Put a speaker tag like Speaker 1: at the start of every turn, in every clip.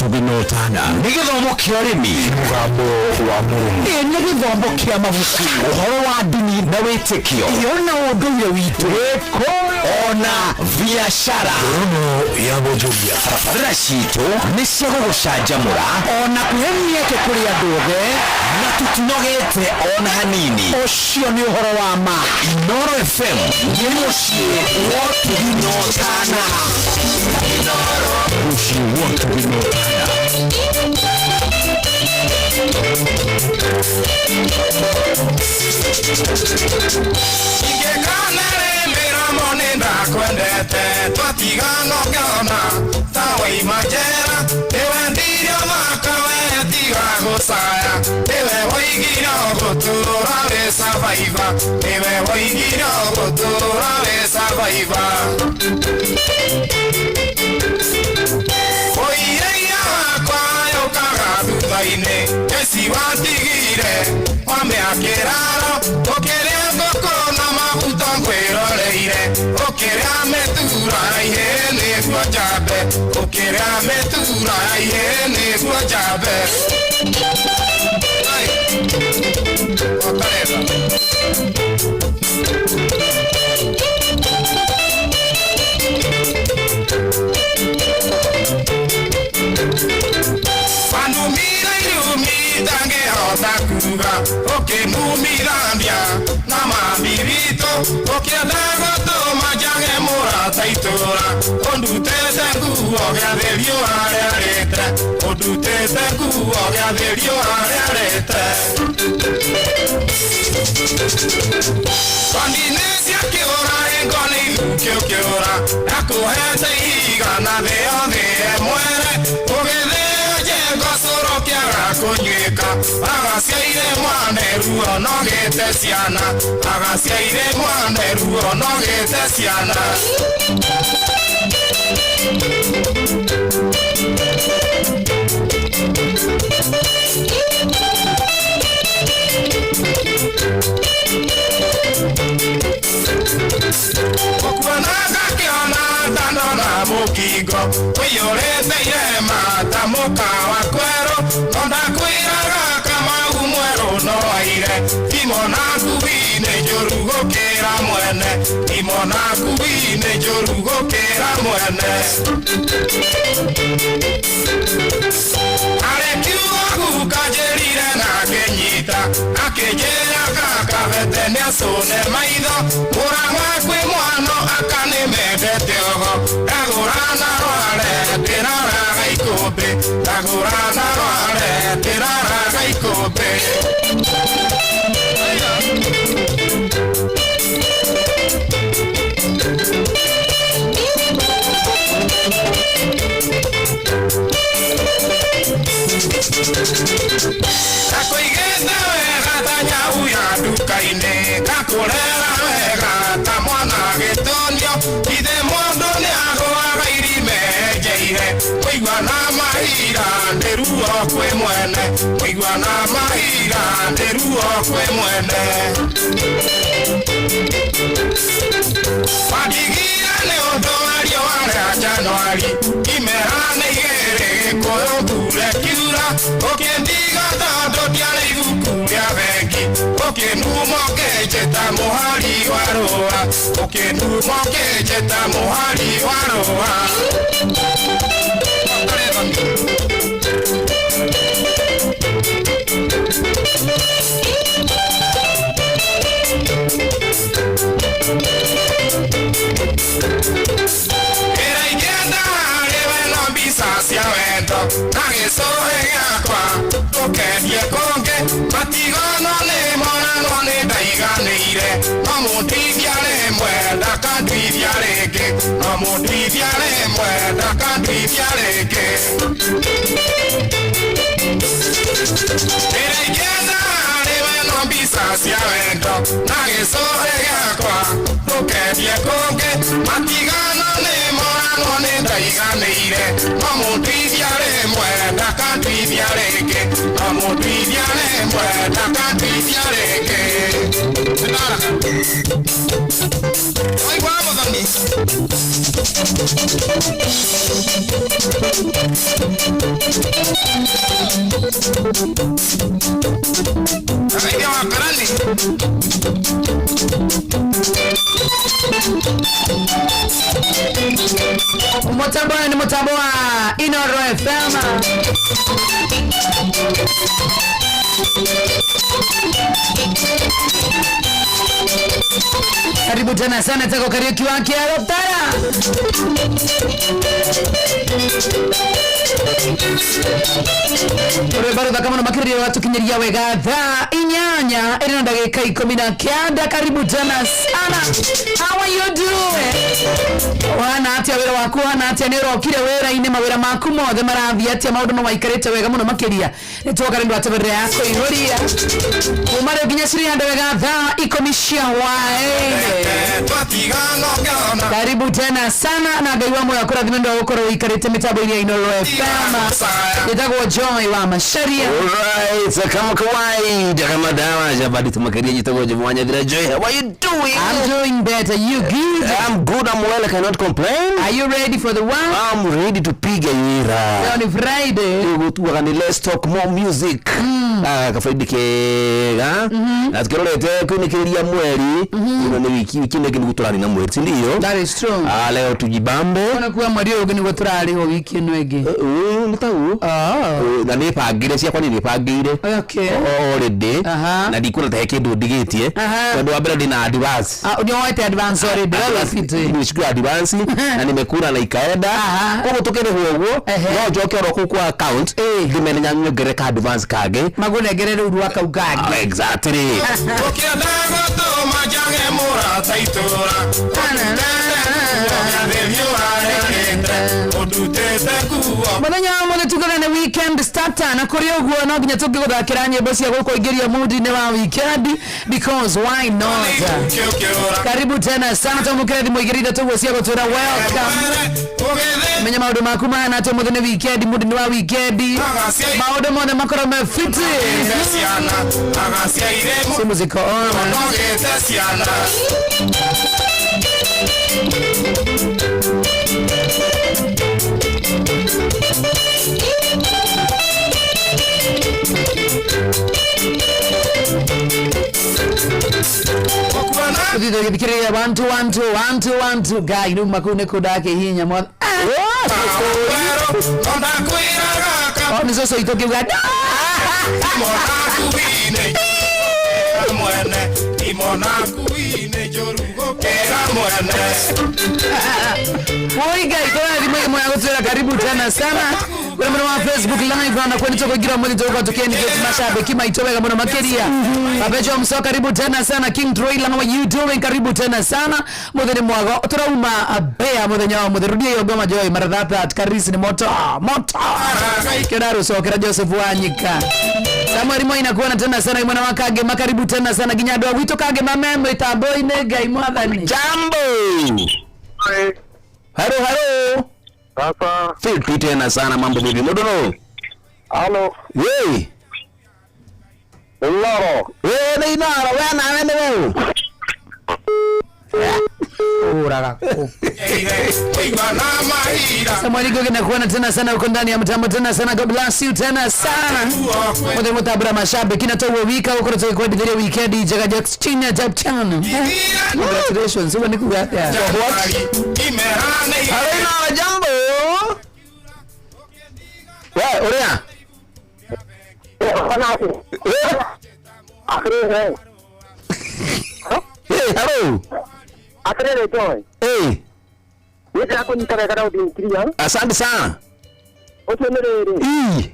Speaker 1: Ũtugi na Ũtana. Nĩ gĩthomo kĩa ũrĩmi.
Speaker 2: Mũgambo wa mũrĩmi.
Speaker 1: Ĩ nĩ gĩthomo kĩa mabuku. Ũhoro wa ndini na wĩtĩkio. Irio na ũndũire witũ. Gĩkũyũ ona biacara.
Speaker 2: Ngurumo ya wonjoria.
Speaker 1: Tabarĩra citũ nĩ cia gũgũcanjamũra ona kũhe mĩeke kũrĩ andũ othe na tũtinogete ona hanini. Ũcio nĩ ũhoro wa ma. Inooro FM nĩ mũciĩ wa ũtugi na ũtana.
Speaker 2: Mũciĩ wa ũtugi na ũtana.
Speaker 3: Ingĩkanarĩ mĩromo nĩ ndakwendete twatigana ũkĩona ta waima njera nĩwendirie ũthaka we tiga gũcaya nĩwe woigire ũgũtũra wĩ survivor nĩwe woigire ũgũtũra wĩ survivor. Ũiyaia wakwa yũkaga thutha-inĩ keci watigire wamĩakĩraro ũkĩrĩa ngũkũ na maguta ngwĩroreire ũkĩrĩa mĩtura ihe nĩguo njambe ũkĩrĩa mĩtura ihe nĩguo njambe. Ai, Okareza. Wanumire irumi ndangĩhota kuga ũkĩnumithambia na mami witũ ũkĩenda gũtũma njage mũrata itũra ũndutĩte nguo gĩathĩ riũa rĩarĩte ũndutĩte nguo gĩathĩ riũa rĩarĩte. Kondi-inĩ cia kĩũra hingo nĩ ithukĩ ũkĩũra ndakũhete ihiga na thĩ yothe mwere ũgĩthĩo njengo cũrũ kĩaga kũnyuĩka agaciaire mwana ruo nogĩte ciana agaciaire mwana ruo nogĩte ciana. Ũkuona ngakĩona ndanona mũkingo ũiyũrĩte irema ta mũkawa kwerũ no ndakwĩraga Kamau mwerũ no aire thimo na ngui nĩ njũru gũkĩra mwene thimo na ngui nĩ njũru gũkĩra mwene. Arĩ kiugo guka njĩrire na akĩnyita akĩnjĩra gakabete nĩacũne maitho mũrang'a kwĩ mwano akanĩmendete ogo ndagũra na rware ndĩraraga ikũmbĩ ndagũra na rware ndĩraraga ikũmbĩ. Ndakũigĩte wega ta nyau ya nduka-inĩ ngakũrera wega ta mwana gĩtũnio ithe mũndũ nĩagũaga irima enjeire kũigua na mahira nĩ ruo kwĩ mwene kũigua na mahira nĩ ruo kwĩ mwene. Wandigire nĩ ũndũ wa riũa rĩa Januari imera nĩ igĩrĩ gĩkũyũ mbure kiura ũkĩndiga tondũ ndiarĩ ibuku rĩa bengi ũkĩnuma ũkĩnjĩta mũhari wa rũa ũkĩnuma ũkĩnjĩta mũhari wa rũa. Ĩra ingĩenda harĩ we no mbica cia wendo na gĩcũhĩ gĩakwa ndũkendie kũngĩ matigono nĩ monanwo nĩ ndaiganĩire no mũnduithia rĩmwe ndakanduithia rĩngĩ no mũnduithia rĩmwe ndakanduithia rĩngĩ. Ĩra ingĩenda harĩ we no mbica cia wendo na gĩcũhĩ gĩakwa ndũkendie kũngĩ matigano nĩ monanwo nĩ ndaiganĩire no mũnduithia rĩmwe ndakanduithia rĩngĩ no mũnduithia rĩmwe ndakanduithia rĩngĩ. Waigua mũthoni? Akaingia wakarani.
Speaker 4: Mutambo ni mutambo wa Inoro FM. Karibu tena sana tako Kariuki wake Alotara. Rwĩmbo rũthaka mũno makĩria rwatũkinyĩria wega thaa 8 ĩrĩ na ndagĩka 19. Karibu tena sana. How are you doing? Wana atĩa wĩra waku wana atĩa nĩ ũrokire wĩra-inĩ mawĩra maku mothe marathiĩ atĩa maũndũ no maikarĩte wega mũno makĩria nĩ tuoka nĩ ndwatũbĩrĩra ya kũihũria kuma rĩu nginya cirĩ wega thaa 10 cia hwaĩ.
Speaker 3: Twatigana ũkĩona.
Speaker 4: Karibu tena sana na Ngai wa moyo akũrathime nĩ gũkorwo ũikarĩte mĩtambo-inĩ ya Inoro FM. Nĩtagwo Joy wa Macharia.
Speaker 1: Alright, kama kawaida kama dawa jabadi tumakeria jitago jimwanya dhira Joy. How are you doing?
Speaker 4: I'm doing better. You good?
Speaker 1: I'm good, I'm well, I cannot complain.
Speaker 4: Are you ready for the one?
Speaker 1: I'm ready to piga yira.
Speaker 4: Leo ni Friday.
Speaker 1: Tugaga ni let's talk more music. Kafaidi kega. Na tukirorete kwinikiria mweri. Ino ni wiki wiki nä nä tå na mweri, si ndio?
Speaker 4: That is true.
Speaker 1: Leo tujibambe.
Speaker 4: Ona kuwa mweri ũyũ ũngĩ nĩguo tũrarĩhwo wiki ĩno ĩngĩ.
Speaker 1: Nĩ tau. Na nä bangä ciakwa nä bangä ire.
Speaker 4: Okay.
Speaker 1: Already.
Speaker 4: Aha.
Speaker 1: Na ndikuona ta he kä ndå ndigä tie.
Speaker 4: Aha.
Speaker 1: Tondå wa mbere ndä na advance.
Speaker 4: Nĩ woete advance already. Wewe fiti.
Speaker 1: Nimechukua advance na nimekula na ikaenda.
Speaker 4: Aha.
Speaker 1: Koguo tukirihwo uguo
Speaker 4: Ehe.
Speaker 1: no njoke oro kuu kwa account ndimene nyongerere ka advance kangĩ.
Speaker 4: Magũnengere rĩu rwa kau kangĩ.
Speaker 1: Exactly.
Speaker 3: Ũkĩenda gũtũma njage mũrata itũra. Ũndutĩte nguo.
Speaker 4: Mũthenya wa mũthĩ tugaga nĩ weekend starter na kũrĩ ũguo no nginya tũngĩgũthakĩra nyĩmbo cia gũkũingĩria mood-inĩ wa weekend because why not?
Speaker 3: Ũkĩũra.
Speaker 4: Karibu tena sana twamũkĩre thimũ igĩrĩ ithatũ ũguo cia gũtwĩra welcome.
Speaker 3: Ũgĩthĩ
Speaker 4: Menya maũndũ maku mahana atĩa ũmũthĩ nĩ weekend, mood nĩ wa weekend. Maũndũ mothe makorwo me fiti.
Speaker 3: ciana agaciaire
Speaker 4: Simu ziko on.
Speaker 3: mũnogete ciana. Gũkuona
Speaker 4: Tũthiĩ tũgĩthikĩrĩria 1 2 1 2 1 2 1 2 Ngai rĩu makuu nĩ kũndakĩhihinya mothe.
Speaker 3: werũ no ndakwĩra gaka
Speaker 4: Oh, nĩ cũcũ itũ ngĩuga
Speaker 3: imonakuinĩ mwene imonakuinĩ njũru gũkĩra mwene.
Speaker 4: Oi Ngai tũra thimũ ĩmwe ya gũtwĩra karibu tena sana kũrĩ mũno wa Facebook live na kwani tũkũingĩra ũmũthĩ tũgũkorwo tũkĩengage mashabiki maitũ wega mũno makĩria. Mabejo Mso karibu tena sana. King Troila, how are you doing? Karibu tena sana. Mũthĩ nĩ mwago tũrauma Bea mũthenya wa mũthĩ. Rudia hiyo ngoma Joy maradhata at Karisi ni moto moto. Kĩrarũcokera Joseph Wanyika. Samuel Moi nakuona tena sana mwana wa Kangema karibu tena sana nginya andũ a gwitũ Kangema me mĩtambo-inĩ Ngai mwathani.
Speaker 1: Jambo. Halo halo.
Speaker 5: Sasa,
Speaker 1: Fiti tena sana mambo vipi? Mudono.
Speaker 5: halo,
Speaker 1: Hey.
Speaker 5: Loro.
Speaker 1: We nĩ inara we nawe nĩ weũ.
Speaker 4: Uraga kũ.
Speaker 3: Kũigua na mahira
Speaker 4: Samuel Ngugi nakuona tena sana uko ndani ya mtambo tena sana. God bless you tena sana. Muthe mutabura mashabiki na toguo wika ukorwo tũgĩkwendithĩria weekend njega Jack chini ya Jack Chan. Congratulations. Uguo nĩ kuga atĩa?
Speaker 3: imehanĩire
Speaker 1: Halo inara jambo. We ũrĩa?
Speaker 5: Atĩrĩrĩ,
Speaker 1: Hey, hello.
Speaker 5: atĩrĩrĩ Joy,
Speaker 1: Hey,
Speaker 5: nĩ ndĩrakũnyita wega na ũthingiria.
Speaker 1: asante sana.
Speaker 5: Ũcio nĩ rĩrĩ,
Speaker 1: Ii,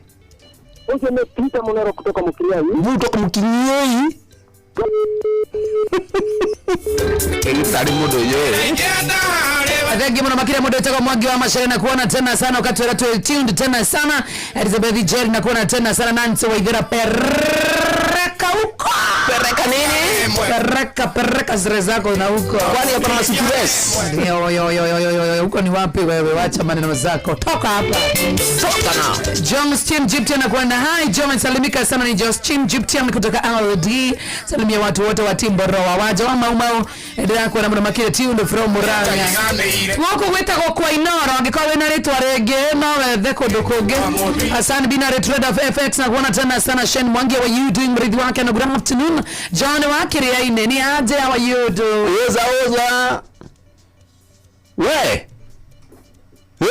Speaker 5: ũcio nĩ Peter Mũnero kutoka Mũkiriai.
Speaker 1: mvuto mkinyoi. Tari mũndũ yeye.
Speaker 3: ingĩenda harĩ
Speaker 4: Thank you mũno makĩria mũndũ wĩtagwo Mwangi wa Macharia na kuona tena sana ukatwĩra twĩ tuned tena sana. Elizabeth Jerry na kuona tena sana. Nancy Waithera pereka huko.
Speaker 1: Pereka nini?
Speaker 4: Pereka pereka zile zako na huko.
Speaker 1: Kwani hapa na CPS?
Speaker 4: Yo yo yo yo yo yo huko ni wapi wewe? Wacha maneno zako. Toka hapa.
Speaker 1: Toka na.
Speaker 4: Johnston Gyptian anakuwa hi John, salimika sana ni Justin Gyptian kutoka RD. Salimia watu wote wa Timboroa waja wa Mau Mau, endelea kuwa na muno makire tuned from Murang'a. Gũkũ gwĩtagwo kwa Inoro, angĩkorwo wĩna rĩtwa rĩngĩ no wethe kũndũ kũngĩ. Hassan Binary Trader of FX na kuona tena sana Shen Mwangi, how are you doing? Mrithi wake na good afternoon. John wa Kiriaini ni aje, how are you doing?
Speaker 1: Oza oza. We. We.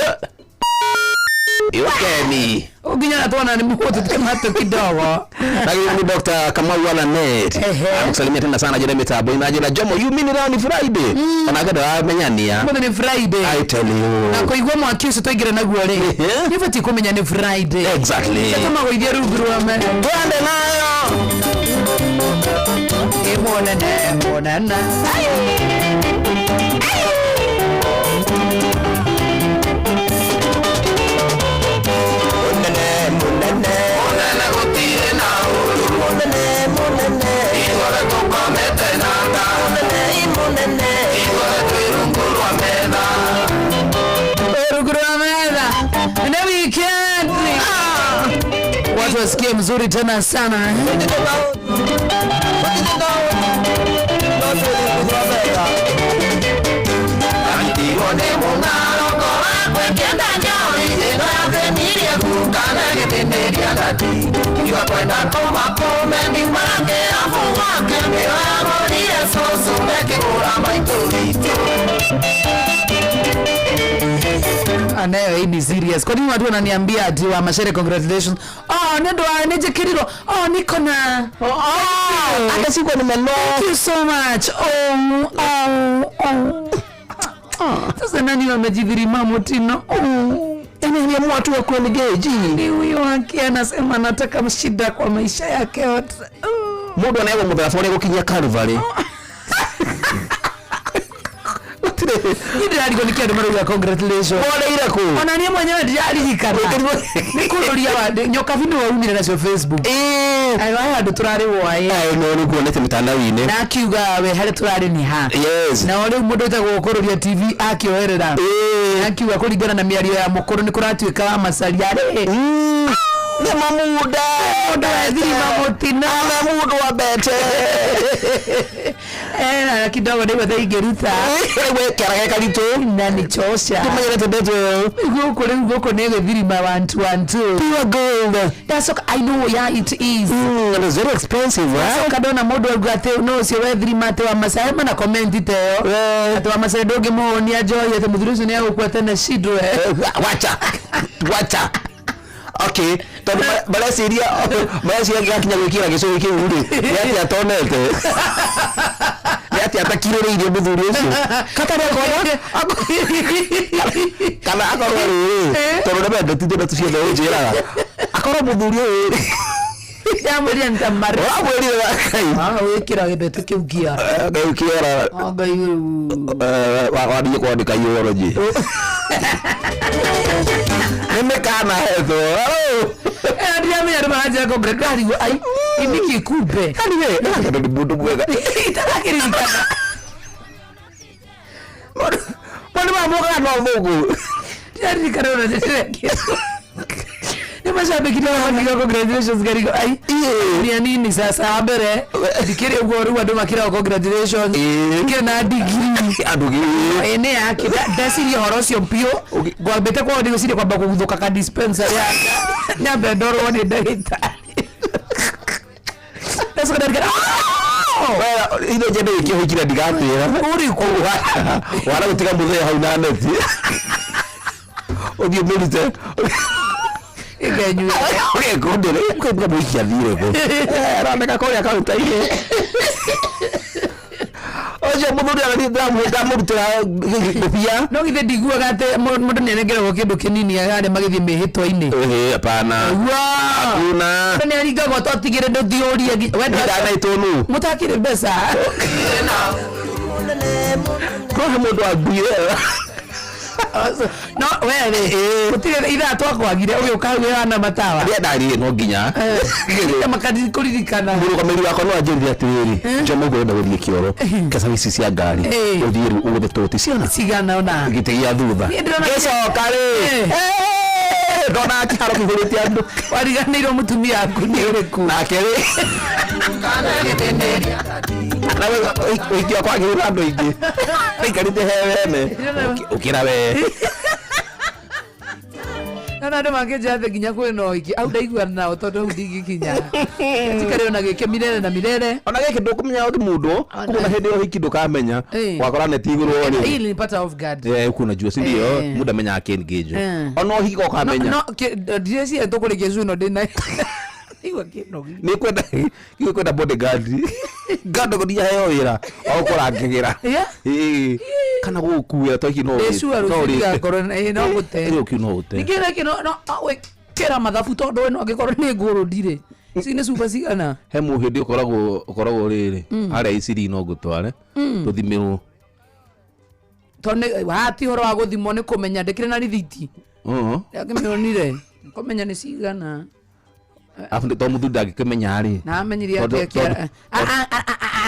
Speaker 1: Yokeni.
Speaker 4: Ũnginya na tuona ni mũhũtĩte matũ kidogo.
Speaker 1: Lakini ni Dr. Kamau wala net.
Speaker 4: Ehe.
Speaker 1: Anakusalimia tena sana jana mitambo. Inaje Jomo, you mean leo ni Friday? Ona wamenyania.
Speaker 4: Ũmũthĩ nĩ Friday.
Speaker 1: I tell you.
Speaker 4: Na kũigua mwaki ũcio twaingĩra naguo rĩ,
Speaker 1: Ehe.
Speaker 4: nĩ ũbatiĩ kũmenya nĩ Friday.
Speaker 1: Exactly.
Speaker 4: Tũmagũithie rungu rwa me.
Speaker 1: Twende nayo.
Speaker 4: Ĩmonene, monana.
Speaker 1: Munene munene.
Speaker 3: Munene gũtirĩ na ũru.
Speaker 1: Munene munene.
Speaker 3: Ithuothe tũkomete na nda.
Speaker 1: Munene.
Speaker 3: Ithuothe twĩ rungu rwa metha.
Speaker 4: Rungu rwa metha. Nĩ weekend. Watu wasikie mzuri tena sana eh?
Speaker 3: Ndanyitirwo nĩ mũng'aro ngora kwĩkĩenda njohi ĩno yathĩnirie ngukana gĩthĩnĩria ndati iga kwenda kũmakũme ndiumara kĩrabu gwake nĩyo yagũrire cũcũ mekĩgũra maitũ witũ.
Speaker 4: Anayo hii ni serious. Kwa nini watu wananiambia ati wa Mashere congratulations? Oh, nĩ ũndũ wa nĩ njĩkĩrirwo. Oh, niko na.
Speaker 1: Oh, hata sikuwa nimelo.
Speaker 4: Thank you so much. Oh, oh, oh. Sasa nani wamejidhirima mutino? Oh.
Speaker 1: Yaani aliamua tu akuengage.
Speaker 4: Ni huyo wake anasema anataka shida kwa maisha yake yote. Oh.
Speaker 1: Mundu anaegwo mutharaba uria gukinyia Calvary.
Speaker 4: Niĩ ndĩrarigwo nĩkĩ andũ marauga congratulations.
Speaker 1: Oreire kũ?
Speaker 4: Ona niĩ mwenyewe ndiraririkana. Nĩ kũrũria wa nyokabi nĩwe waumire nacio Facebook.
Speaker 1: Eh.
Speaker 4: Ayo aya andũ tũrarĩ woaĩ.
Speaker 1: Ayo no nĩ kuonete mitandao-inĩ.
Speaker 4: Na akiuga we harĩa tũrarĩ nĩ ha.
Speaker 1: Yes.
Speaker 4: Na rĩu mũndũ wĩtagwo kũrũria TV akĩoerera.
Speaker 1: Eh.
Speaker 4: Akiuga kũringana na mĩario ya mũkũrũ nĩ kũratuĩka wa macaria rĩ.
Speaker 1: Nĩ mamuda.
Speaker 4: Mũndũ wethirima mũtino.
Speaker 1: Ana mundu wa bete.
Speaker 4: Na kidogo ndĩgua ta ingĩruta.
Speaker 1: We kĩara ge karitũ.
Speaker 4: Na nichosha.
Speaker 1: Tumenyerete ndeto ĩyo.
Speaker 4: Gũkũ rĩu gũkũ nĩ gũthirima one two one two.
Speaker 1: Pure gold.
Speaker 4: Ndacoka I know yeah it is.
Speaker 1: And it's very expensive, right?
Speaker 4: Ndacoka ndona mũndũ auga atĩ no ũcio wethirima atĩ wa Masai mana comment ta ĩyo. Atĩ wa Masai ndũngĩmũhũnia njohi atĩ mũthuri ũcio nĩ egũkua tene shindwe.
Speaker 1: Wacha. Wacha. Okay, tondũ mareciria mareciria gĩgakinya gwĩkĩra gĩcũhĩ kĩu rĩ, nĩ atĩa atonete? Nĩ atĩa atakirĩrĩirie mũthuri ũcio? Katarĩ akona kana akorwo rĩrĩ, tondũ nĩmendete ndeto ciothe ũnjĩraga. Akorwo mũthuri ũyũ rĩ,
Speaker 4: Ndamwĩrire nĩtamari.
Speaker 1: ũramwĩrire Ngai.
Speaker 4: Ah, wĩkĩra gĩbete kĩu kĩara.
Speaker 1: Ngai kĩora
Speaker 4: Oh, Ngai rĩu.
Speaker 1: wanjie kwandĩka eulogy. Nĩ mĩkana hetwo.
Speaker 4: Ndiramenya andũ maranjĩra congratulations. Ndarigwo ai nĩkĩ kumbe.
Speaker 1: Yaani we, ndĩrakĩenda nĩ mũndũ mwega.
Speaker 4: Itarakĩririkana.
Speaker 1: Mũndũ mamuokaga no mũgũ.
Speaker 4: Ndiraririkana ona ndĩrekĩrwo. Nĩ macambĩki ndĩrabangiga congratulations ngarigwo ai ni nini sasa wa mbere ndikĩrĩ ũguo rĩu andũ makĩragwo congratulations ndikĩrĩ na degree.
Speaker 1: Andũ gĩ.
Speaker 4: Ĩ nĩ yake ndeciria ũhoro ũcio biũ ngwambĩte kwao ndigwĩciria kwamba kũguthũka ka dispensary yake nyambe ndorwo nĩ ndagĩtarĩ ndacoka ndarigana
Speaker 1: Ino njende gĩkĩhũikire ndigakwĩra.
Speaker 4: Ũrĩkũ?
Speaker 1: Wara gũtiga mũthee hau na neti. Ũthiĩ ũmĩrute.
Speaker 4: Ĩkenyuĩra.
Speaker 1: Ũgekũndĩre. Ũkaibuka mũikia athire kũ. Aroneka kũrĩa kaunta-inĩ. Ũcio mũthuri arathiĩ ndamũrutĩra ngũbia.
Speaker 4: No githĩ ndiguaga atĩ mũndũ nĩ anengeragwo kĩndũ kĩnini arĩa magĩthiĩ mĩhĩtwa-inĩ.
Speaker 1: Ĩhĩ, hapana. Hakuna.
Speaker 4: Mũndũ nĩ aringagwo totigĩre ndũthiĩ ũrie wenda
Speaker 1: Ndanaitwo nũ?
Speaker 4: mũtakĩrĩ mbeca.
Speaker 1: Kohe mũndũ anguire.
Speaker 4: No we rĩ gũtirĩ ithaa twakwagire ũgĩũka hau wĩhana matawa.
Speaker 1: Rĩrĩa ndarire no nginya.
Speaker 4: Makakũririkana.
Speaker 1: Mũrũgamĩrĩri wakwa no anjĩrire atĩrĩrĩ, Jomo ũrenda gũthiĩ kĩoro, keca ici cia ngari, ũthiĩ rĩu ũgũthe tũti ciana
Speaker 4: Cigana ũna.
Speaker 1: gĩtĩ gĩa thutha.
Speaker 4: Niĩ ndĩrona-
Speaker 1: Ngĩcoka rĩ,
Speaker 6: Ndona kĩharo kĩihũrĩte andũ.
Speaker 4: Wariganĩirwo mũtumia aku nĩ ũrĩkũ.
Speaker 6: Nake rĩ nawe ũhiki wakwa wagĩrĩirwo andũ aingĩ waikarĩte he wene ũkĩra we.
Speaker 4: Na andũ mangĩnjathe nginya kwĩna ũhiki au ndaiguana nao tondũ hau ndingĩkinya tikare ona gĩke milele na milele.
Speaker 6: Ona gĩkĩ ndũkũmenya ũndũ mũndũ koguo na hĩndĩ ya ũhiki ndũkamenya wakora neti igũrũ
Speaker 4: Hii
Speaker 6: rĩ.
Speaker 4: ilinipata off guard.
Speaker 6: Eh, huku unajua si ndio?
Speaker 4: Eh.
Speaker 6: Muda menya akengejwo
Speaker 4: Eh.
Speaker 6: ona ũhiki
Speaker 4: no
Speaker 6: ũkamenya.
Speaker 4: No ndireciria tũkũrĩkia cu ĩno ndĩna igua kĩnogi.
Speaker 6: Nĩ kwenda bodyguard ngando gũthiĩ heo wĩra wa gũkũrangĩra.
Speaker 4: Yeah.
Speaker 6: Ĩĩ. Kana gũgũkuĩra to hihi no
Speaker 4: Ndĩcua
Speaker 6: no
Speaker 4: rũciũ
Speaker 6: ũrĩte.
Speaker 4: ndigakorwo no gũte.
Speaker 6: Ĩĩ, ũkiu no ũte.
Speaker 4: Ningĩ nĩkĩ no wĩkĩra mathabu tondũ we no angĩkorwo nĩ ngũrũ ndirĩ ici nĩ cuba cigana.
Speaker 6: He mũhĩndĩ ũkoragwo rĩrĩ harĩa iciri no ngũtware tũthimĩrwo.
Speaker 4: Tondũ hati ũhoro wa gũthimwo nĩ kũmenya ndĩkĩrĩ na rithiti.
Speaker 6: Ũũ.
Speaker 4: Ndakĩmĩonire kũmenya nĩ cigana.
Speaker 6: Arabu to mũthuri ndangĩkĩmenya rĩ.
Speaker 4: Na amenyire
Speaker 6: Tondũ-
Speaker 4: atĩa kĩara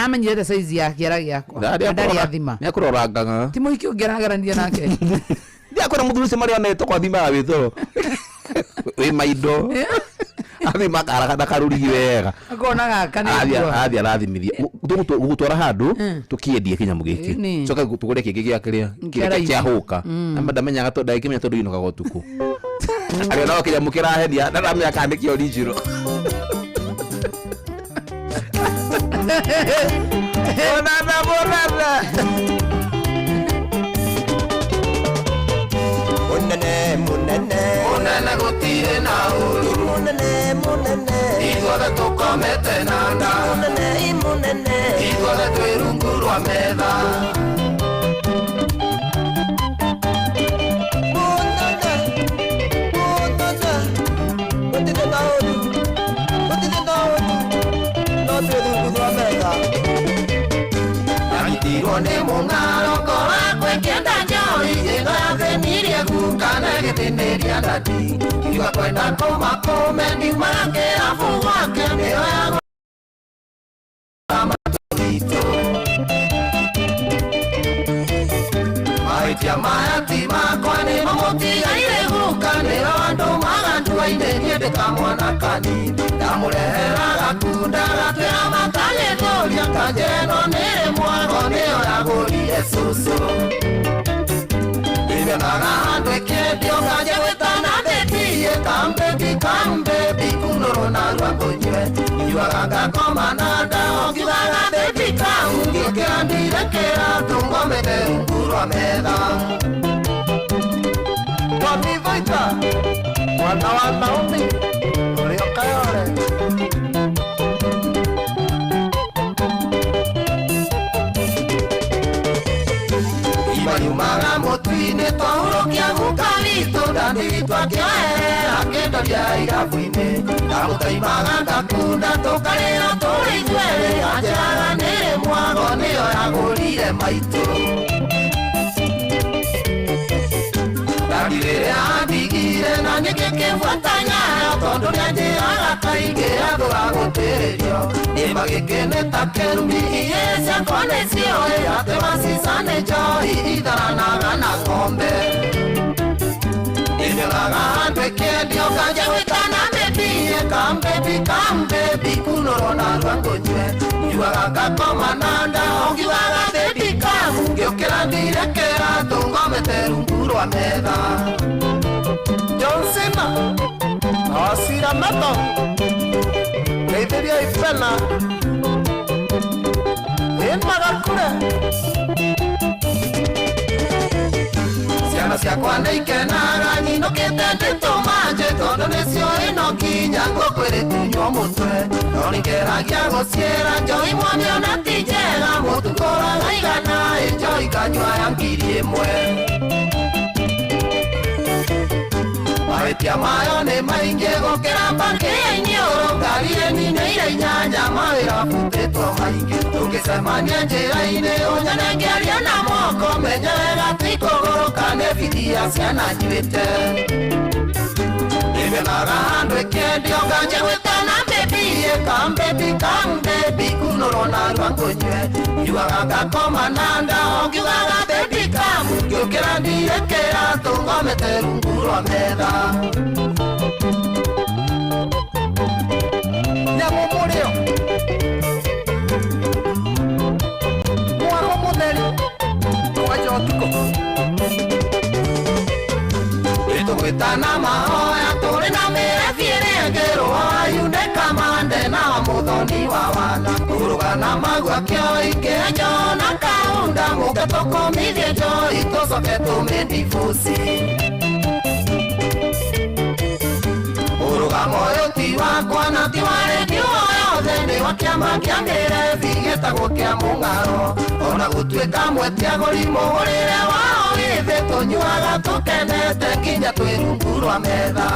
Speaker 4: amenyire atĩa size ya kĩara gĩakwa na ndarĩ athima.
Speaker 6: Nĩ akũrorangaga.
Speaker 4: Ti mũhiki ũngĩ aragerania nake.
Speaker 6: Ndiakwĩra mũthuri ũcio marĩa onetwo kwathimaga wĩtoro wĩ maindo athima karaga na karũrigi wega.
Speaker 4: Akona gaka nĩ nguo.
Speaker 6: Athiĩ arathimithia gũgũtwara handũ tũkĩendie kĩnyamũ gĩkĩ.
Speaker 4: Ĩni.
Speaker 6: Coke tũgũre kĩngĩ gĩa kĩrĩa
Speaker 4: Kĩa
Speaker 6: kĩrĩa
Speaker 4: raithi.
Speaker 6: kĩahũka na ndamenyaga tondũ ndangĩkĩmenya tondũ inũkaga ũtukũ arĩa no kĩnyamũ kĩrahenia na ndamenya kana nĩkĩo original. Bonana, bonana.
Speaker 1: Munene munene
Speaker 3: Munene gũtirĩ na ũru.
Speaker 1: Munene munene
Speaker 3: Ithuothe tũkomete na nda.
Speaker 1: Munene munene
Speaker 3: Ithuothe twĩ rungu rwa metha.
Speaker 1: Munene munene gũtirĩ na ũru gũtirĩ na ũru no twĩ rungu rwa metha.
Speaker 3: Ndanyitirwo nĩ mũng'aro ngora kwĩkĩenda njohi ĩgathĩnirie guka na ĩgĩthĩnĩria ndadi ngiuga kwenda kũma kũme ndiumaga kĩrabu gwake nĩyo ya matũ mahĩtia maya ti makwa nĩmo mũtigaire guka nĩo andũ maganduainĩ niĩ ndĩ kamwana kanini ndamũrehera gakunda gatwĩra matagĩthũria kanje ĩno nĩrĩ mwago nĩyo yagũrire cũcũ ndĩmĩonaga handũ ĩkĩendio kanje gwĩtana ndĩtie kambebi kambebi kunũrwo narua ngũnyue njuaga ngakoma na nda ngiugaga bebi kau ngĩũkĩra ndirekĩra tũngomete rungu rwa metha.
Speaker 1: Tommy Vaita mwana wa Naomi ũrĩa ũkayore.
Speaker 3: Imanyumaga mũtu-inĩ twahurũkia guka witũ ndandigitwo akĩoerera akĩndoria irabu-inĩ ndamũtaimaga ngakunda tũkarĩra tũrĩ ithuerĩ anjĩraga nĩrĩ mwago nĩyo yagũrire maitũ ndarĩrĩa andigire na nĩkĩkĩbuata nyayo tondũ nĩanjĩraga kaingĩ athũra gũtĩrĩrio nĩma gĩkĩ nĩ ta kĩrumi ihĩĩ ciakwa nĩcioĩ atĩ macica nĩ njohi itharanaga na ng'ombe nĩnyonaga handũ ĩkĩendio kanje gwĩtana mbĩbie kambebi kambebi kunũrwo narua ngũnyue njuaga ngakoma na nda ngiugaga bebi kamu ngĩũkĩra ndirekĩra tũngomete rungu rwa metha.
Speaker 1: John Cena na Wasira Meto ngeithĩria Ipena ĩmagakure.
Speaker 3: Ciana ciakwa nĩ ikenaga nyinũkĩte ndĩtũmanje tondũ nĩcio ĩno nginya ngũkũ ĩrĩtunywo mũtwe no nĩngeragia gũciĩra njohi mwamĩona ti njega mũtukũraga igana ĩ njohi kanyua ya 1,000. Mahĩtia mayo nĩ maingĩ gũkĩra mbakĩ ya iniũrũ ngari ĩninĩire inyanya mawĩra butĩtwo maingĩ tũngĩcemania njĩra-inĩ ũnyone ngĩaria na moko menye wega ti kũgũrũka nĩ bithi ya ciana nyuĩte nĩnyonaga handũ ĩkĩendio kanje gwĩtana mbĩbie
Speaker 7: thiĩ come baby kunũrwo narua ngũnyue njugaga ngakoma na nda o ngiugaga baby come ngĩũkĩra ndirĩ kĩratũ ngomete rungu rwa metha nyamũ mũrĩo mwago mũtheri kwanja ũtukũ tũgwĩtana mahoya tũrĩ na mĩrebi ĩrĩa ĩngĩrũa yune kamande na mũthoni wa wana kũrũgana magua kĩoi kĩenyo na kaunda mũke tũkũmithie njoi tũcoke tũmĩndibuci mũrũgamo ũyũ ti wakwa na ti wa redio yothe nĩ wa kĩama kĩa mĩrebi gĩtagwo kĩa mũng'aro ona gũtuĩka mwetiagũri mũgũrĩre wao gĩthĩ tũnyuaga tũkenete nginya twĩ rungu rwa metha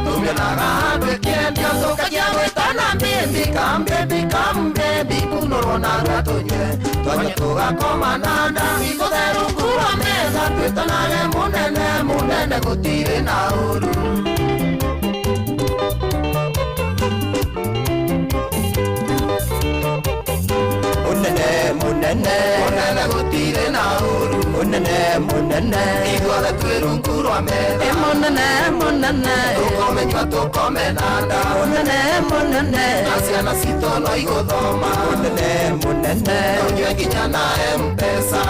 Speaker 7: tũmĩonaga handũ ĩkĩendio tũkanjia gwĩtana mbibi come baby kunũrwo narua tũnyue twanyua tũgakoma na nda itũthe rungu rwa metha twĩtanage mũnene mũnene gũtirĩ na ũru. Munene munene munene gũtirĩ na ũru munene munene ithuothe twĩ rungu rwa metha
Speaker 4: munene munene
Speaker 7: tũkomenyua tũkome na nda
Speaker 4: munene munene
Speaker 7: na ciana citũ no igũthoma
Speaker 6: munene munene
Speaker 7: tũnyue nginya na M-Pesa.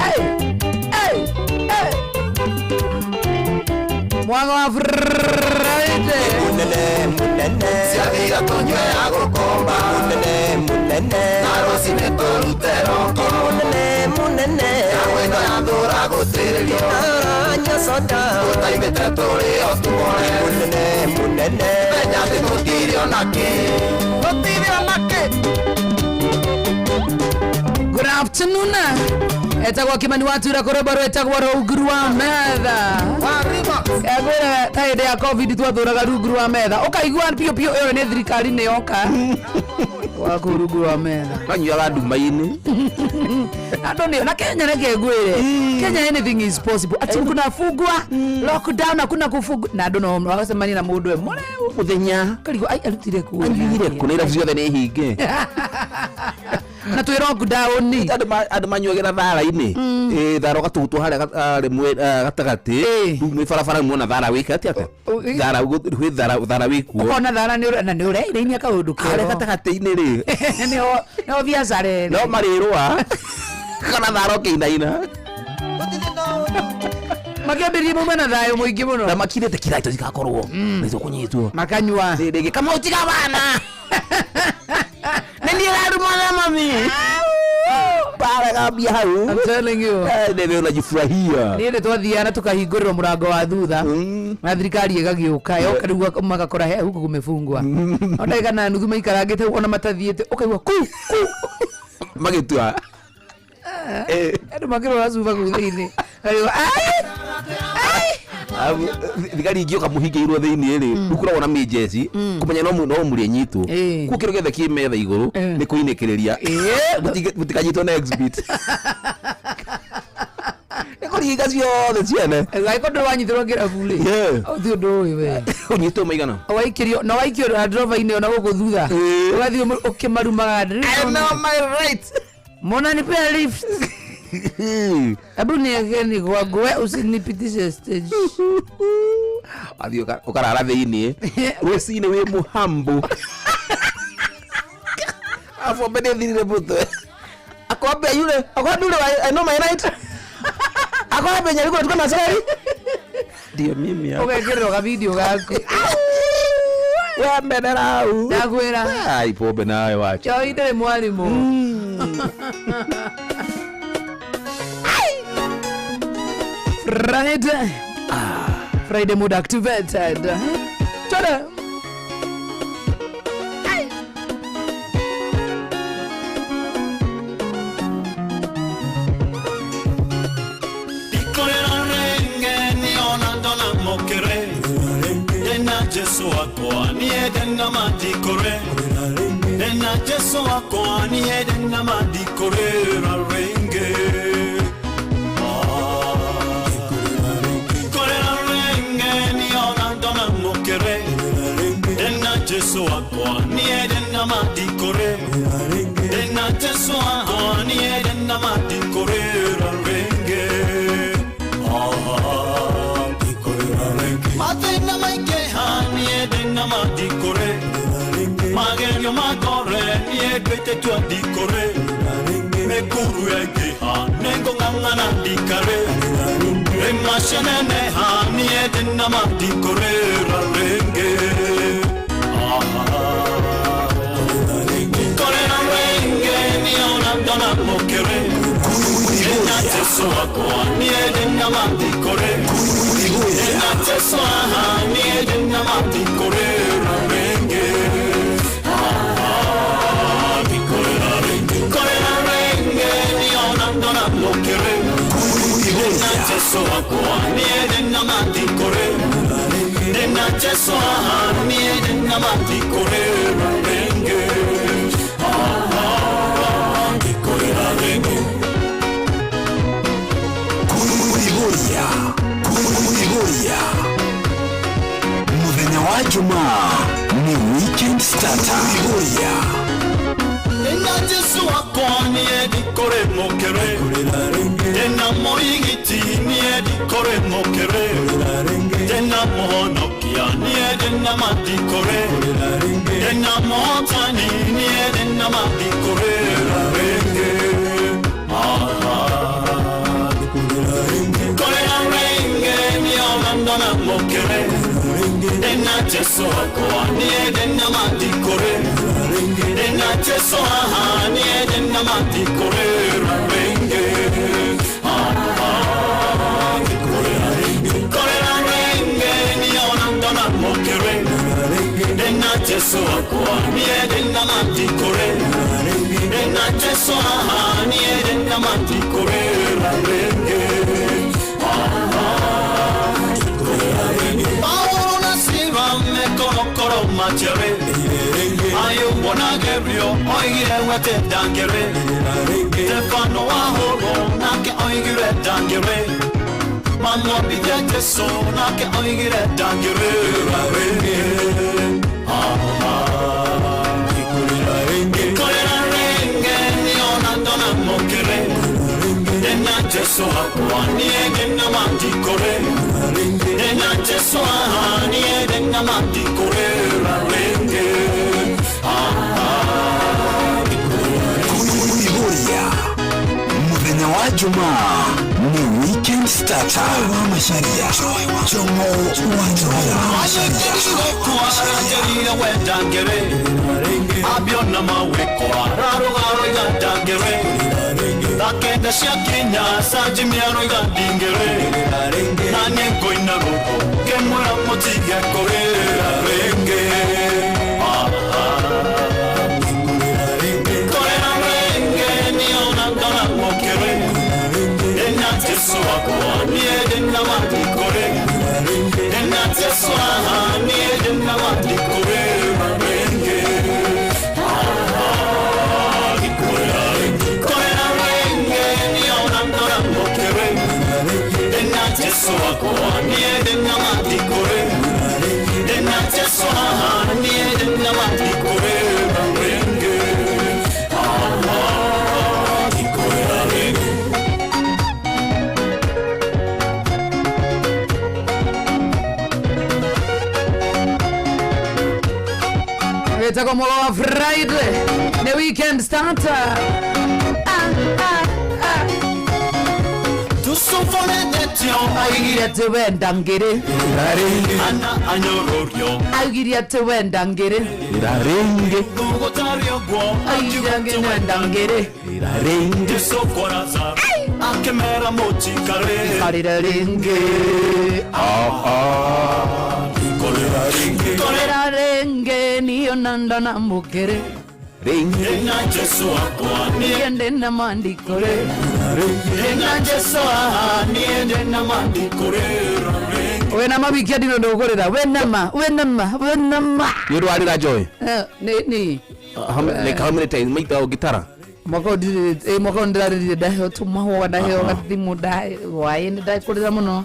Speaker 4: Hey, hey, hey. Mwago wa Friday
Speaker 6: munene munene
Speaker 7: ciathira tũnyue ya gũkomba
Speaker 6: munene munene
Speaker 7: na rũcinĩ tũrute roko
Speaker 6: munene munene
Speaker 7: nyamũ ĩno yathũra gũtĩrĩrio
Speaker 6: aranyua soda
Speaker 7: tũtaimĩte tũrĩ o tumore
Speaker 6: munene munene
Speaker 7: menya atĩ tũtirĩ ona kĩ tũtirĩ ona kĩ.
Speaker 4: Good afternoon. Etagwo Kimani Watura kũrũmba rwĩtagwo rungu rwa metha. Kegwĩra ta hĩndĩ ya COVID twathũraga rungu rwa metha ũkaigua piũ piũ ĩyo nĩ thirikari nĩ yoka waku rungu rwa metha
Speaker 6: manyuaga nduma-inĩ
Speaker 4: andũ nĩ na Kenya reke ngwĩre Kenya anything is possible ati kuna fungwa lockdown hakuna kufungwa na andũ no magacemania na mũndũ we mũreu
Speaker 6: mũthenya
Speaker 4: karigwo ai arutire ku
Speaker 6: anyuire kũ na irabu ciothe nĩ hinge
Speaker 4: na twĩ lockdown
Speaker 6: andũ manyuagĩra thara-inĩ thara ũgatugutwo harĩa rĩmwe gatagatĩ rĩu mwĩ barabara muona thara wĩka atĩa thara gwĩ thara wĩkuo
Speaker 4: ũkona thara na nĩ ũreirainia kaũndũ
Speaker 6: harĩa
Speaker 4: kero
Speaker 6: gatagatĩ-inĩ rĩ
Speaker 4: nĩho biacara ĩrĩ
Speaker 6: no marĩrũa kana thara ũkĩinaina
Speaker 4: makĩambĩrĩria mauma na thayũ mũingĩ mũno
Speaker 6: na makirĩte kiraito cikakorwo nĩ tũkũnyitwo
Speaker 4: makanyua
Speaker 6: rĩngĩ kamau tiga bana nĩ niĩ rarumana mami bara gambia hau.
Speaker 4: I'm telling you.
Speaker 6: Nĩ unajifurahia
Speaker 4: niĩ nĩ twathiaga na tũkahingũrĩrwo mũrango wa thutha na thirikari ĩgagĩũka yoka rĩu magakora he huku kumefungwa o ndagĩka na nuthu maikarangĩte ona matathiĩte ũkaigua ku ku
Speaker 6: magĩtua
Speaker 4: andũ makĩrora cuba kũu thĩinĩ Karigwo, ai ai
Speaker 6: thigari ingĩũka mũhingĩirwo thĩinĩ rĩ rĩu kũragwo na mĩnjeci kũmenya no mũrĩnyitwo kuo kĩrĩa gĩothe kĩ metha igũrũ nĩ kũinĩkĩrĩria mũtikanyitwo na exhibit nĩ kũringa ciothe ciene
Speaker 4: angĩkorwo ndũrĩ wanyitĩrwo kĩrabu rĩ ũthiĩ ũndũ ũyũ we
Speaker 6: ũnyitwo maigana
Speaker 4: waikĩrio na waikio na drova-inĩ ona gũkũ thutha ũgathiĩ ũkĩmarumaga
Speaker 6: I know my right
Speaker 4: Mnanipea lift. Hebu niwekeni kwangu, we usinipitishe stage.
Speaker 6: Athiĩ ũkarara thĩinĩ rũcinĩ wĩ mũhambu abombe nĩ thirire mũtwe akwambia yule akwambia yule I know my right akwambia nyariko tuko na sari ndio mimi hapa
Speaker 4: Ũgekĩrĩrwo kavideo gaku
Speaker 6: we menera hau
Speaker 4: ndakwĩra
Speaker 6: ai pombe nayo wacha
Speaker 4: Choi ndĩrĩ mwarimũ. Friday. Friday mood activated. Twende.
Speaker 8: Jesu wakwa niende na madikore Nena Jesu wakwa niende na madikore renge Korera renge ni ona ndona mokere Nena Jesu Jesu wakwa niĩ ndĩna mandikũrĩ ndĩna Jesu wakwa niĩ ndĩna mandikũrĩra rĩngĩ. Ah, ndikũrĩra rĩngĩ. Mathĩna maingĩha niĩ ndĩna mandikũrĩ magerio makore niĩ ngwĩtĩtwo ndikũrĩ mĩkuru yaingĩha nĩngũng'ang'ana ndikarĩ rĩmaceneneha niĩ ndĩna mandikũrĩra rĩngĩ. Korera rĩngĩ niona ndona mũkĩrĩ ndĩna Jesu wakwa niĩ ndĩna mandikũrĩ ndĩna Jesu aha niĩ ndĩna mandikũrĩra rĩngĩ. Korera rĩngĩ niona ndona mũkĩrĩ ndĩna Jesu wakwa niĩ ndĩna mandikũrĩ ndĩna Jesu aha niĩ ndĩna mandikũrĩra rĩngĩ. Ndikorera rĩngĩ.
Speaker 1: Kuiguria kuiguria muthenya wa Jumaa ni weekend starter. Kuiguria
Speaker 8: Ndĩna Jesu wakwa niĩ ndikũrĩ mũkĩrĩ ndĩna mũrigiti niĩ ndikũrĩ mũkĩrĩ ndĩna mũhonokia niĩ ndĩna mandikũrĩ ndĩna mũhotani niĩ ndĩna mandikũrĩra rĩngĩ. Korera rĩngĩ niona ndona mũkĩrĩ ndĩna Jesu wakwa niĩ ndĩna mandikũrĩ ndĩna Jesu aha niĩ ndĩna mandikũrĩra rĩngĩ. Korera rĩngĩ niona ndona mũkĩrĩ ndĩna Jesu wakwa niĩ ndĩna mandikũrĩ ndĩna Jesu aha niĩ ndĩna mandikũrĩra rĩngĩ. Paulo na Sila mekorokoro macere Ayubu na Gerio oigire wete ndangĩrĩ Stefano ahũrwo nake oigire ndangĩrĩ mamwambithia Jesu nake oigire ndangĩrĩra rĩngĩ. Korera rĩngĩ niona ndona mũkĩrĩ ndĩna Jesu wakwa niĩ ndĩna mandikũrĩ ndĩna Jesu aha niĩ ndĩna mandikũrĩra rĩngĩ.
Speaker 1: Kuiguria muthenya wa Jumaa ni weekend starter. Wa Macharia Jomo wa Njoya.
Speaker 8: Aranjĩrire we ndangĩrĩ abiona mawĩko ararũgarũiga ndangĩrĩ thaa kenda ciakinya canji mĩaroiga ndingĩrĩ na niĩ ngũina rũgo ngĩmwĩra mũtige kũrĩra rĩngĩ. Korera rĩngĩ niona ndona mũkĩrĩ ndĩna Jesu wakwa niĩ ndĩna mandikũrĩ ndĩna Jesu aha niĩ ndĩna mandikũrĩra rĩngĩ. Korera rĩngĩ niona ndona mũkĩrĩ ndĩna Jesu wakwa niĩ ndĩna mandikũrĩ ndĩna Jesu aha niĩ ndĩna mandikũrĩra rĩngĩ. Ndikorera rĩngĩ.
Speaker 4: Wĩtagwo Mũgo wa Friday nĩ weekend starter.
Speaker 8: Tusufonethetio
Speaker 4: Augire atĩ we ndangĩrĩ
Speaker 8: ana anyũrũrio
Speaker 4: augire atĩ we ndangĩrĩ
Speaker 6: rĩngĩ
Speaker 8: gũtarĩ ũguo
Speaker 4: augire atĩ we ndangĩrĩ
Speaker 6: rĩngĩ
Speaker 8: Jesu kwa Lazaro akĩmera mũtikarĩre
Speaker 4: karĩre rĩngĩ
Speaker 8: rĩngĩ.
Speaker 4: korera rĩngĩ niona ndona mũkĩrĩ
Speaker 6: rĩngĩ
Speaker 8: Ndĩna Jesu wakwa niĩ
Speaker 4: niĩ ndĩna mandikũrĩ
Speaker 8: ndĩna Jesu aha niĩ ndĩna mandikũrĩra rĩngĩ.
Speaker 4: wĩna ma weekend ĩno ndũkũrĩra wĩna ma wĩna ma wĩna ma
Speaker 6: nĩ ũndũ warĩra Joy
Speaker 4: Eh, nĩ
Speaker 6: like how many times maita ũngĩtara
Speaker 4: Mwaka ũyũ mwaka ũyũ ndĩrarĩrire, ndaheo tũmahũa, ndaheo gathimũ, waĩ nĩ ndakũrĩra mũno.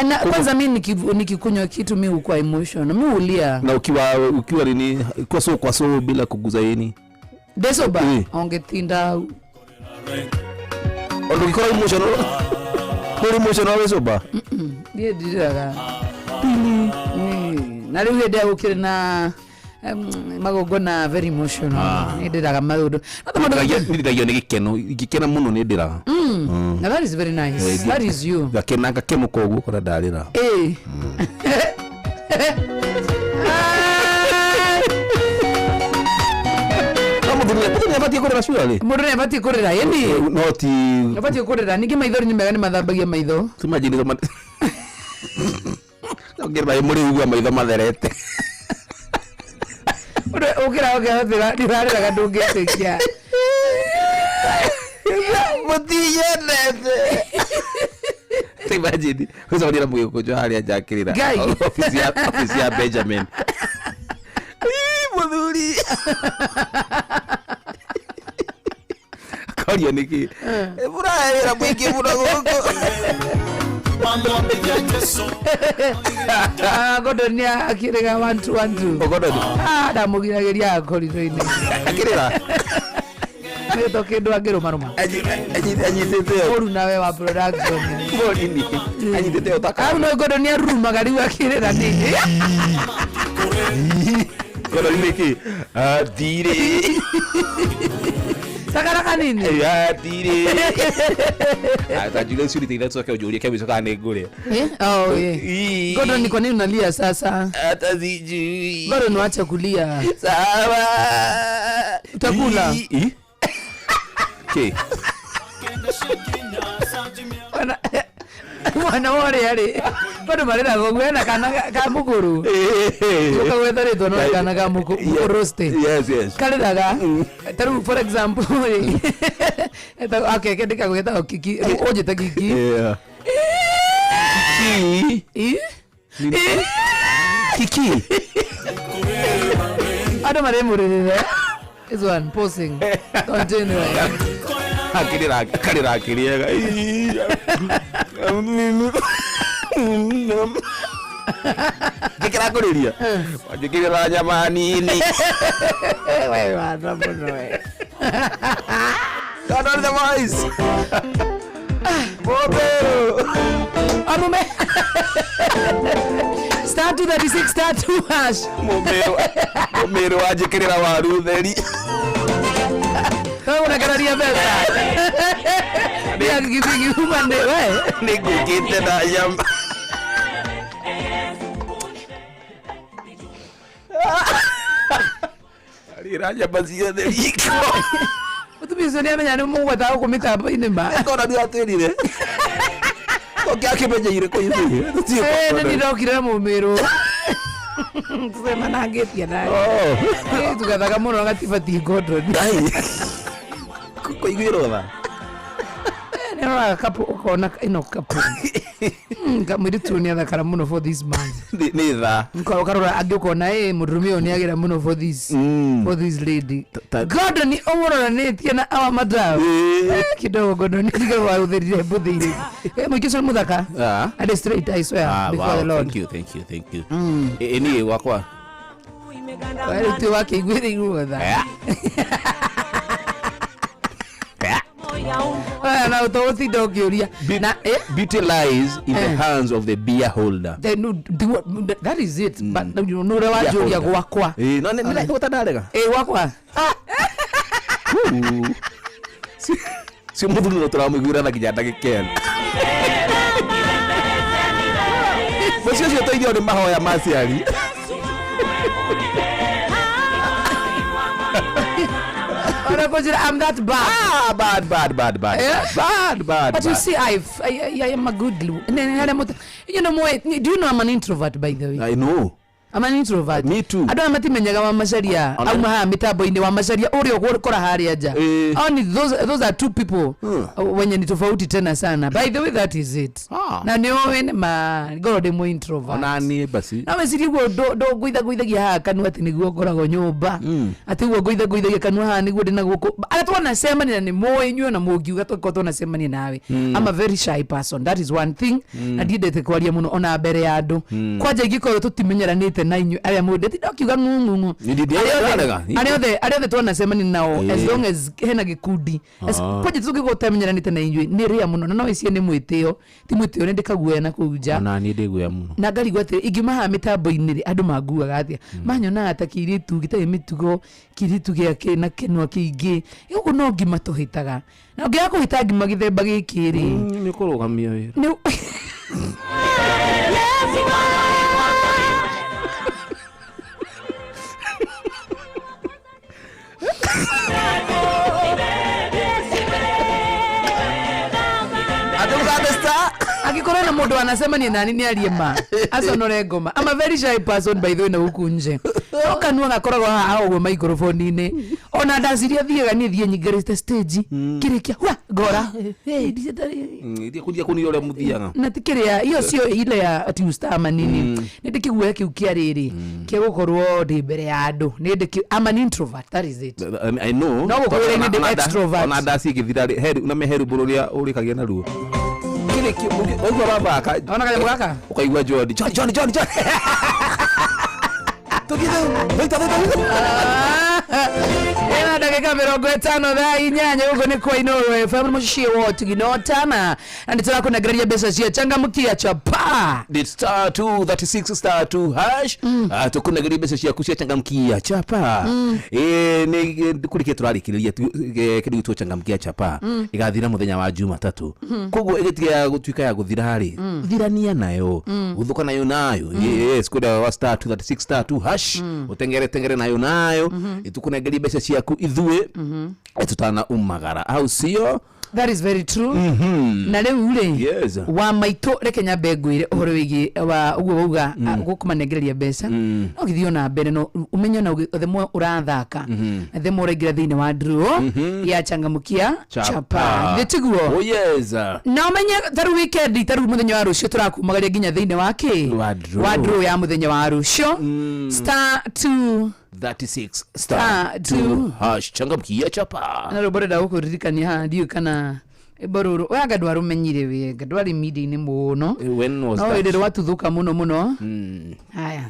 Speaker 4: Na kwanza mi nikikunywa kitu mi hukuwa emotional, mi hulia.
Speaker 6: Na ukiwa nini, kwa so kwa so bila kuguza yeni.
Speaker 4: Ndesoba ongetinda.
Speaker 6: Ondu gikora emotional. Kuri emotional we soba.
Speaker 4: Niĩ ndirĩraga. Na rĩu hĩndĩ ĩrĩa gũkĩrĩ na magongona very emotional, nĩ ndĩraga maũndũ no ta maũndũ.
Speaker 6: Ndiragio nĩ gĩkeno, ingĩkena mũno nĩ ndĩraga.
Speaker 4: Na that is very nice. That is you.
Speaker 6: Ngakena, ngakemũka ũguo kora ndarĩra. No mũthuri nĩ abatiĩ kũrĩra surely.
Speaker 4: Mũndũ nĩ abatiĩ kũrĩra, ĩni.
Speaker 6: No ti
Speaker 4: Abatiĩ kũrĩra. Ningĩ maithori nĩ mega, nĩ mathambagia maitho.
Speaker 6: Imagine thoma. Ngĩrĩ mũrĩ igua maitho matherete.
Speaker 4: Ũndũ ũkĩra ũkĩhũthĩra nĩ ũrarĩraga, ndũngĩtĩkia.
Speaker 6: Mũtinyendete. Imagine gũcemania na mũgĩkũnjũ harĩa njakĩrĩra.
Speaker 4: Ngai.
Speaker 6: Office ya Benjamin. Ii, mũthuri akoria nĩkĩ mũrahe wĩra mũingĩ mũno gũkũ.
Speaker 4: Ah, Gordon nĩ akĩrĩga one two one two.
Speaker 6: Gordon.
Speaker 4: Ah, ndamũgiragĩria koriro-inĩ.
Speaker 6: Akĩrĩra.
Speaker 4: Nĩ to kĩndũ angĩrũmarũma.
Speaker 6: Anyitĩte
Speaker 4: ũru nawe wa production.
Speaker 6: Morini anyitĩte ũtaka.
Speaker 4: Au no Gordon nĩ arurumaga rĩu akĩrĩra nĩ.
Speaker 6: Gordon nĩkĩ athirĩ.
Speaker 4: Takaraka nini.
Speaker 6: Athirĩ tanjuria ciũria ithatũ coke ũnjũrie kĩamũico kana nĩ ngũrĩa.
Speaker 4: Eh? Oh, yeah. Gordon, ni kwa nini unalia sasa?
Speaker 6: Hata sijui.
Speaker 4: Gordon, wacha kulia.
Speaker 6: Sawa.
Speaker 4: Utakula.
Speaker 6: Ii. Kĩ?
Speaker 4: Mwana worĩa rĩ, bado marĩraga ũguo ena kana ka mũkũrũ ũkagwetha rĩtwa no kana ka mũkũrũ.
Speaker 6: Yes.
Speaker 4: Karĩraga ta rĩu, for example rĩ, okay, kende kagwetagwo Kiki, ũnjĩte Kiki.
Speaker 6: Kiki.
Speaker 4: Ĩ?
Speaker 6: Kiki.
Speaker 4: Andũ marĩmũrĩrĩre. This one pausing continue.
Speaker 6: Akĩrĩra, akarĩra akĩrĩaga. Ngĩkĩra kũrĩria wanjĩkĩrĩra nyama nini.
Speaker 4: We wana mũno we.
Speaker 6: Turn on the voice. Mobero.
Speaker 4: Amume *236 *2#.
Speaker 6: Mobero. Mobero wanjĩkĩrĩra waru theri.
Speaker 4: Ũrekeraria mbeca nĩ githigi uma nĩ we.
Speaker 6: Nĩ ngũkĩte na nyama. Arĩra nyama ciothe riko.
Speaker 4: Mũtumia ũcio nĩ amenya nĩ mũgwetaga gũkũ mĩtambo-inĩ ma.
Speaker 6: Kona nĩ atwĩrire. Oke akĩmenyeire kũ ithuĩ.
Speaker 4: Nĩ ndokire mũmĩrũ tũcemanangĩtie naye tugathaga mũno gatibatiĩ Gordon.
Speaker 6: Kũiguĩrwo tha.
Speaker 4: Nĩroraga kapu ũkona ĩno kapu kamũirĩtu ũyũ nĩ athakara mũno for this man.
Speaker 6: Nĩ tha.
Speaker 4: Ũkarora angĩ ũkona ĩ mũndũrũme ũyũ nĩ agĩra mũno for this lady. Gordon ũmũroranĩtie na our madam. Kidogo Gordon tiga wahũthĩrire mbũthĩire. Mũingĩ ũcio nĩ mũthaka. And straight, I swear before the Lord.
Speaker 6: Thank you, thank you, thank you. Ĩ niĩ gwakwa.
Speaker 4: Rĩu ti wakĩiguĩrĩirwo tha. Aya, na ũtũgũtinda ũkĩũria na
Speaker 6: Beauty lies in the hands of the beer holder.
Speaker 4: Then, no, that is it, but no ũrĩa wanjũria gwakwa.
Speaker 6: Ĩ, no nĩ nĩ ndarega.
Speaker 4: Ĩ gwakwa.
Speaker 6: Cio mũthuri no tũramũiguĩra tha nginya ndagĩka ĩno. Mũciĩ ũcio tũirio nĩ mahoya ma aciari.
Speaker 4: Ona kũnjĩra I'm that bad.
Speaker 6: Ah, bad, bad, bad, bad. Bad, bad.
Speaker 4: But you
Speaker 6: Bad.
Speaker 4: see, I am a good you know more, do you know I'm an introvert, by the way?
Speaker 6: I know.
Speaker 4: I'm an introvert.
Speaker 6: Me too.
Speaker 4: Andũ aya matimenyaga wa macaria auma haha mĩtambo-inĩ wa macaria ũrĩa ũgũkora harĩa nja. Only those are two people wenye ni tofauti tena sana. By the way, that is it. Na nĩ ũĩ nĩ ma ngorwo ndĩ mũ introvert.
Speaker 6: Ona niĩ basi.
Speaker 4: Na wecirie guo ndũngũithagũithagia haha kanua atĩ nĩguo ngoragwo nyũmba. Atĩ guo ngũithagũithagia kanua haha nĩguo ndĩ na gũkũ. Arĩa twanacemania na nĩ mũĩ inyuĩ ona mũngiuga tũkorwo twanacemania nawe. I'm a very shy person. That is one thing. Na ndiendete kwaria mũno ona mbere ya andũ. Kwanja ingĩkorwo tũtimenyeranĩte na inyuĩ arĩa mũndeti ndokiuga ng'ung'ung'u. Arĩa othe twanacemania nao as long as hena gĩkundi. Kwanja tũngĩkorwo tũtamenyeranĩte na inyuĩ nĩ rĩa mũno na no icie nĩ mwĩtĩo. Ti mwĩtĩo nĩ ndĩkaguoya na kũu nja.
Speaker 6: Ona niĩ ndĩguoya mũno.
Speaker 4: Na ngarigwo atĩ ingiuma haha mĩtambo-inĩ rĩ andũ manguaga atĩa. Manyonaga ta kĩirĩtu gĩtarĩ mĩtugo, kĩirĩtu gĩa na kĩnua kĩingĩ. Ũguo no ngima tũhĩtaga. Na ũngĩaga kũhĩta ngima gĩthemba gĩkĩ rĩ.
Speaker 6: Nĩ ũkũrũgamia wĩra.
Speaker 4: Akikorwo na mũndũ anacemania nani nĩ arie ma aconore ngoma. I'm a very shy person by the way na gũkũ nje. No kanua gakoragwo haha ũguo microphone-inĩ. Ona ndaciria thiaga niĩ thiĩ nyingĩrĩte stage kĩrĩkia hwa ngora.
Speaker 6: Kũnjia kũnira ũrĩa mũthiaga.
Speaker 4: Na ti kĩrĩa hiyo sio ile ya ati ustama nini. Nĩ ndĩkĩguoya kĩu kĩa rĩrĩ kĩa gũkorwo ndĩ mbere ya andũ. Nĩ ndĩkĩ I'm an introvert, that is it.
Speaker 6: I know.
Speaker 4: No gũkorwo nĩ ndĩ extrovert.
Speaker 6: Ona ndaci ĩgĩthira rĩ na meheru mbũrũ ũrĩa ũrĩkagia naruo. Ũguo ũrathaka.
Speaker 4: Ona kanyamũ gaka?
Speaker 6: Ũkaigua John. John John John John. Tũthiĩ thĩta thĩta.
Speaker 4: Ena ndagĩka 50 thaa 8 gũkũ nĩ kwa Inooro FM mũciĩ wa Ũtugino Tana na nĩ tũrakũnengereria mbeca cia changamkia chapa.
Speaker 6: The star 236 star 2 hash. Tũkũnengereria mbeca ciaku cia changamkia chapa. Nĩ kũrĩkia tũrarĩkĩrĩria kĩndũ gĩtwo changamkia chapa. Ĩgathira mũthenya wa Jumatatũ. Koguo ĩgĩtiga gũtuĩka ya gũthira rĩ. Thirania nayo. Gũthũka nayo nayo. Yes, kũrĩa wa star 236 star 2 hash. Ũtengere tengere nayo nayo. Ĩtũkũnengereria mbeca ciaku ithuĩ. Tutana umagara au sio?
Speaker 4: That is very true. Na rĩu rĩ
Speaker 6: yes.
Speaker 4: Wa maitũ reke nyambe ngwĩre ũhoro wĩgiĩ wa ũguo wauga gũkũmanengereria mbeca. No gĩthiĩ ona mbere no ũmenye na the more ũrathaka the more ũraingĩra thĩinĩ wa draw ya changamkia chapa. Githĩ tiguo?
Speaker 6: Oh yes.
Speaker 4: Na ũmenye ta rĩu weekend ta rĩu mũthenya wa rũciũ tũrakumagaria nginya thĩinĩ wa kĩ? Wa draw ya mũthenya wa rũciũ. Star 2
Speaker 6: 36 star 2 hash changamkia chapa.
Speaker 4: Na rwĩmbo ndĩrenda gũkũririkania haha ndiũĩ kana rwĩmbo rũrũ oya anga ndwarũmenyire wega ndwarĩ media-inĩ mũno.
Speaker 6: When was
Speaker 4: no
Speaker 6: that?
Speaker 4: hĩndĩ rwatuthũka mũno mũno. Haya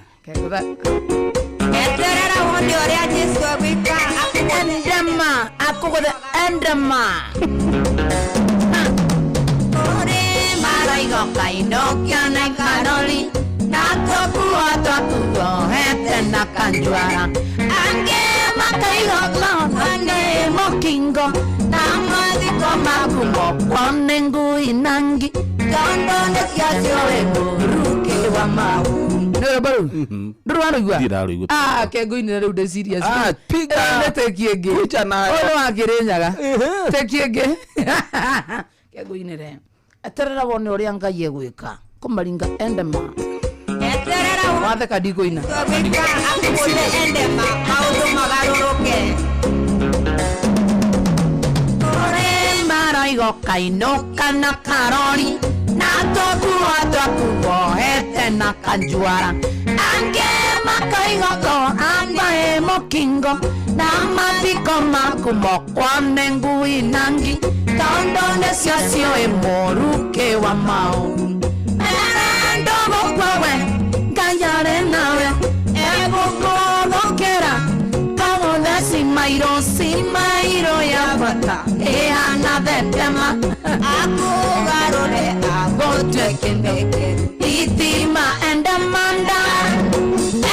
Speaker 9: eterera wone ũrĩa Jesũ egwĩka
Speaker 4: endema akũgũthe endema
Speaker 9: kũrĩ maraigoka inokio na karoli na tũkuo twakuohete na kanjwara angĩ makaigoka nĩ mũkingo na mathiko maku mokwo nĩ ngui na ngi tondũ nĩcio ciũĩ mũrukĩ wa mau.
Speaker 4: Nĩ rwĩmbo rũu? Ndũrĩ warũigua?
Speaker 6: Ndirĩ ndarũigua.
Speaker 4: Ke ngũinĩra rĩu ndĩ serious.
Speaker 6: Piga.
Speaker 4: Nĩ teki ĩngĩ.
Speaker 6: Kuja nayo.
Speaker 4: Ũyũ wa Kĩrĩnyaga. Teki ĩngĩ. Ke ngũinĩre. Eterera wone ũrĩa Ngai egwĩka. Kũmaringa endema.
Speaker 9: Eterera
Speaker 4: watheka ndikũina.
Speaker 9: Egwĩka akũgũthe endema maũndũ magarũrũke. Kũrĩ maraigoka inũka na karori na tũkuo twakuohete na kanjuara angĩ makaigoka ambae mũkingo na mathiko maku mokwo nĩ ngui na ngi tondũ nĩcio ciũĩ mũrukĩ wa maũndũ. Mera ndũgũkua we Ngai arĩ nawe egũkũthũkĩra kagũthe cimairũ cimairũ ya bata ĩhana thetema akũgarũre agũtue kĩndũ thitima endemanda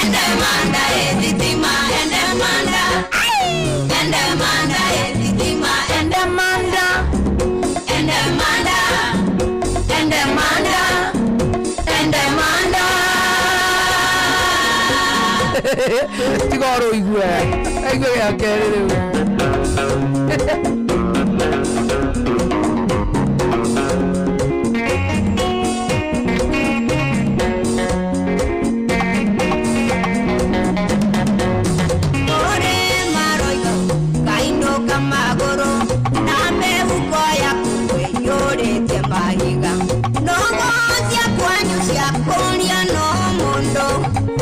Speaker 9: endemanda ĩ thitima endemanda endemanda ĩ thitima endemanda endemanda endemanda endemanda.
Speaker 4: Tiga ũrũigue aigue gĩa kerĩ rĩu.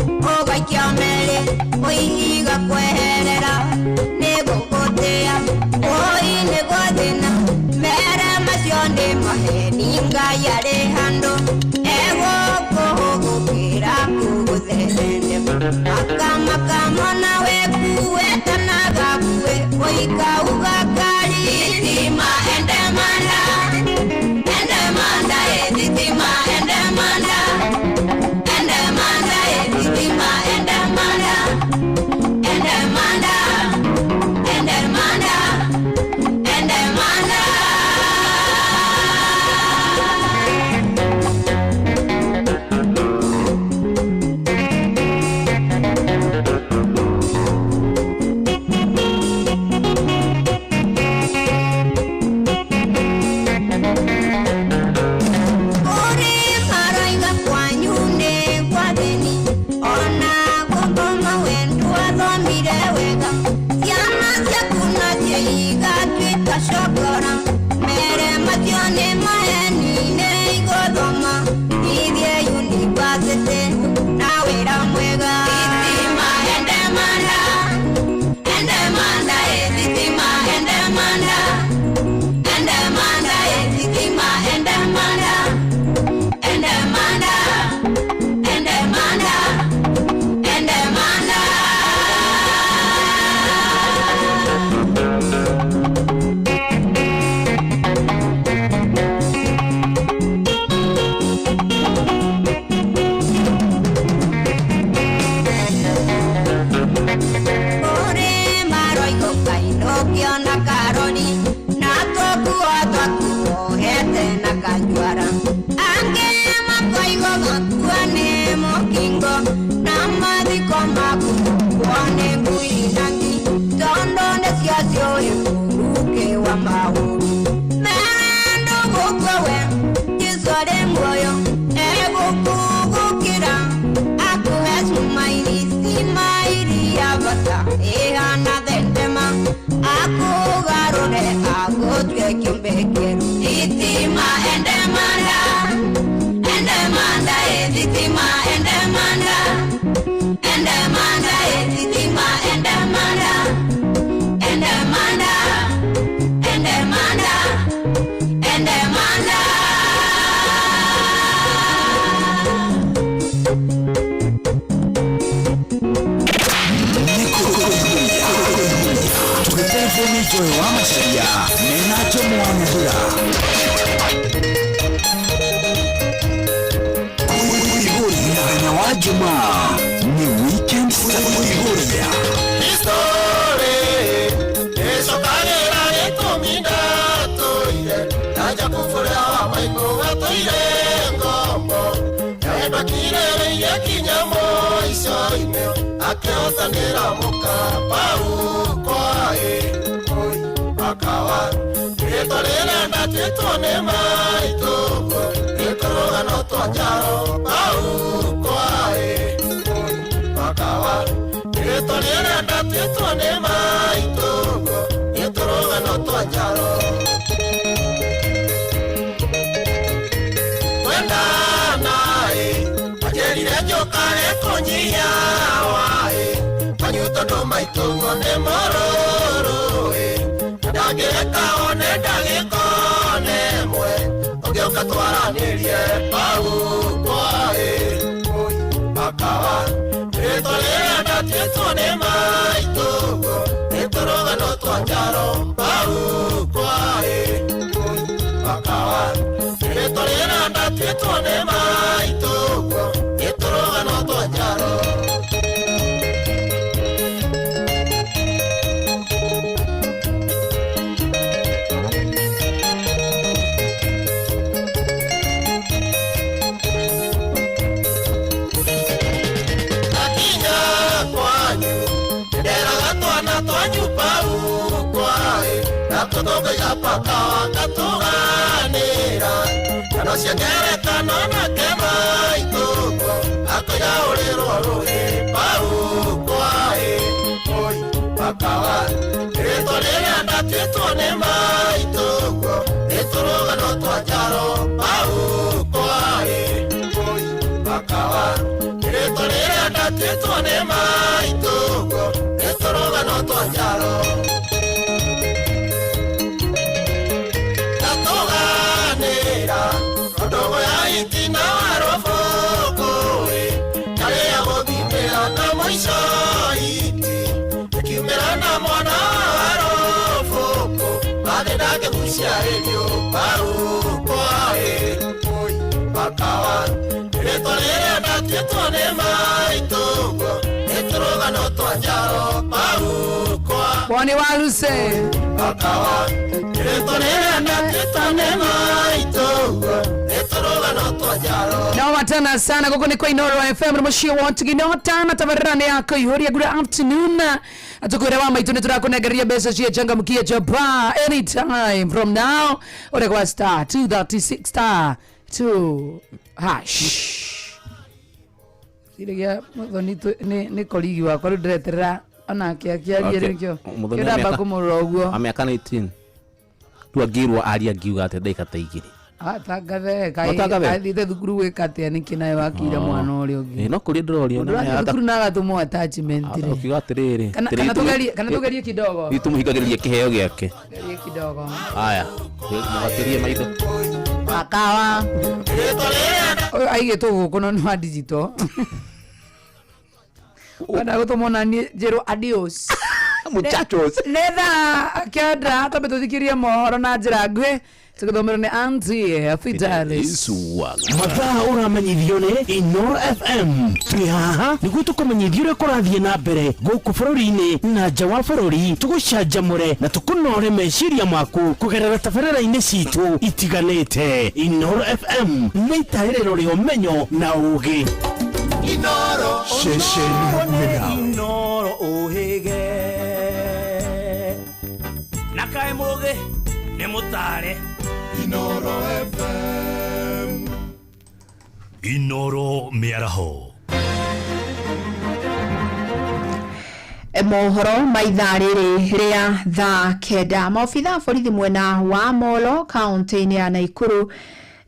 Speaker 9: Ũgaikia merĩ ũihiga kweherera nĩgũgũtĩa ũi nĩ gwathĩna mere macio nĩ maheni Ngai arĩ handũ egũkũhũgũkĩra kũgũtherende makamakamona wekuĩte na gakue ũikauga kari thitima endemanda endemanda thitima endemanda endemanda thitima endemanda endemanda endemanda endemanda. Uri maroiga kwanyu nĩ gwathĩni ona gũthoma wendu athomire wega ciana ciaku nacio igatuĩka cokora mere macio nĩ maheni nĩ igũthoma ithiĩ yunivasĩtĩ na wĩra mwega. Thitima endemanda endemanda thitima endemanda endemanda thitima endemanda endemanda endemanda endemanda. Uri maroigo kainũkio na karori na tũkuo twakuohete na kanjuara angĩ makoigo gakua nĩ mũkingo na mathiko maku kuo nĩ ngui na ngi tondũ nĩcio ciũĩ mũrukĩ wa mahũru mere ndũgũkua we Jesũ arĩ muoyo egũkũgũkĩra akũhe cumairi cimairi ya bata ĩhana thendema akũgarũre agũtue kĩũmbe kĩerũ. Thitima endemanda endemanda thitima endemanda endemanda thitima endemanda endemanda endemanda endemanda.
Speaker 1: Tũgĩteithio nĩ Joy wa Macharia mena Jomo wa Nyahĩra. Mũthenya wa Jumaa ni weekend Kuiguria.
Speaker 3: Histori ĩcokagĩra gĩtũmi ndatũire ndaja kũbũrĩa wa maitũ gatũire ngombo yendakirĩrĩirie kinya mũico-inĩ akĩhotanĩra mũka pau kwaĩ oi akawa rĩtwa rĩrĩa ndatĩtwo nĩ maitũguo rĩtũrũgano twa njaro pau kwaĩ oi akawa rĩtwa rĩrĩa ndatĩtwo nĩ maitũguo rĩtũrũgano twa njaro twendanaĩ anjĩrire njũkage kũnyihia waĩ kanyu tondũ maitũguo nĩ mũrũrũ-ĩ ndangĩreka one ndagĩka one ĩmwe ũngĩũka twaranĩrie pau kwaĩ oi akawa rĩtwa rĩrĩa ndatĩtwo nĩ maitũguo rĩtũrũgano twa njaro pau kwaĩ oi akawa rĩtwa rĩrĩa ndatĩtwo nĩ maitũguo rĩtũrũgano twa njaro. Akinya kwanyu nderaga twana twanyu pau kwaĩ natũtũngaiga pakawa ngatũganĩra ngano cia ngerekano nake maitũguo akoiga ũrĩrwo rũhĩ pau kwaĩ oi pakawa rĩtwa rĩrĩa ndatĩtwo nĩ maitũguo rĩtũrũgano twa njaro pau kwaĩ oi pakawa rĩtwa rĩrĩa ndatĩtwo
Speaker 7: ndatuĩtwo nĩ maitũguo nĩ tũrũgano twa njaro ndatũganĩra ndũgũ ya itina wa rũbũkũĩ karĩa gũthimĩra na mũico iti ĩkiumĩra na mwana wa rũbũkũ bathĩ ndakĩguciarĩrio barukwaĩ bakawa rĩtwa rĩrĩa ndatuĩtwo nĩ maitũguo nĩ tũrũgano twa njaro barukwa
Speaker 4: Woni wa Luse
Speaker 7: bakawa rĩtwa rĩrĩa ndatuĩtwo nĩ maitũguo nĩ tũrũgano twa njaro
Speaker 4: Naoma tena sana gũkũ nĩ kwa Inoro FM nĩ mũciĩ wa Tigino tana tabarĩra nĩ yako ihuria. Good afternoon, atukwĩre wa maitũ nĩ tũrakũnengereria mbeca cia changamkia chapa anytime from now ũrĩ kwa star 236 star 2 hash. Ciragia Muthoni nĩ koligi wakwa rĩu ndĩreterera onake akĩarie.
Speaker 6: Okay.
Speaker 4: Nĩkĩo
Speaker 6: Muthoni
Speaker 4: kĩo ndamba kũmũrora ũguo.
Speaker 6: A mĩaka 19 rĩu angĩrwo aria angiuga atĩ ndagĩka ta igĩrĩ.
Speaker 4: Atangathe.
Speaker 6: Atangathe?
Speaker 4: Athiĩte thukuru gwĩka atĩa nĩkĩ nawe wakire mwana ũrĩa ũngĩ?
Speaker 6: Ĩ, no kũria ndĩroria.
Speaker 4: Mũndũ ũrathiĩ thukuru na agatũmwo attachment rĩ.
Speaker 6: Ũkiuga atĩrĩrĩ,
Speaker 4: Kana tugerie kidogo.
Speaker 6: Tũmũhingagĩrĩria kĩheo gĩake.
Speaker 4: Tugerie kidogo.
Speaker 6: Aya, mũgatĩrie maitho.
Speaker 4: Akawa ũyũ aigĩtwo gũkũ no nĩ wa digital wenda gũtũmwo naniĩ njĩrwo adios
Speaker 6: muchachos.
Speaker 4: Nĩ thaa 9, twambe tũthikĩrie mohoro na njĩra nguhĩ tũgĩthomerwo nĩ Auntie Fidelis.
Speaker 1: Mathaa ũramenyithio nĩ Inoro FM. Twĩ haha nĩguo tũkũmenyithia ũrĩa kũrathiĩ na mbere gũkũ bũrũri-inĩ na nja wa bũrũri, tũgũcanjamũre na tũkũnore meciria maku kũgerera tabarĩra-inĩ citũ itiganĩte. Inoro FM nĩ itaĩrĩro rĩa ũmenyo na ũgĩ.
Speaker 7: Inoro.
Speaker 2: Ceceni nawe.
Speaker 8: Inoro ũhĩge na kaĩ mũgĩ nĩ mũtare.
Speaker 3: Inoro FM.
Speaker 8: Inoro mĩaraho.
Speaker 10: Mohoro ma ithaa rĩrĩ rĩa thaa 9, maobitha a borithi mwena wa Molo kaunti-inĩ ya Naikuru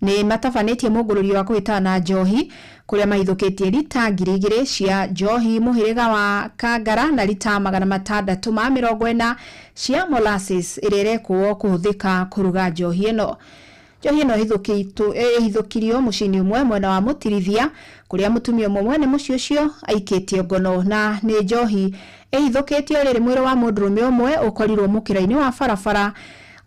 Speaker 10: nĩ matabanĩtie mũngũrũrio wa kũhĩtana na njohi kũrĩa mahithũkĩtie rita 2000 cia njohi mũhĩrĩga wa Kangara na rita 640 cia molasses ĩrĩa ĩrekwo kũhũthĩka kũruga njohi ĩno. Njohi ĩno ĩhithũkirio mũciĩ-inĩ ũmwe mwena wa Mũtirithia kũrĩa mũtumia ũmwe mwene mũciĩ ũcio aikĩtio ngono, na nĩ njohi ĩhithũkĩtio rĩrĩ mwĩrĩ wa mũndũrũme ũmwe ũkorirwo mũkĩra-inĩ wa barabara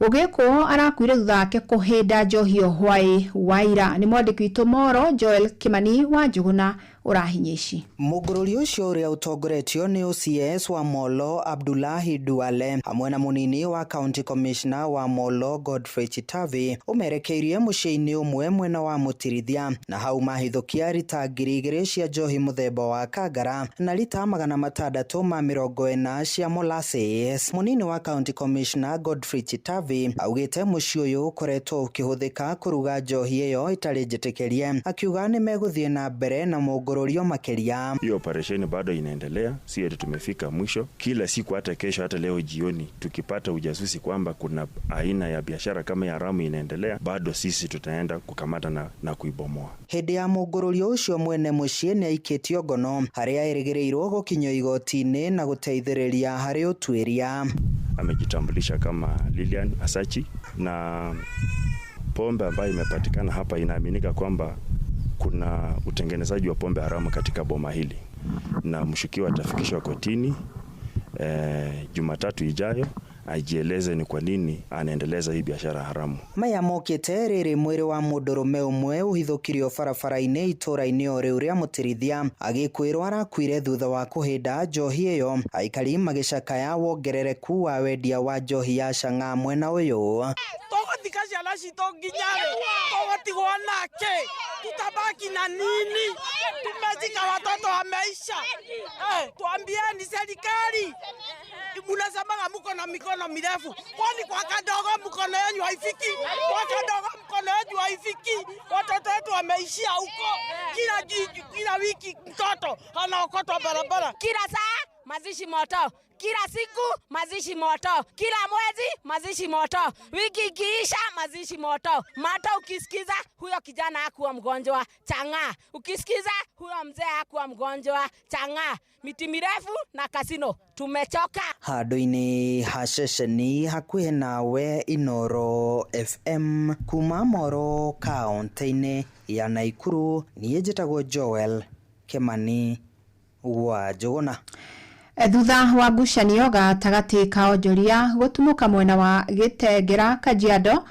Speaker 10: gũgĩkwo arakuire thutha wake kũhĩnda njohi ĩyo hwaĩ wa ira. Nĩ mwandĩki witũ Moro Joel Kimani wa Njũgũna ũrahinya ici.
Speaker 11: Mũngũrũri ũcio ũrĩa ũtongoretio nĩ OCS wa Molo Abdullahi Duale hamwe na mũnini wa County Commissioner wa Molo Godfrey Chitavi ũmerekeirie mũciĩ-inĩ ũmwe mwena wa Mũtirithia na hau mahithũkia rita 2000 cia njohi mũthemba wa Kangara na rita 640 cia molasses. Mũnini wa County Commissioner Godfrey Chitavi augĩte mũciĩ ũyũ ũkoretwo ũkĩhũthĩka kũruga njohi ĩyo ĩtarĩ njĩtĩkĩrie, akiuga nĩ megũthiĩ na mbere na mũngũrũrio makeria.
Speaker 12: Hiyo operesheni bado inaendelea, si eti tumefika mwisho. Kila siku, hata kesho, hata leo jioni, tukipata ujasusi kwamba kuna aina ya biashara kama ya haramu inaendelea, bado sisi tutaenda kukamata na kuibomoa.
Speaker 11: Hĩndĩ ya mũngũrũrio ũcio mwene mũciĩ nĩ aikĩtio ngono harĩa erĩgĩrĩirwo gũkinyio igoti-inĩ na gũteithĩrĩria harĩ ũtuĩria.
Speaker 12: Amejitambulisha kama Lilian Asachi, na pombe ambayo imepatikana hapa inaaminika kwamba kuna utengenezaji wa pombe haramu katika boma hili, na mshukiwa atafikishwa kotini Jumatatu ijayo ajieleze ni kwa nini anaendeleza hii biashara haramu.
Speaker 11: Maya mokĩte rĩrĩ mwĩrĩ wa mũndũrũme ũmwe ũhithũkirio barabara-inĩ itũra-inĩ o rĩu rĩa Mũtirithia agĩkwĩrwo arakuire thutha wa kũhĩnda njohi ĩyo, aikari magĩcakaya wongerereku wa wendia wa njohi ya chang'aa mwena ũyũ.
Speaker 13: Tũgũthika ciana citũ nginya rĩ? Tũgũtigwo nake? Tutabaki na nini? Tumezika watoto wameisha. Tuambieni serikali, mnasemaga mko na mikono mirefu, kwani kwa kadogo mkono yenu haifiki? Kwa kadogo mkono yenu haifiki. Watoto wetu wameishia huko. Kila wiki mtoto anaokotwa barabara.
Speaker 14: Kila saa
Speaker 13: mazishi moto, kila siku mazishi moto, kila mwezi mazishi moto, wiki ikiisha mazishi moto. Mata ukisikiza huyo kijana hakuwa mgonjwa, chang'aa. Ukisikiza huyo mzee hakuwa mgonjwa, chang'aa. Miti mirefu na kasino, tumechoka.
Speaker 11: Handũ-inĩ ha ceceni hakuhĩ nawe Inoro FM kuma Moro kaũntĩ-inĩ ya Naikuru, niĩ njĩtagwo Joel Kimani wa Njũgũna.
Speaker 10: Thutha wa ngucanio gatagatĩ ka onjoria gũtumũka mwena wa Gĩtengera Kajiado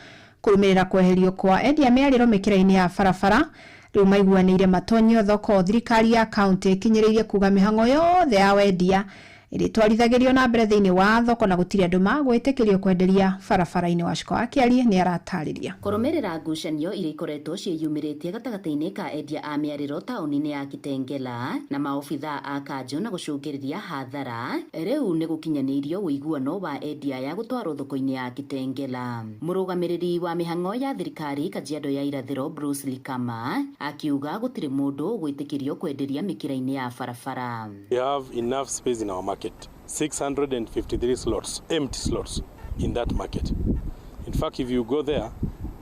Speaker 10: kũrũmĩrĩra kweherio kwa endia mĩarĩro mĩkĩra-inĩ ya barabara, rĩu maiguanĩire matonyio thoko. Thirikari ya kaũntĩ ĩkinyĩrĩirie kuga mĩhang'o yothe ya wendia ĩrĩtwarithagĩrio na mbere thĩinĩ wa thoko na gũtirĩ andũ magwĩtĩkĩrio kwenderia barabara-inĩ. Waciko wa Kĩarie nĩ aratarĩria.
Speaker 14: Kũrũmĩrĩra ngucanio iria ikoretwo ciĩyumĩrĩtie gatagatĩ-inĩ ka endia a mĩarĩro taũni-inĩ ya Kitengela na maobithaa a kanjũ na gũcũngĩrĩria hathara, rĩu nĩ gũkinyanĩirio ũiguano wa endia aya gũtwarwo thoko-inĩ ya Kitengela. Mũrũgamĩrĩri wa mĩhang'o ya thirikari Kajiado ya Irathĩro Bruce Likama akiuga gũtirĩ mũndũ ũgwĩtĩkĩrio kwenderia mĩkĩra-inĩ ya barabara.
Speaker 15: We have enough space in our market, 653 slots, empty slots in that market. In fact, if you go there,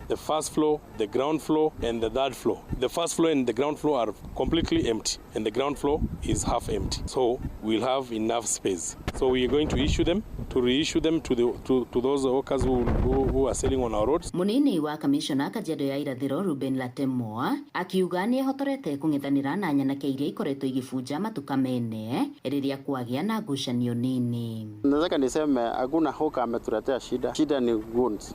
Speaker 15: the first floor, the ground floor, and the third floor. The first floor and the ground floor are completely empty, and the ground floor is half empty. So we'll have enough space. So we are going to issue them, to reissue them to the to those workers who are selling on our roads.
Speaker 14: Munini wa kamishona Kajiado ya Irathĩro Ruben Latemoa akiuga nĩ ehotorete kũng'ethanĩra na nyanake iria ikoretwo igĩbunja matuka mene rĩrĩa kwagĩa na ngucanio nini.
Speaker 16: Nataka niseme hakuna hoka ametuletea shida. Shida ni goons.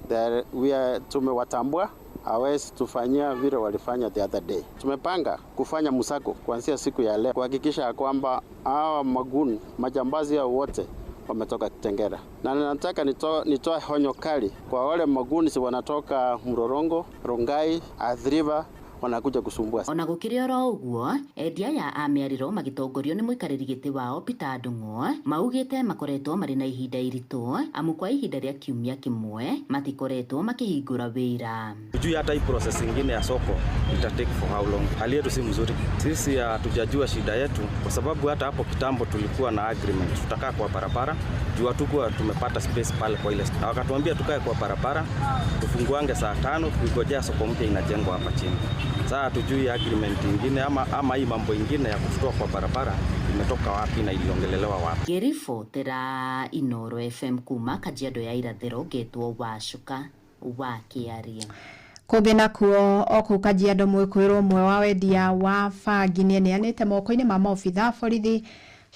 Speaker 16: We are tumewatambua, hawezi tufanyia vile walifanya the other day. Tumepanga kufanya msako kuanzia siku ya leo kuhakikisha kwamba hawa magun majambazi hao wote wametoka Kitengela. Na nataka nitoe honyo kali kwa wale maguni si wanatoka Mrorongo, Rongai, Athi River wanakuja kusumbua.
Speaker 14: Ona gũkĩrĩ oro ũguo, endia ya a mĩarĩro magĩtongorio nĩ mũikarĩri gĩtĩ wao Peter Ndung'u maugĩte makoretwo marĩ na ihinda iritũ amu kwa ihinda rĩa kiumia kĩmwe matikoretwo makĩhingũra wĩra.
Speaker 17: Tujui hata hii process ingine ya soko ita take for how long. Hali yetu si mzuri. Sisi hatujajua shida yetu kwa sababu hata hapo kitambo tulikuwa na agreement tutakaa kwa barabara juu hatukuwa tumepata space pale kwa ile. Na wakatuambia tukae kwa barabara tufunguange saa 5 tukigojea soko mpya inajengwa hapa chini. Sasa hatujui agreement ingine ama hii mambo ingine ya kufutoa kwa barabara imetoka wapi na iliongelelewa wapi.
Speaker 14: Ngĩribotera Inoro FM kuma Kajiado ya Irathĩro ngetwo Wacuka wa Kĩaria.
Speaker 10: Kũngĩ nakuo o kũu Kajiado mwĩkũĩrwo ũmwe wa wendia wa bangi nĩeneanĩte moko-inĩ ma maobitha a borithi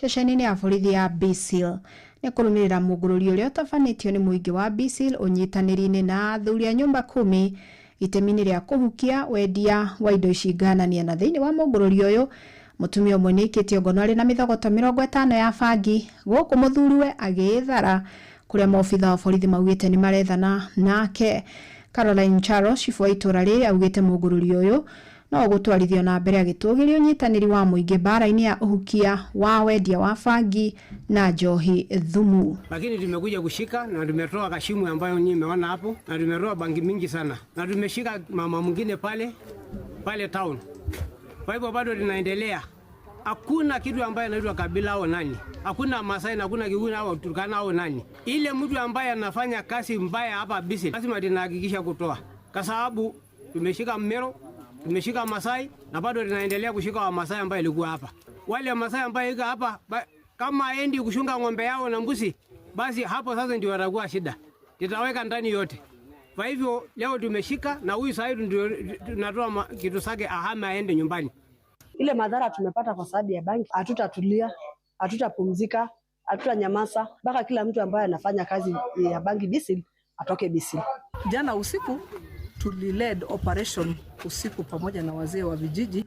Speaker 10: ceceni-inĩ ya borithi ya Bisil nĩ kũrũmĩrĩra mũngũrũrio ũrĩa ũtabanĩtio nĩ mũingĩ wa Bisil ũnyitanĩri-inĩ na athuri a nyũmba kumi itemi-inĩ rĩa kũhukia wendia wa indo ici nganania. Na thĩinĩ wa mũngũrũrio ũyũ mũtumia ũmwe nĩ aikĩtio ngono arĩ na mĩthogoto 50 ya bangi gũkũ mũthuriwe agĩĩthara kũrĩa maobitha wa borithi maugĩte nĩ marethana nake. Caroline Charo cibũ wa itũra rĩrĩ augĩte mũngũrũrio ũyũ no ũgũtwarithio na mbere agĩtũgĩria ũnyitanĩri wa mũingĩ mbara-inĩ ya ũhukia wa wendia wa bangi na njohi thumu.
Speaker 18: Lakini tumekuja kushika na tumetoa kashimu ambayo nyinyi mmeona hapo, na tumetoa bangi mingi sana, na tumeshika mama mwingine pale pale town. Kwa hivyo bado linaendelea. Hakuna kitu ambaye anaitwa kabila au nani, hakuna Masai na hakuna Kikuyu au Turkana au nani. Ile mtu ambaye anafanya kazi mbaya hapa Bisi lazima tunahakikisha kutoa, kwa sababu tumeshika Mmero, tumeshika Masai na bado tunaendelea kushika wa Masai ambaye ilikuwa hapa. Wale Masai ambaye iko hapa kama endi kushunga ng'ombe yao na mbuzi, basi hapo sasa ndio watakuwa shida. Tutaweka ndani yote. Kwa hivyo leo tumeshika na huyu sasa ndio tunatoa kitu sake ahame aende nyumbani.
Speaker 19: Ile madhara tumepata kwa sababu ya bangi, hatutatulia, hatutapumzika, hatutanyamaza mpaka kila mtu ambaye anafanya kazi ya bangi Bisil atoke Bisil.
Speaker 20: Jana usiku tuliled operation usiku pamoja na wazee wa vijiji.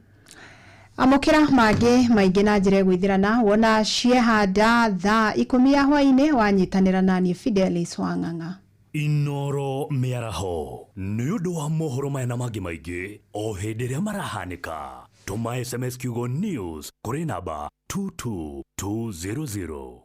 Speaker 10: Amũkĩra mangĩ maingĩ na njĩra ĩgwĩthirana wona ciehanda thaa 10 ya hwaĩ-inĩ wanyitanĩra naniĩ Fidelis Wang'ang'a.
Speaker 21: Inoro mĩaraho nĩ ũndũ wa mohoro maya na mangĩ maingĩ o hĩndĩ ĩrĩa marahanĩka. Tũma SMS kiugo news kũrĩ namba 22200.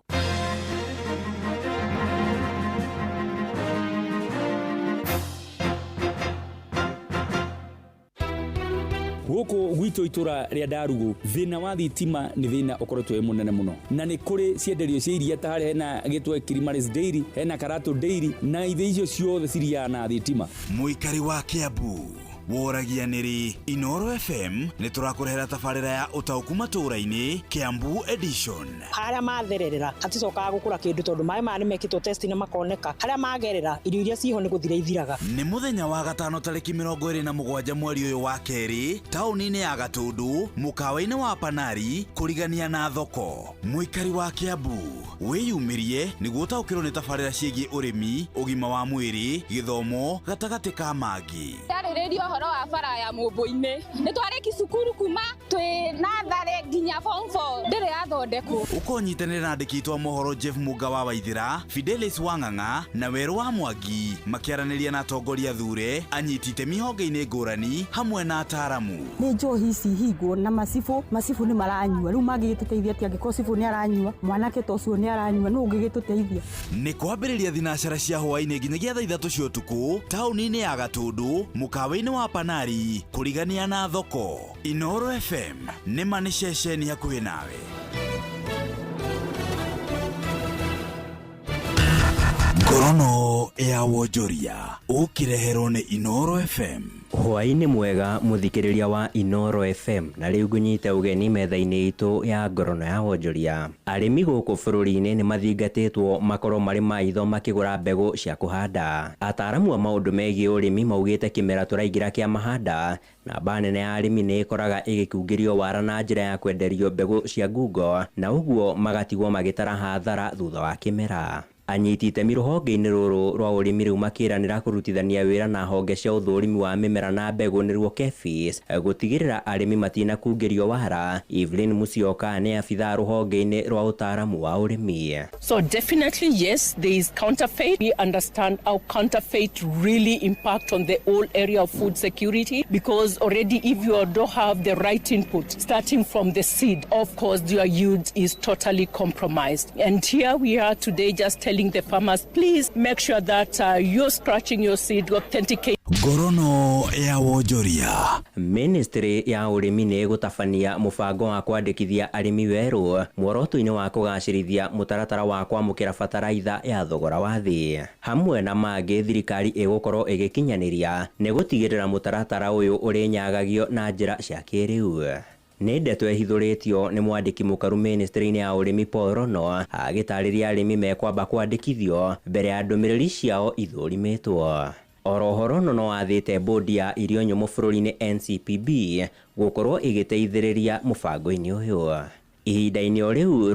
Speaker 5: Gũkũ gwitũ itũra rĩa Ndarugu, thĩna wa thitima nĩ thĩna ũkoretwo wĩ mũnene mũno, na nĩ kũrĩ cienderio cia iria ta harĩa hena gĩtwe Kilimaris Dairy, hena Karatu Dairy, na ithe icio ciothe ciriaga na thitima.
Speaker 22: Mũikari wa Kiambu woragia nĩrĩ Inoro FM nĩ tũrakũrehera tabarĩra ya ũtaũku matũũra-inĩ Kiambu Edition.
Speaker 23: Harĩa mathererera haticokaga gũkũra kĩndũ tondũ maĩ maya nĩmekĩtwo test na makoneka harĩa magerera irio iria ciho nĩ gũthira ithiraga.
Speaker 22: Nĩ mũthenya wa gatano tarĩki 27 mweri ũyũ wa kerĩ taũni-inĩ ya Gatũndũ mũkawa-inĩ wa Panari kũrigania na thoko. Mũikari wa Kiambu wĩyumĩrie nĩguo ũtaũkĩrwo nĩ tabarĩra ciĩgiĩ ũrĩmi, ũgima wa mwĩrĩ, gĩthomo gatagatĩ ka mangĩ.
Speaker 24: Ndarĩrĩria ũhoro wa bara ya Mũmbũ-inĩ nĩ twarĩki cukuru kuma twĩ natharĩ nginya form 4 ndĩrĩ yathondekwo.
Speaker 22: Ũkonyitanĩra na andĩki aitũ a mohoro Jeff Muga wa Waithĩra, Fidelis Wang'ang'a na Werũ wa Mwangi makĩaranĩria na atongoria thure, anyiti itemi honge-inĩ ngũrani hamwe na ataaramu.
Speaker 25: Nĩ njohi ici hingwo na macibũ nĩ maranyua, rĩu mangĩgĩtũteithia atĩa angĩkorwo cibũ nĩ aranyua, mwanake ta ũcio nĩ aranyua, nũ ũngĩgĩtũteithia?
Speaker 22: Nĩ kwambĩrĩria thinacara cia hwaĩ-inĩ nginyagia thaa 3 cia ũtukũ taũni-inĩ ya Gatũndũ mũkawa-inĩ wa Panari kũrigania na thoko. Inoro FM nĩ ma nĩ ceceni hakuhĩ nawe. Ngorono ya wonjoria ũkĩreherwo nĩ Inoro FM.
Speaker 26: Hwaĩ-inĩ mwega mũthikĩrĩria wa Inoro FM, na rĩu ngũnyite ũgeni metha-inĩ itũ ya ngorono ya wonjoria. Arĩmi gũkũ bũrũri-inĩ nĩ mathingatĩtwo makorwo marĩ maitho makĩgũra mbegũ cia kũhanda. Ataaramu a maũndũ megiĩ ũrĩmi maugĩte kĩmera tũraingĩra kĩa mahanda, namba nene ya arĩmi nĩ ĩkoraga ĩgĩkungĩrio wara na njĩra ya kwenderio mbegũ cia ngungo, na ũguo magatigwo magĩtara hathara thutha wa kĩmera. Anyiti itemi rũhonge-inĩ rũrũ rwa ũrĩmi rĩu makĩranĩra kũrutithania wĩra na honge cia ũthũrimi wa mĩmera na mbegũ nĩruo KEPHIS gũtigĩrĩra arĩmi matinakungĩrio wara. Evelyn Musyoka nĩ abithaa rũhonge-inĩ rwa ũtaaramu wa ũrĩmi.
Speaker 27: So definitely yes, there is counterfeit. We understand how counterfeit really impact on the whole area of food security, because already if you don't have the right input starting from the seed, of course your yield is totally compromised. And here we are today just telling the farmers, please make sure that you're scratching your seed, authenticate.
Speaker 22: Ngorono ya wonjoria.
Speaker 26: Ministry ya ũrĩmi nĩ ĩgũtabania mũbango wa kwandĩkithia arĩmi werũ muoroto-inĩ wa kũgacĩrithia mũtaratara wa kwamũkĩra bataraitha ya thogora wa thĩ. Hamwe na mangĩ, thirikari ĩgũkorwo ĩgĩkinyanĩria nĩ gũtigĩrĩra mũtaratara ũyũ ũrĩnyagagio na njĩra cia kĩrĩu. Nĩ ndeto ĩhithũrĩtio nĩ mwandĩki mũkaru ministry-inĩ ya ũrĩmi Paul Rono agĩtarĩria arĩmi mekwamba kwandĩkithio mbere ya ndũmĩrĩri ciao ithũrimĩtwo. Oroho Rono no athĩte bodi ya irio nyũmũ bũrũri-inĩ NCPB gũkorwo ĩgĩteithĩrĩria mũbango-inĩ ũyũ. Ihinda-inĩ o rĩu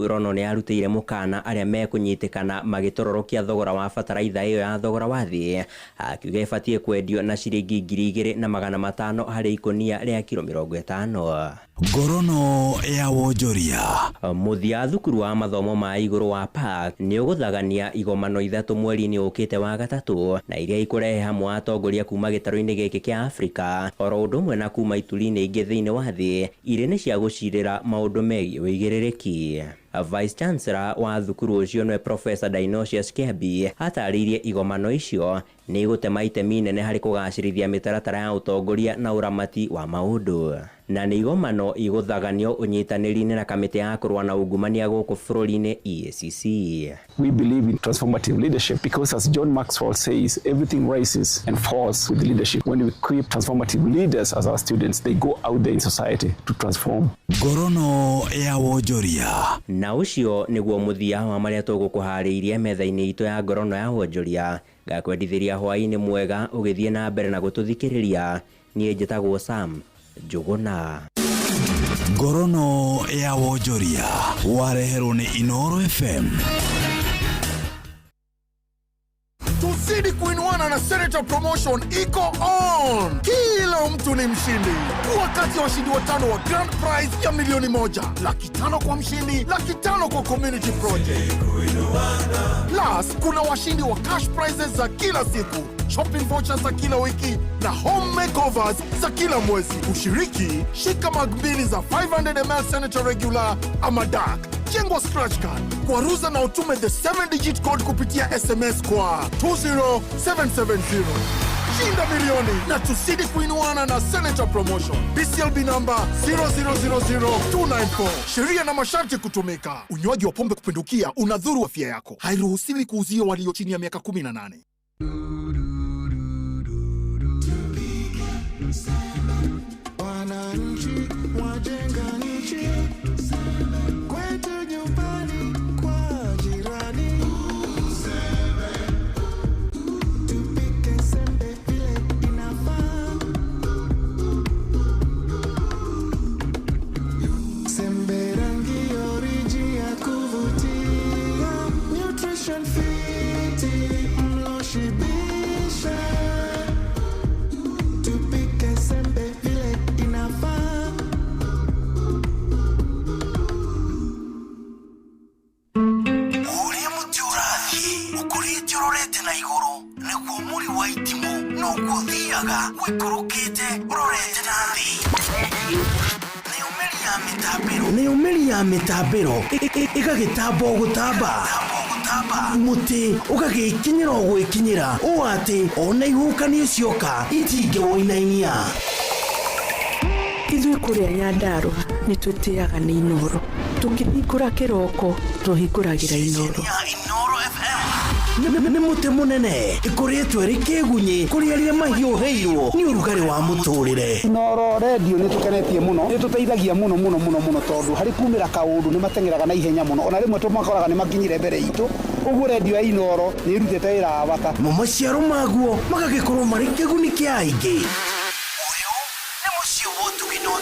Speaker 26: Rono nĩ arutĩire mũkana arĩa mekũnyitĩkana magĩtororokia thogora wa bataraitha ĩyo ya thogora wa thĩ, akiuga ĩbatiĩ kwendio na ciringi 2500 harĩ ikũnia rĩa kiro 50.
Speaker 22: Ngorono ya wonjoria.
Speaker 26: Mũthia thukuru wa mathomo ma igũrũ wa Park nĩ ũgũthagania igomano 3 mweri-inĩ ũkĩte wa gatatũ, na iria ikũrehe hamwe atongoria kuma gĩtarũ-inĩ gĩkĩ kĩa Afrika oro ũndũ ũmwe na kuma ituri-inĩ ingĩ thĩinĩ wa thĩ irĩ nĩ cia gũcirĩra maũndũ megiĩ ũigĩrĩrĩki. Vice Chancellor wa thukuru ũcio nĩwe Professor Dinotius Kiambi atarĩirie igomano icio nĩ igũtema itemi inene harĩ kũgacĩrithia mĩtaratara ya ũtongoria na ũramati wa maũndũ, na nĩ igomano igũthaganio ũnyitanĩri-inĩ na kamĩtĩ ya kũrũa na ungumania gũkũ bũrũri-inĩ EACC.
Speaker 28: We believe in transformative leadership because, as John Maxwell says, everything rises and falls with leadership. When we equip transformative leaders as our students, they go out there in society to transform.
Speaker 22: Ngorono ya wonjoria.
Speaker 26: Na ũcio nĩguo mũthia wa marĩa tũgũkũharĩirie metha-inĩ itũ ya ngorono ya wonjoria. Ngakwendithĩria hwaĩ-inĩ mwega ũgĩthiĩ na mbere na gũtũthikĩrĩria. Niĩ njĩtagwo Sam Njũgũna.
Speaker 22: Ngorono ya wonjoria wareherwo nĩ Inoro FM.
Speaker 2: Tuzidi kuinuana na Senator Promotion iko on. Kila mtu ni mshindi. Wakati washindi 5 wa grand prize ya 1,000,000, 500,000 kwa mshindi, 500,000 kwa community project. Plus kuna washindi wa cash prizes za kila siku, shopping vouchers za kila wiki na home makeovers za kila mwezi. Ushiriki, shika mug 2 za 500 ml Senator Regular ama Dark. Jengwa scratch card kwaruza na utume the 7-digit code kupitia SMS kwa 20770. Shinda milioni na tuzidi kuinuana na Senator Promotion. BCLB namba 0000294. Sheria na masharti kutumika. Unywaji wa pombe kupindukia unadhuru afya yako. Hairuhusiwi kuuzia walio chini ya miaka 18.
Speaker 1: Wananchi wajenga nchi kwetu nyumbani kwa jirani. Tupike sembe vile inafaa. Sembe rangi oriji ya kuvutia, nutrition fiti mlo shibisha. Tupike sembe vile inafaa.
Speaker 3: Ũrĩa mũtĩ ũrathiĩ ũkũrĩte ũrorete na igũrũ nĩguo mũri wa itimũ noguo ũthiaga ũikũrũkĩte ũrorete na thĩ. Nayo mĩri ya mĩtambĩro ĩgagĩtamba o gũtamba, mũtĩ ũgagĩkinyĩra o gwĩkinyĩra ũũ atĩ ona ihuhũkanio cioka itingĩwũinainia.
Speaker 4: Ithuĩ kũrĩa Nyandarũa nĩ twĩtĩaga nĩ Inooro. Tũkĩhingũra kĩroko tũhingũragĩra Inooro.
Speaker 3: Nĩ mũtĩ mũnene ĩkũrĩtwo ĩrĩ kĩgunyĩ kũrĩ arĩa mahiũhĩirwo nĩ ũrugarĩ wa mũtũrĩre.
Speaker 6: Inooro redio nĩ tũkenetie mũno, nĩ tũteithagia mũno mũno mũno mũno tondũ harĩ kumĩra kaũndũ nĩ mateng'eraga na ihenya mũno, ona rĩmwe tũmakoraga nĩ makinyire mbere itũ, ũguo redio ya Inooro nĩ ĩrutĩte wĩra wa bata.
Speaker 3: Mo maciaro maguo magagĩkorwo marĩ kĩguni kĩa aingĩ.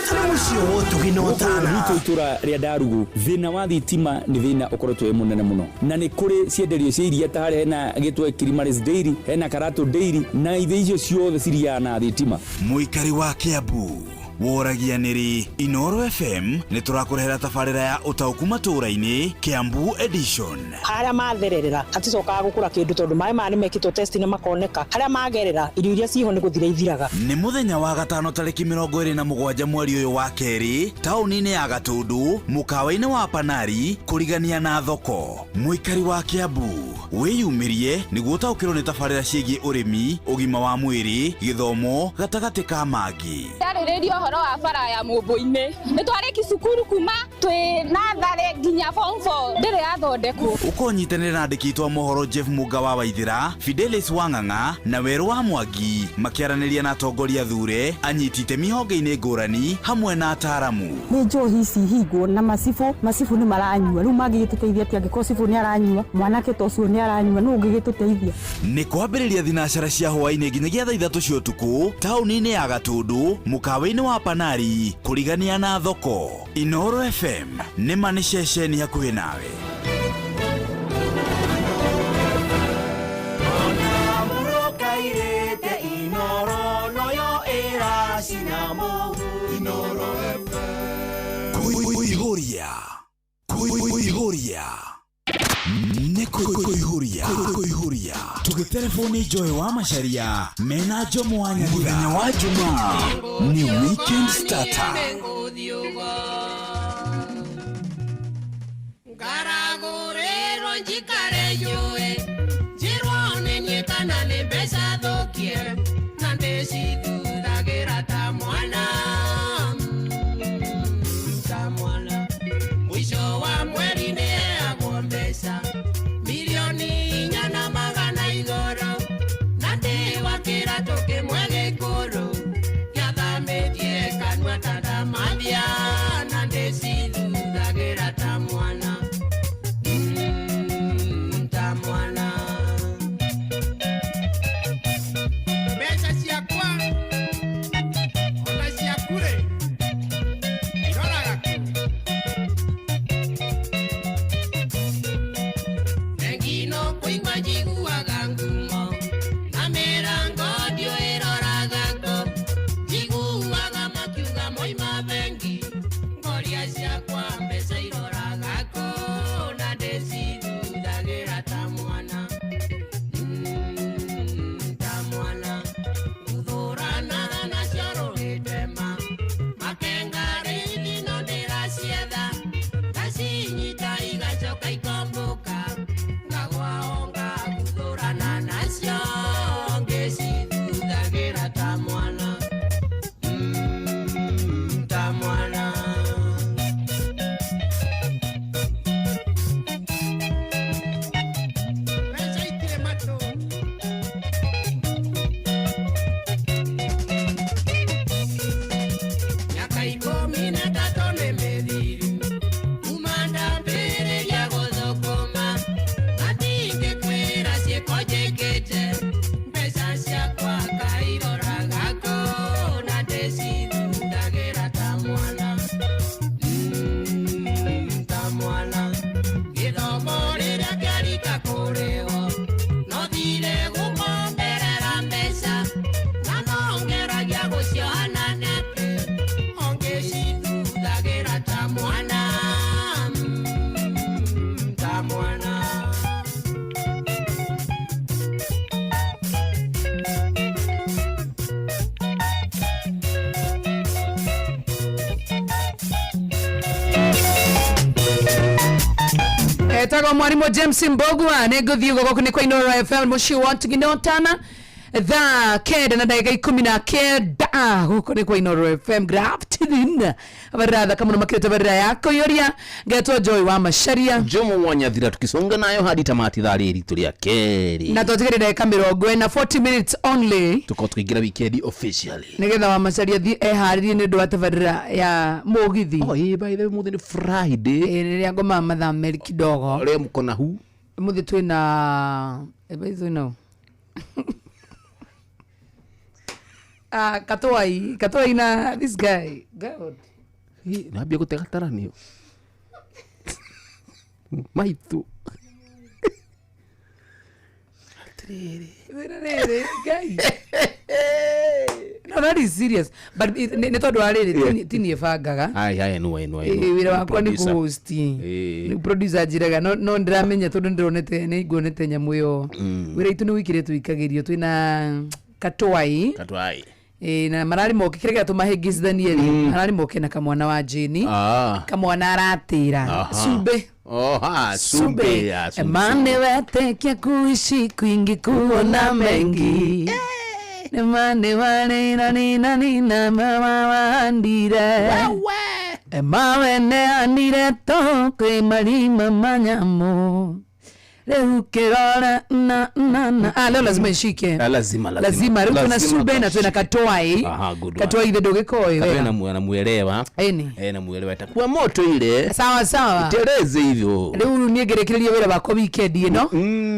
Speaker 3: Nĩ mũciĩ wa ũtugi na ũtana.
Speaker 5: Gwitũ itũra rĩa Ndarugu thĩna wa thitima nĩ thĩna ũkoretwo wĩ mũnene mũno, na nĩ kũrĩ cienderio cia iria ta harĩa hena gĩtwe Kilimaris Dairy, hena Karatu Dairy, na ithĩ icio ciothe ciriaga na thitima.
Speaker 22: Mũikari wa Kiambu woragia nĩrĩ Inooro FM nĩ tũrakũrehera tabarĩra ya ũtaũku matũũra-inĩ Kiambu edition.
Speaker 23: Harĩa mathererera haticokaga gũkũra kĩndũ tondũ maĩ maya nĩ mekĩtwo test na makoneka harĩa magerera irio iria ciho nĩ gũthira ithiraga.
Speaker 22: Nĩ mũthenya wa gatano tarĩki 27 mweri ũyũ wa kerĩ taũni-inĩ ya Gatundu mũkawa-inĩ wa Panari kũrigania na thoko. Mũikari wa Kiambu wĩyumĩrie nĩguo ũtaũkĩrwo nĩ tabarĩra ciĩgiĩ ũrĩmi, ũgima wa mwĩrĩ, gĩthomo gatagatĩ ka mangĩ.
Speaker 24: Ndarĩrĩria ũhoro wa bara ya mũmbũ-inĩ. Nĩ twarĩki cukuru kuma twĩ natharĩ nginya form 4 ndĩrĩ yathondekwo.
Speaker 22: Ũkonyitanĩra na andĩki aitũ a mohoro Jeff Mũnga wa Waithĩra, Fidelis Wang'ang'a na Werũ wa Mwangi makĩaranĩria na atongoria thure, anyiti itemi honge-inĩ ngũrani hamwe na ataaramu.
Speaker 25: Nĩ njohi ici hingwo na macibũ, macibũ nĩ maranyua, rĩu mangĩgĩtũteithia atĩa angĩkorwo cibũ nĩ aranyua, mwanake ta ũcio nĩ aranyua, nũ ũngĩgĩtũteithia?
Speaker 22: Nĩ kwambĩrĩria thinacara cia hwaĩ-inĩ nginyagia thaa 3 cia ũtukũ taũni-inĩ ya Gatundu mũkawa-inĩ wa Panari kũrigania na thoko. Inooro FM nĩ ma nĩ ceceni hakuhĩ nawe. Kuihuria, kuihuria, nĩ kuihuria, kuihuria. Tũgĩtelefoni Joy wa Macharia mena Jomo wa Nyathira. Mũthenya wa Jumaa ni weekend starter.
Speaker 7: Ngaragũrĩrwo njikare njũĩ njĩrwo nĩ niĩ kana nĩ mbeca thũkie na ndĩcithuthagĩra ta mwana, ta mwana. Mũico wa mweri nĩheagwo mbeca 4,900,000 na ndĩ wa kĩratũ kĩmwe gĩkũrũ gĩathamĩtie kanua ta ndamathia na ndĩcithuthagĩra ta mwana, ta mwana.
Speaker 8: Njĩtagwo mwarimũ James Mbogua, nĩ ngũthiĩ ũguo gũkũ nĩ kwa Inooro FM mũciĩ wa Notana, thaa 9 na ndagĩka 19, gũkũ nĩ kwa Inooro FM. Good afternoon. Tabarĩra thaka mũno makĩria, tabarĩra ya kũiyũria. Ngetwo Joy wa Macharia.
Speaker 9: Jomo wa Nyathira, tukisonga nayo hadi tamati thaa rĩrĩ ritũ rĩa kerĩ.
Speaker 8: Na twatigarĩ ndagĩka 40, 40 minutes only.
Speaker 9: Tukorwo tukiingĩra weekend officially.
Speaker 8: Nĩgetha wa Macharia thiĩ eharĩrie nĩ ũndũ wa tabarĩra ya mũgithi.
Speaker 9: Oh, ĩĩ, by the way, mũthĩ nĩ Friday.
Speaker 8: Ĩĩ, rĩrĩa ngomaga mathaa merĩ kidogo.
Speaker 9: Leo mko na hu
Speaker 8: Mũthĩ twĩna twĩna ah, Katwai, Katwai na this guy. God.
Speaker 9: Nambia gũtega taranio maitũ.
Speaker 8: Rĩrĩ, Ngai. No, that is serious. But nĩ tondũ wa rĩrĩ, ti niĩ bangaga.
Speaker 9: Ai ai, no no.
Speaker 8: Ĩĩ, wĩra wakwa nĩ kũ-host. Nĩ producer njiraga, no ndĩramenya tondũ ndĩronete nĩ nguonete nyamũ ĩyo. Wĩra itũ nĩ wikire tũikagĩrio twĩna Katwai.
Speaker 9: Katwai.
Speaker 8: Ĩĩ, na mararĩ moke kĩrĩa gĩatũmahĩngĩcithanie rĩ, mararĩ moke na kamwana wa Jane. Kamwana aratĩra. Cumbe.
Speaker 9: Oh, ha, sumbe. Ah, sumbe.
Speaker 8: Emane wetekia kuishi kwingi kuona mengi Emane wanina nina nina mama wandire Emawene anire tokwe marima manyamu Rĩu kĩrora na na na. Ah, leo lazima ishike.
Speaker 9: Ah, lazima, lazima.
Speaker 8: Lazima. Rĩu twĩna
Speaker 9: Lazima
Speaker 8: Sumbe na twĩna Katwai.
Speaker 9: Aha, good one.
Speaker 8: Katwai ithe ndũgĩkoĩ
Speaker 9: Katwai
Speaker 8: wega.
Speaker 9: Namuelewa.
Speaker 8: Ĩni.
Speaker 9: Eh, namuelewa, itakuwa moto ile.
Speaker 8: Sawa sawa.
Speaker 9: Iteleze hivyo.
Speaker 8: Rĩu niĩ ngĩrĩkĩrĩria wĩra wakwa weekend ĩno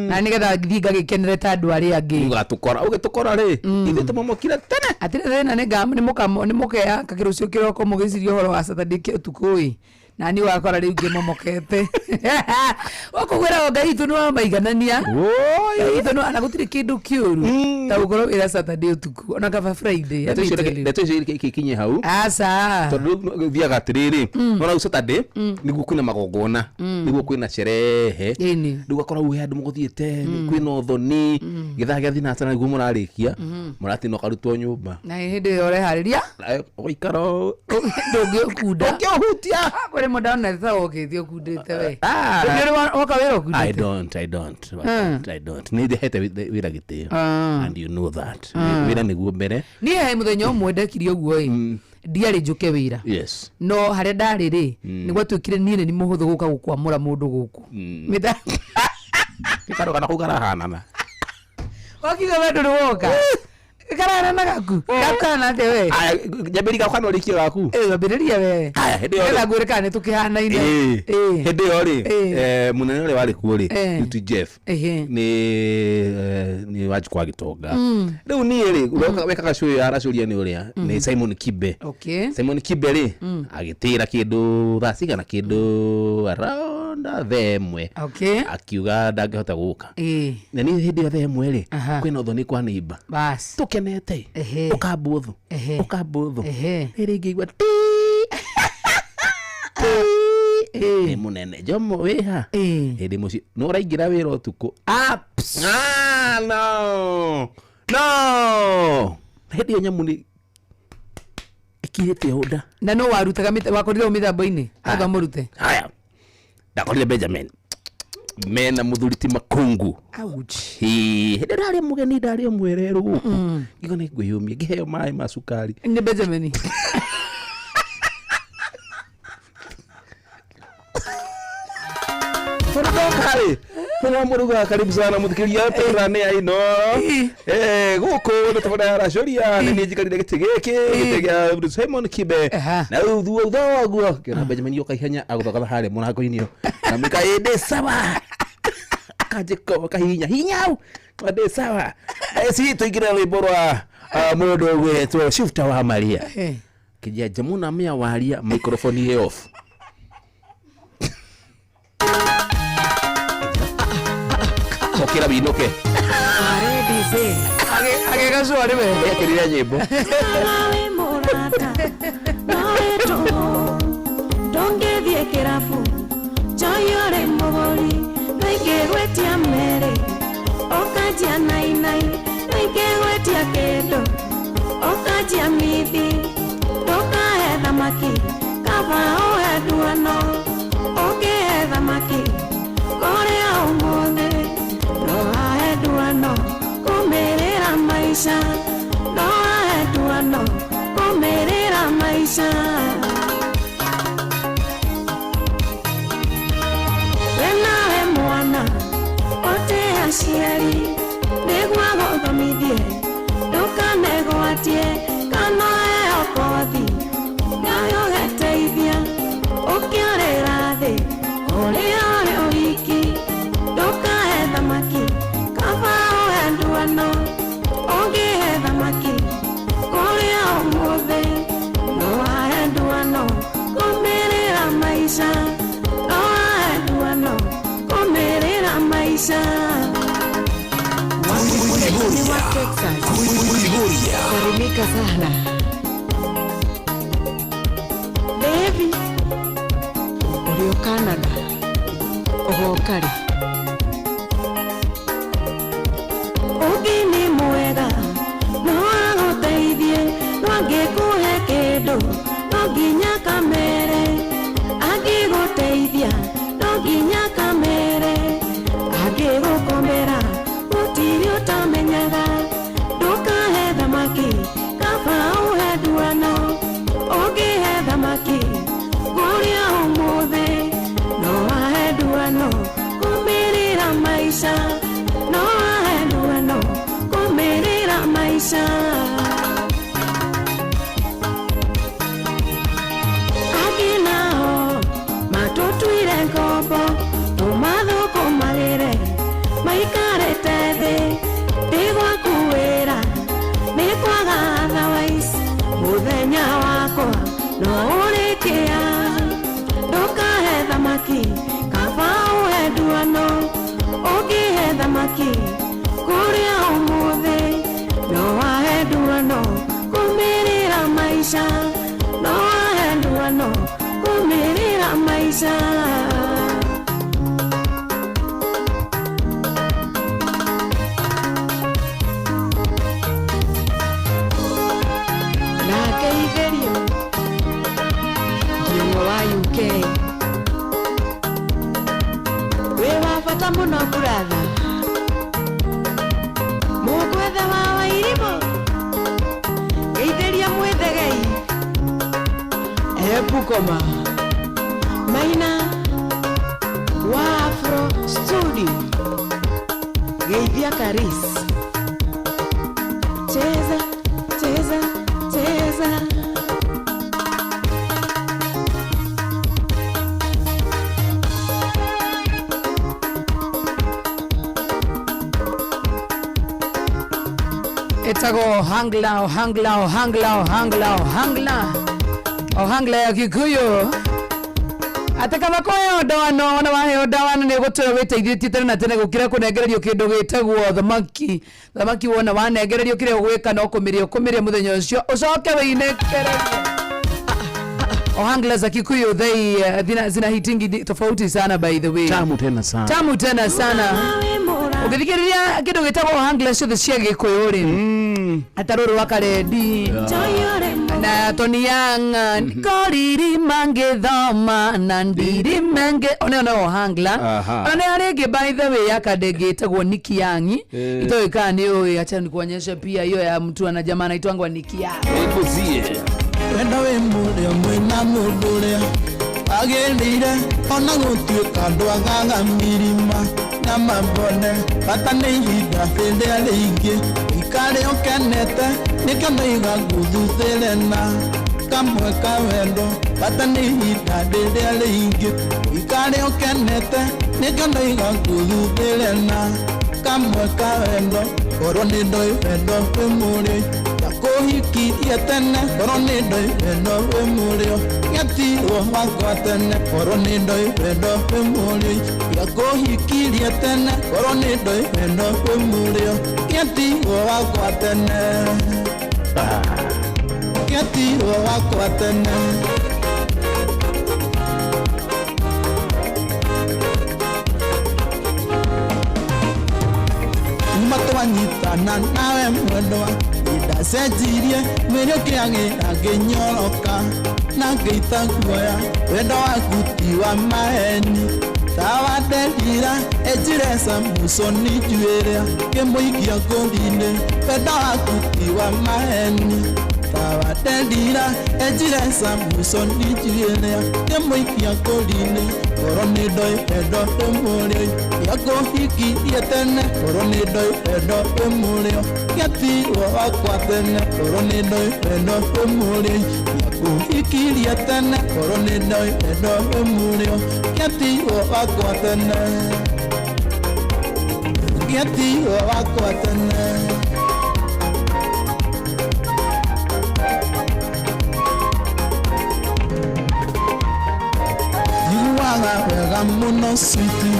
Speaker 8: na nĩgetha thiĩ ngagĩkenere ta andũ arĩa angĩ.
Speaker 9: Ũgatũkora, ũgĩtũkora rĩ, ithuĩ tũmomokire tene.
Speaker 8: Atirĩ thĩna, nĩmũkeaka kĩrũcio kĩroko mũgĩciria ũhoro wa Saturday ũtukũ ĩ, na niĩ wakora rĩu ngĩmomokete wakũgwĩra Ngai witũ nĩ wa maiganania. Ngai witũ na gũtirĩ kĩndũ kĩũru ta gũkorwo wĩra Saturday ũtukũ ona kaba Friday. Let me tell you.
Speaker 9: Ndeto icio ikinye hau.
Speaker 8: Aca.
Speaker 9: Tondũ rĩu thiaga atĩrĩrĩ, nona rĩu Saturday nĩguo kwĩna magongona, nĩguo kwĩna sherehe, rĩu ũgakora rĩu he andũ mũgũthiĩte, kwĩna ũthoni, gĩthaa gĩa thinacara nĩguo mũrarĩkia, mũratina ũkarutwo nyũmba.
Speaker 8: Na hĩndĩ ĩyo ũreharĩria
Speaker 9: Ũgaikara ũũ.
Speaker 8: Ndũngĩũkunda.
Speaker 9: Ndũngĩũhutia.
Speaker 8: Kũrĩ mũndũ ndona ta wokĩte ũkundĩte we.
Speaker 9: Ah.
Speaker 8: Ndũngĩ ũrĩ woka wĩra ũkundĩte.
Speaker 9: I don't, I don't, I don't, I don't. Nĩ ndĩhete wĩra gĩtĩo. And you know that. Wĩra nĩguo mbere.
Speaker 8: Niĩ he mũthenya ũmwe ndekire ũguo ĩ, ndiarĩ njũke wĩra.
Speaker 9: Yes.
Speaker 8: No harĩa ndarĩ rĩ, nĩ gwatuĩkire niĩ nĩ mũhũthũ gũka gũkwamũra mũndũ gũkũ.
Speaker 9: Gĩkaro kau karahanana.
Speaker 8: Wakiuga we ndũrĩ woka. Karahana gaku. Gaku kahana atĩa we?
Speaker 9: Aya, nyambĩrĩria gaku kana ũrĩkie gaku?
Speaker 8: Ĩ, ambĩrĩria we.
Speaker 9: Aya, hĩndĩ ĩyo rĩ-
Speaker 8: Nĩgetha ngwĩre kana nĩ tũkĩhanaine.
Speaker 9: Ĩĩ. Hĩndĩ ĩyo rĩ,
Speaker 8: Ĩĩ.
Speaker 9: mũnene ũrĩa warĩ kuo rĩ,
Speaker 8: Eh.
Speaker 9: ti Jeff,
Speaker 8: Ehe.
Speaker 9: nĩ Wanjikũ wa Gĩtonga. Rĩu niĩ rĩ, ũrĩa wekaga show ĩyo ya Aracũria nĩ ũrĩa nĩ Simon Kibe.
Speaker 8: Okay.
Speaker 9: Simon Kibe rĩ, agĩtĩra kĩndũ thaa cigana, kĩndũ around thaa 1.
Speaker 8: Okay.
Speaker 9: Akiuga ndangĩhota gũka.
Speaker 8: Ĩĩ.
Speaker 9: Na niĩ hĩndĩ ĩyo thaa 1 rĩ,
Speaker 8: Aha.
Speaker 9: kwĩna ũthoni kwa neighbor.
Speaker 8: Bas.
Speaker 9: Tũkenete.
Speaker 8: Ehe.
Speaker 9: Ũkambũthũ.
Speaker 8: Ehe.
Speaker 9: Ũkambũthũ.
Speaker 8: Ehe.
Speaker 9: Rĩrĩ ngĩigua ti nĩ mũnene Jomo wĩha hĩndĩ mũciĩ nĩ ũraingĩra wĩra ũtukũ.
Speaker 8: Ah,
Speaker 9: no no, hĩndĩ ĩyo nyamũ nĩ ĩkirĩte ũnda.
Speaker 8: Na no warutaga wakorire mĩthambo-inĩ atha mũrute.
Speaker 9: Haya, ndakorire Benjamin mena mũthuri ti Makungu.
Speaker 8: Ouch.
Speaker 9: Hĩ, hĩndĩ ndarĩ mũgeni, ndarĩ o mwererũ gũkũ, ngiuga nĩ ngwĩyũmia, ngĩheo maĩ ma cukari.
Speaker 8: Nĩ Benjamin.
Speaker 9: Tondũ ndoka rĩ, mũno mũrugaga, karibu sana mũthikĩria tũrane ya Inooro. Gũkũ nĩ tabarĩra ya Aracũria, nĩ niĩ njikarire gĩtĩ gĩkĩ, gĩtĩ gĩa Simon Kibe, na rĩu thutha ũguo ngĩona Benjamin yoka ihenya agũthogatha harĩa mũrango-inĩ ĩyo, na mĩka ĩ ndĩ sawa, akanjĩka kahihinya hinya hau, ndĩ sawa. Si tũingĩre rwĩmbo rwa mũndũ ũgwĩtwo Shifter wa Maria. Kĩnjia Jamuna mĩa waria microphone ĩ off. Okĩra wĩinũke.
Speaker 8: Agĩgacũa rĩ we.
Speaker 9: Ekĩrire nyĩmbo.
Speaker 11: Ndũngĩthiĩ kĩrabu njoyore mũgũri nĩingĩgwĩtia merĩ ũkanjia nainai nĩingĩgwĩtia kĩndũ ũkanjia mithi ndũkahe thamaki kaba ũhe nduano ũngĩhe thamaki kũu Maisha. We nawe mwana ote aciari nĩguo gũthomithie ndũkanegwatie kana ĩyo kothi nayo geteithia ũkĩorĩra thĩ ũrĩa ũrĩ ũhiki ndũkahe thamaki kaba ũhe nduano ũngĩhe thamaki kũrĩa ũmũthĩ no ahe nduano kũmĩrĩra maica no ahe nduano kũmĩrĩra maica.
Speaker 4: Salimika sana Devi ũrĩ o Canada ũgoka rĩ?
Speaker 11: Ũngĩ nĩ mwega no agũteithie no angĩkũhe kĩndũ no nginya kamere angĩgũteithia no nginya kamere angĩgũkomera gũtirĩ ũtamenyaga ndũkahe thamaki kaba ũhe nduano ũngĩhe thamaki kũrĩa ũmũthĩ no ahe nduano kũmĩrĩra maica no ahe nduano kũmĩrĩra maica. Angĩ nao matũtuire ngombo tũmathũkũmagĩre maikarĩte thĩ ndigwaku wĩra nĩ kwaga otherwise mũthenya wakwa no ũrĩkĩa ndũkahe thamaki kaba ũhe nduano ũngĩhe thamaki kũrĩa ũmũthĩ no ahe nduano kũmĩrĩra maica no ahe nduano kũmĩrĩra maica.
Speaker 4: Ngeithĩrio Thiong'o wa UK wĩ wa bata mũno buratha mũgwethe wa Wairimũ ngeithĩria mwĩthegei Ebukoma Maina wa Afro Studio geithia Karis
Speaker 11: Cheza cheza cheza.
Speaker 8: Etago hangla ohangla ohangla ohangla ohangla ohangla ya Gikuyu ate kaba koyo ndwano ona waheo ndwano nĩ ũgũtũra wĩteithĩtie tene na tene gũkĩra kũnengererio kĩndũ gĩtagwo thamaki thamaki wona wanengererio kĩrĩa ũgwĩka no kũmĩrĩa ũkũmĩrĩa mũthenya ũcio ũcoke wĩinĩkererie. Ohangla za Kikuyu they zina hitingi tofauti sana by the way.
Speaker 9: Tamu tena sana.
Speaker 8: Tamu tena sana. Ũgĩthikĩrĩria kĩndũ gĩtagwo ohangla ciothe cia Gĩkũyũ rĩ ata rũrũ wa Karendi na Tony Young koriri mangĩthoma na ndiri menge one one ohangla
Speaker 9: Aha.
Speaker 8: ona nĩ harĩ ĩngĩ by the way ya kadenge ĩtagwo Nicky Young itoĩ kana nĩ ũĩ acha nikuonyeshe pia hiyo ya mtu ana jamaa anaitwangwa Nicky Young.
Speaker 9: Ĩkũzie.
Speaker 1: Wendo wĩ mũrĩo mwĩna mũndũ ũrĩa agĩrĩire ona gũtuĩka ndwagaga mirima na mabonde bata nĩ ihinda rĩrĩa rĩingĩ ikare ũkenete nĩkĩo ndaiga ngũthuthĩre na kamwe ka wendo bata nĩ ihinda rĩrĩa rĩingĩ ikare ũkenete nĩkĩo ndaiga ngũthuthĩre na kamwe ka wendo korwo nĩ ndoĩ wendo wĩ mũrĩo kũhikirie tene korwo nĩ ndoĩ wendo wĩ mũrĩo gĩatirwo wakwa tene korwo nĩ ndoĩ wendo wĩ mũrĩo gĩakũhikirie tene korwo nĩ ndoĩ wendo wĩ mũrĩo gĩatirwo wakwa tene gĩatirwo wakwa tene. Matwanyitana nawe mwendwa ndacenjirie mwĩrĩ ũkĩagĩra ngĩnyoroka na ngĩita guoya wendo waku ti wa maheni tawa nderira ejire Samusoni njuĩrĩa ngĩmũikia ngũri-inĩ wendo waku ti wa maheni sawa Delila ejire Samson ijiria Kĩmũikia kũri-inĩ Ngoro nĩ ndoĩ wendo wĩ mũrĩo Gĩakũhikirie tene Ngoro nĩ ndoĩ wendo wĩ mũrĩo Gĩatirwo wakwa tene Ngoro nĩ ndoĩ wendo wĩ mũrĩo Gĩakũhikirie tene Ngoro nĩ ndoĩ wendo wĩ mũrĩo Gĩatirwo wakwa tene Gĩatirwo wakwa tene Njiguaga wega mũno switi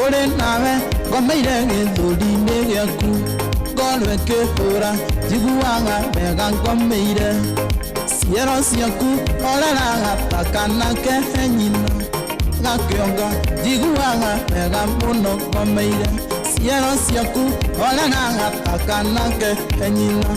Speaker 1: Ũrĩ nawe ngomeire gĩthũri-inĩ gĩaku Ngoro ĩkĩhũra njiguaga wega ngomeire Ciero ciaku oreraga ta kana kehe nyina Gakĩonga njiguaga wega mũno ngomeire Ciero ciaku oreraga ta kana kehe nyina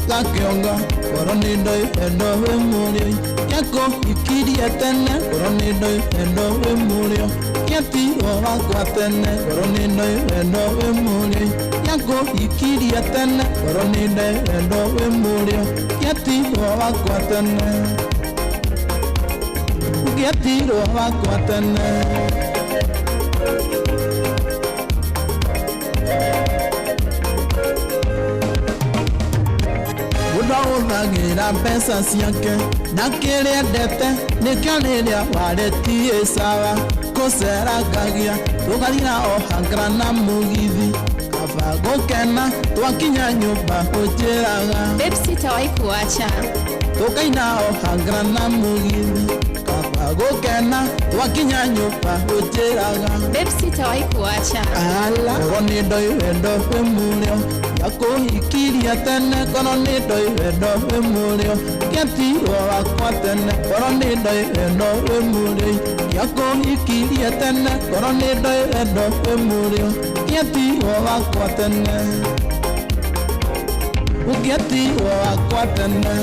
Speaker 1: Gakĩonga ngoro nĩ ndoĩ wendo wĩ mũrĩo Gĩakũhikirie tene ngoro nĩ ndoĩ wendo wĩ mũrĩo Gĩatirwo wakwa tene ngoro nĩ ndoĩ wendo wĩ mũrĩo Gĩakũhikirie tene ngoro nĩ ndoĩ wendo wĩ mũrĩo Gĩatirwo wakwa tene Gĩatirwo wakwa tene Mũndũ ahũthagĩra mbeca ciake na kĩrĩa endete nĩkĩo rĩrĩa warĩtie sawa kũcerangagia tũgathiĩ o hankara na mũgithi kaba gũkena twakinya nyũmba ũnjĩraga
Speaker 12: Babe, sitawahi kuacha.
Speaker 1: Tũkaina o hankara na mũgithi kaba gũkena twakinya nyũmba ũnjĩraga
Speaker 12: Babe, sitawahi kuacha.
Speaker 1: Ala ngoro nĩ ndoĩ wendo wĩ mũrĩo Gĩakũhikirie tene ngoro nĩ ndoĩ wendo wĩ mũrĩo Gĩatirwo wakwa tene ngoro nĩ ndoĩ wendo wĩ mũrĩo Gĩakũhikirie tene ngoro nĩ ndoĩ wendo wĩ mũrĩo Gĩatirwo wakwa tene Gĩatirwo wakwa tene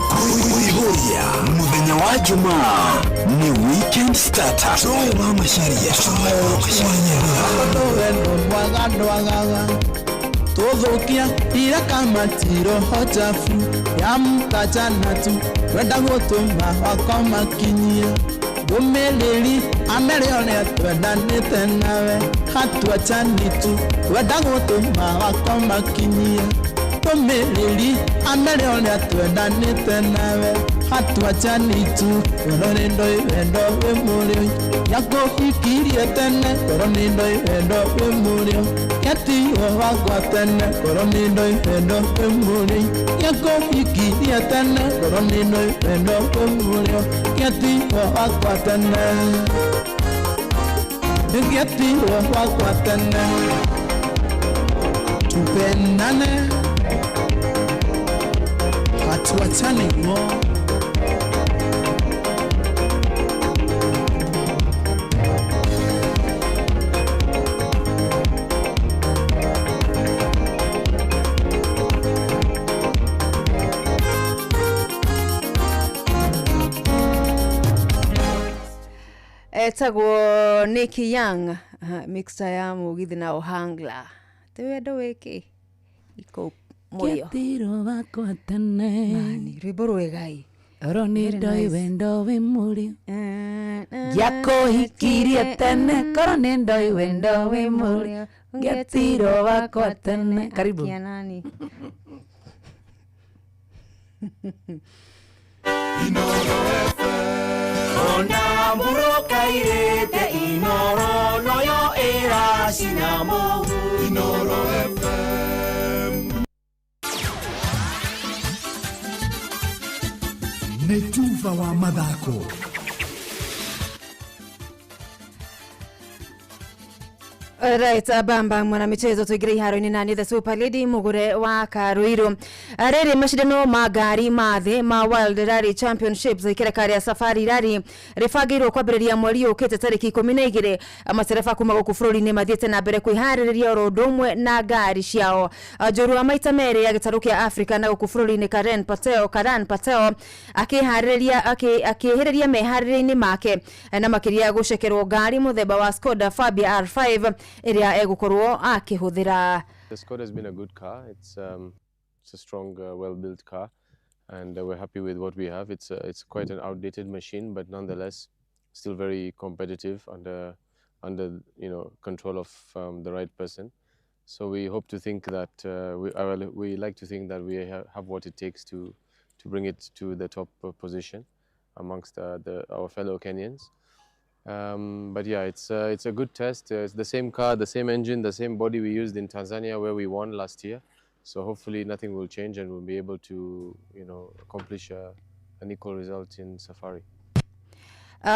Speaker 3: Kuihuria muthenya wa Jumaa ni weekend starter. Joy wa Macharia, Joy wa
Speaker 1: Nyerere. Wendo mwaga ndwagaga Tũthũkia ira kama tiroho chafu ya mtachana tu wenda gũtũma wakwa makinyie ndũmĩrĩri amere ũrĩa twendanĩte nawe hatuachani tu wenda gũtũma wakwa makinyie ndũmĩrĩri amere ũrĩa twendanĩte nawe hatuachani tu ngoro nĩ ndoĩ wendo wĩ mũrĩo Gĩakũhikirie tene ngoro nĩ ndoĩ wendo wĩ mũrĩo Gĩatirwo wakwa tene ngoro nĩ ndoĩ wendo wĩ mũrĩo Gĩakũhikirie tene ngoro nĩ ndoĩ wendo wĩ mũrĩo Gĩatirwo wakwa tene Gĩatirwo wakwa tene Tupendane hatuachani ngo
Speaker 13: Etagwo Nicky Young mixer ya mugithi na ohangla ti wendo wiki iko moyo
Speaker 8: Gĩatirwo wakwa tene
Speaker 13: mani rwĩmbo rwegai
Speaker 8: Oro nĩ ndoĩ wendo wĩ mũrĩo Gĩakũhikirie tene ngoro nĩ ndoĩ wendo wĩ mũrĩo Gĩatirwo wakwa tene. Karibu.
Speaker 13: Akia nani
Speaker 3: Ona mburoka irĩte Inoro noyo ĩracina mũhu Inoro FM.
Speaker 2: Nĩ tuba wa mathako.
Speaker 13: Right, bamba mwana michezo tuingire iharo-inĩ nani the super lady mugure wa Karuiru. Rĩrĩ macindano ma ngari ma thĩ ma World Rally Championships ikereka rĩa Safari Rally rĩbangĩirwo kwambĩrĩria mweri ũkĩte tarĩki 12. Matereba kuma gũkũ bũrũri-inĩ mathiĩte na mbere kwĩharĩrĩria oro ũndũ ũmwe na ngari ciao. Njorua maita merĩ ya gĩtarũ kĩa Afrika na gũkũ bũrũri-inĩ Karan Patel akĩharĩrĩria akĩhĩrĩria meharĩrĩria-inĩ make na makĩria gũcekerwo ngari mũthemba wa Skoda Fabia R5 ĩrĩa egũkorwo akĩhũthĩra.
Speaker 14: The Skoda has been a good car. It's a strong, well-built car.
Speaker 10: And we're happy with what we have. It's quite an outdated machine, but nonetheless, still very competitive under control of the right person. So we hope to think that we like to think that we have what it takes to bring it to the top position amongst our fellow Kenyans. But yeah, it's a good test. It's the same car, the same engine, the same body we used in Tanzania where we won last year. So hopefully nothing will change and we'll be able to accomplish an equal result in Safari.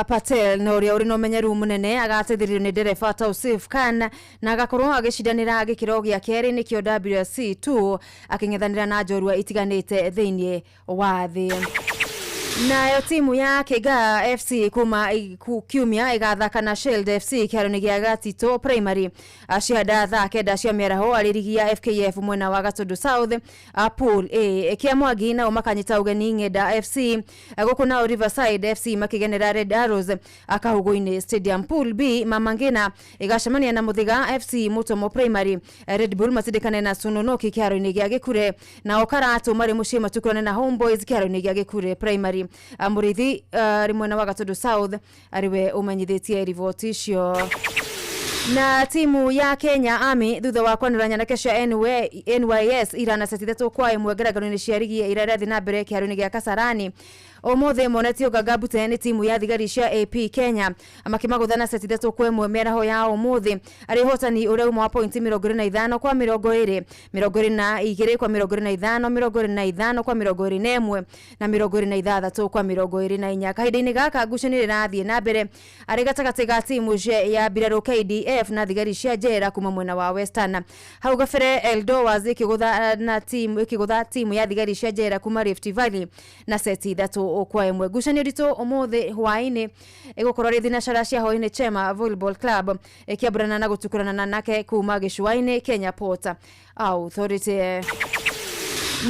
Speaker 13: Patel na ũrĩa ũrĩ na ũmenyeru mũnene agateithĩrĩrio nĩ ndereba Tausif Khan na agakorwo agĩcindanĩra gĩkĩro gĩa kerĩ nĩkĩo WRC2 akĩng'ethanĩra na njorua itiganĩte thĩinĩ wa thĩ. Nayo timu ya Kiga FC kuma kiumia ĩgathaka na Shield FC kĩharo-inĩ gĩa Gatito Primary cianda thaa 9 cia mĩaraho arĩ rigi ya FKF mwena wa Gatundu South Pool A. Kĩamwangi nao makanyita ũgeni Ng'enda FC, gũkũ nao Riverside FC makĩgenera Red Arrows Kahugu-inĩ Stadium. Pool B, Mama Ngina ĩgacemania na Mũthiga FC Mũtomo Primary, Red Bull matindĩkane na Sunonoki kĩharo-inĩ gĩa Gĩkure, nao Karatu marĩ mũciĩ matukurane na Homeboys kĩharo-inĩ gĩa Gĩkure Primary. Mũrĩithi arĩ mwena wa Gatundu South arĩwe ũmenyithĩtie riboti icio. Na timu ya Kenya Army thutha wa kwanĩra nyanake cia NYS irana seti 3-1 ngerekano-inĩ cia rigi ĩrĩa ĩrathiĩ na mbere kĩharo-inĩ gĩa Kasarani. Ũmũthĩ monetio Gagabute nĩ timu ya thigari cia AP Kenya makĩmagũtha na seti 3-1 mĩaraho ya ũmũthĩ arĩ ũhotani ũrĩa uma wa pointi 25 kwa 20, 22 kwa 25, 25 kwa 21 na 26 kwa 24. Kahinda-inĩ gaka ngucanio ĩrathiĩ na mbere arĩ gatagatĩ ga timu ya mbirarũ KDF na thigari cia njera kuma mwena wa Western. Hau gabere Eldowas ĩkĩgũtha timu ya thigari cia njera kuma Rift Valley na seti 3-1. Ngucanio nditũ ũmũthĩ hwaĩ-inĩ ĩgũkorwo rĩ thinacara cia hwaĩ-inĩ Chema Volleyball Club ĩkĩambũrana na gũtukurana na nake kuma gĩcũa-inĩ Kenya Port Authority.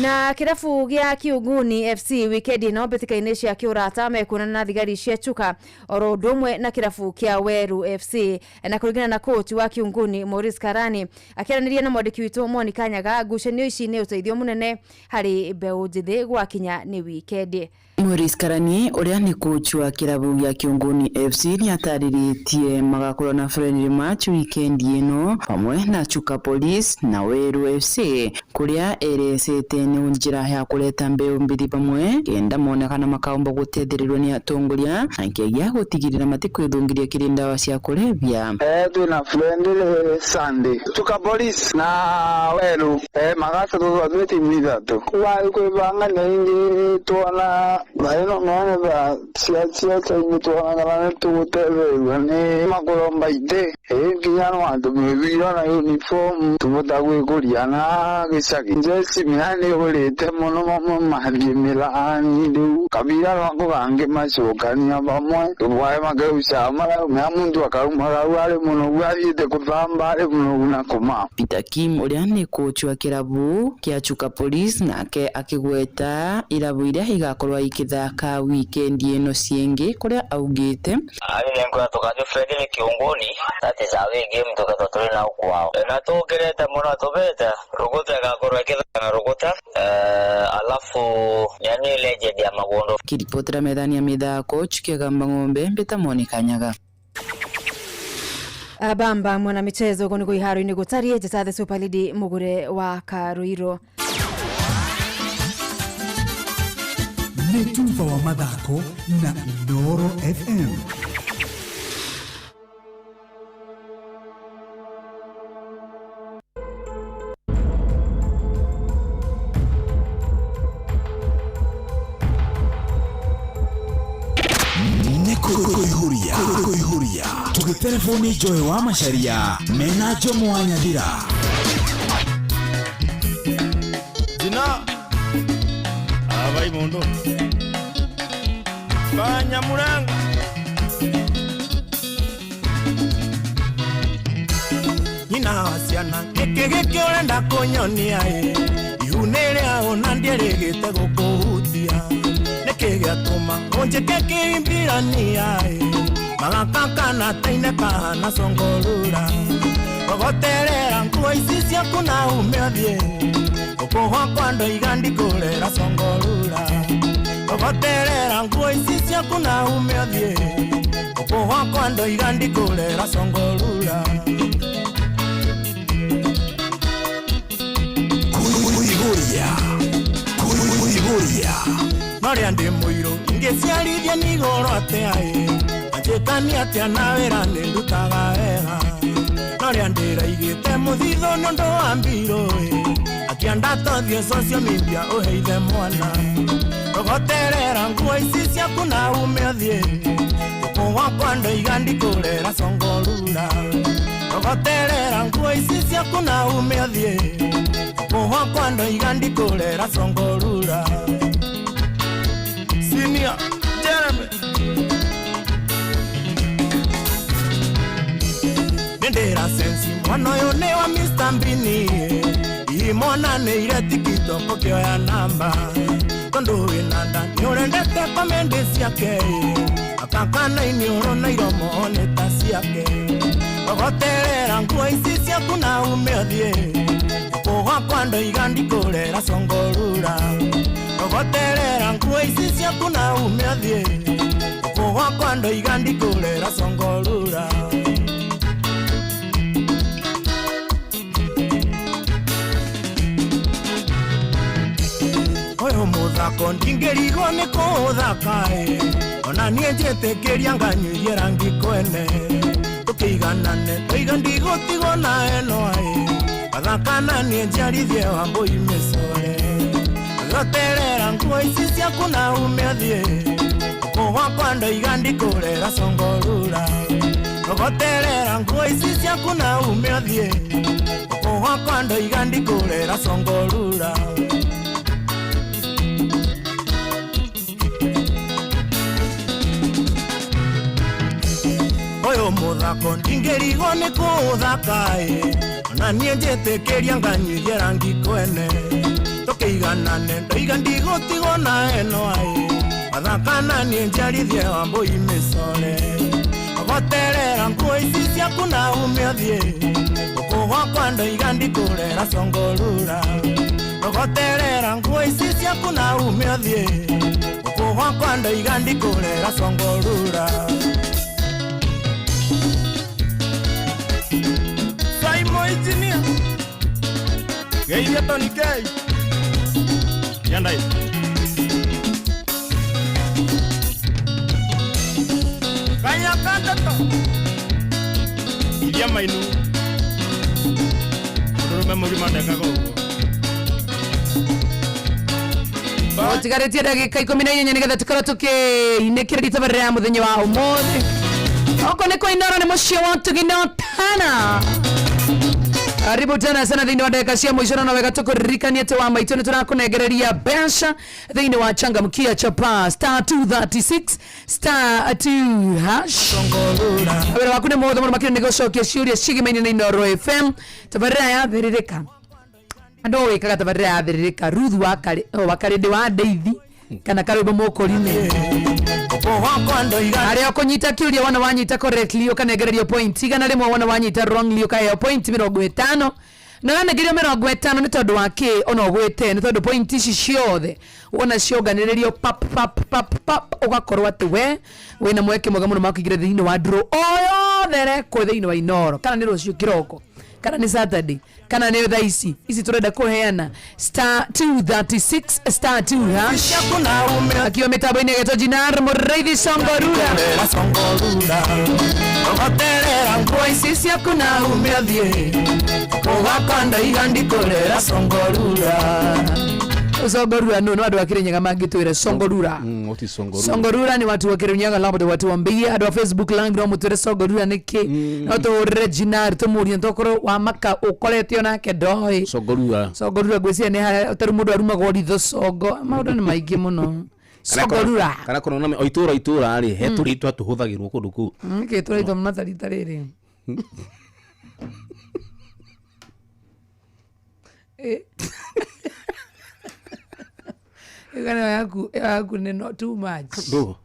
Speaker 13: Na kĩrabu gĩa Kiuguni FC wikendi ĩno mbĩtĩka-inĩ cia kĩũrata mekuonana na thigari cia Chuka oro ũndũ ũmwe na kĩrabu kĩa Weru FC. Na kũringana na coach wa Kiunguni Maurice Karani akĩaranĩria na mwandĩki witũ Monica Nyaga, ngucanio ici nĩ ũteithio mũnene harĩ mbeũ njĩthĩ gwakinya nĩ wikendi.
Speaker 14: Maurice Karani ũrĩa nĩ coach wa kĩrabu gĩa Kiunguni FC nĩatarĩrĩtie magakorwo na friendly match weekend ĩno hamwe na Chuka Police na Weru FC kũrĩa erecete nĩ njĩra ya kũreta mbeũ mbili pamwe kenda monekana makaomba gũteithĩrĩrio nĩ atongoria na nginya gũtigĩrĩra matikwĩthũngĩria kĩrĩ ndawa cia kũrebia.
Speaker 15: Twĩna friendly Sunday Chuka Police na Weru magasa tũtwatwĩ timu ithatũ kwĩbanga nĩ tuona baino none ba cia cia tuona nĩ tũgũteithĩrĩrio nĩ makũromba itĩ nginya no andũ mĩbira na uniform tũbota gwĩkũria na gĩcagi njeci mĩhani ũrĩte mũno mamwe mathiĩ mĩrani rĩu kabira rwako gangĩ macokania pamwe tũbwae makeuca maraumĩa mũndũ akauma rau arĩ mũnogu athiĩte kũthamba arĩ mũnogu na kũma.
Speaker 14: Peter Kim ũrĩa nĩ coach wa kĩrabu kĩa Chuka Police nake akĩgweta irabu iria igakorwo ikĩthaka wikendi ĩno ciĩngĩ kũrĩa augĩte
Speaker 16: nĩngwenda tũgathiĩ friendly Kiunguni that is away game tũgetwo tũrĩ nao kwao na tũngerete mũno tũbete Rũgũta ĩgakorwo ĩkĩthaka na Rũgũta alafu yani legend ya Magondo.
Speaker 14: Kiripotera methani ya mithako Chikegamba Ng'ombe mbita Monica Nyaga.
Speaker 13: Bamba mwana michezo ugo nĩguo iharo-inĩ gũtariĩ njĩta the Super Lady Mũgure wa Karuiro.
Speaker 17: Nĩ tuba wa mathako na Inooro FM.
Speaker 22: Kuihuria tugitelefoni Joy wa Macharia mena Jomo wa Nyathira
Speaker 18: Jina abai mundu Banyamulanga Nyina wa ciana gĩkĩ gĩkĩ ũrenda kũnyonia ĩ ihu nĩrĩa ona ndĩrĩgĩte gũkũhutia nĩkĩ gĩatũma ũnjĩke kĩimbirania ĩ magakakana taine kahana songorura ogoterera nguo ici ciaku na ume ũthiĩ Gũkũ gwakwa ndoiga ndikũrera congorura. Rogoterera nguo ici ciaku na ume ũthiĩ. Gũkũ gwakwa ndoiga ndikũrera congorura.
Speaker 3: Kuiguria. Kuiguria.
Speaker 18: Noria ndĩ mũirũ ingĩciarithia nigoro atĩa ĩ. Anjĩtania atĩa na wĩra nĩ ndutaga wega. Noria ndĩraigĩte mũthithũ nĩ ũndũ wa mbirũ ĩ. Akĩenda tũthiĩ social media ũheithe mwana. Rogoterera nguo ici ciaku na ume ũthiĩ. Gũkũ gwakwa ndoiga ndikũrera congorura. Rogoterera nguo ici ciaku na ume ũthiĩ. Gũkũ gwakwa ndoiga ndikũrera congorura. Senior Jeremy. Nĩndĩra sensi mwana ũyũ nĩ wa Mr. Mbini. Imonanĩire TikTok ũkĩoya namba. Tondũ wĩna nda nĩũrendete komendi ciake. Akakana iniũrũ na iromo nĩ ta ciake. Rogoterera nguo ici ciaku na ume ũthiĩ. Gũkũ gwakwa ndoiga ndikũrera congorura. Rogoterera nguo ici ciaku na ume ũthiĩ. Gũkũ gwakwa ndoiga ndikũrera congorura. Ũyũ mũthako ndingĩrigwo nĩ kũũthaka ĩ. Ona niĩ njĩtĩkĩria nganyuithie rangi kwene. Tũkĩiganane ndoiga ndigũtigwo na eno ĩ. Gathaka na niĩ njiarithie Wambũi mĩcore. Rogoterera nguo ici ciaku na ume ũthiĩ. Gũkũ gwakwa ndoiga ndikũrera congorura. Rogoterera nguo ici ciaku na ume ũthiĩ. Gũkũ gwakwa ndoiga ndikũrera congorura. Ũyũ mũthako ndingĩrigwo nĩ kũũthaka ĩ. Ona niĩ njĩtĩkĩria nganyuithie rangi kwene. Tũkĩiganane ndoiga ndigũtigwo na eno ĩ. Gathaka na niĩ njiarithie Wambũi mĩcore. Rogoterera nguo ici ciaku na ume ũthiĩ. Gũkũ gwakwa ndoiga ndikũrera congorura. Rogoterera nguo ici ciaku na ume ũthiĩ. Gũkũ gwakwa ndoiga ndikũrera congorura. Saimo Engineer. Geithia Tony K. Yandai. Kanya kandata. Iria mainu. Mũndũrũme mũgima ndekaga ũguo.
Speaker 8: Ũtigarĩtie ndagĩka 18 nĩgetha tũkorwo tũkĩinĩkĩrĩria tabarĩra ya mũthenya wa ũmũthĩ. Oko nĩ kwa Inooro nĩ mũciĩ wa Tugino Tana. Karibu tena sana thĩinĩ wa ndagĩka cia mũico na wega tũkũririkania atĩ wa maitũ nĩ tũrakũnengereria mbeca thĩinĩ wa changamkia chapa star 236 star 2 hash. Wĩra waku nĩ mũhũthũ mũno makĩria nĩ gũcokia ciũria cigimaine na Inooro FM. Tabarĩra yathĩrĩrĩka. Andũ wĩkaga tabarĩra yathĩrĩrĩka Ruth wa Karĩndĩ wa Ndeithi kana karwĩmbo mũkũrinĩ. Arĩa ũkũnyita kĩũria wona wanyita correctly ũkanengererio point 100, wona wanyita wrongly ũkaheo point 50. Na wanengerio 50 nĩ tondũ wa kĩ ona ũgwĩte nĩ tondũ point ici ciothe wona cionganĩrĩrio pap pap pap pap ũgakorwo atĩ we wĩna mweke mwega mũno wa kũingĩra thĩinĩ wa draw o yothe ĩrekwo thĩinĩ wa Inooro, kana nĩ rũciũ kĩroko, kana nĩ Saturday, kana nĩ thaa ici ici tũrenda kũheana star 236 star 2 hash. Akiwa mĩtambo-inĩ ĩgetwo Jinar Mũrĩithi Songorura.
Speaker 18: Rogoterera nguo ici ciaku na ume ũthiĩ. Gũkũ gwakwa ndoiga ndikũrera congorura.
Speaker 8: Songorura no no andũ a Kirinyaga mangĩtwĩra Songorura.
Speaker 9: What is Songorura?
Speaker 8: Songorura ni watu wa Kirinyaga labda watuambie andũ a Facebook live no mũtwĩre Songorura nĩkĩ. No tũhũrĩre Jinar tũmũrie tokorwo wa maka ũkorete onake ndoĩ.
Speaker 9: Songorura.
Speaker 8: Songorura ngwĩciria nĩ harĩa tarĩu mũndũ arumagwo ritho songo. Maũndũ nĩ maingĩ mũno. Songorura.
Speaker 9: Kana kono na o itũra itũra rĩ he tũrĩtwa tũhũthagĩrwo kũndũ kũu.
Speaker 8: Nĩkĩ tũrĩtwa matarita rĩrĩ? Ĩyo yaku yaku nĩ not too much.
Speaker 9: Ndũ.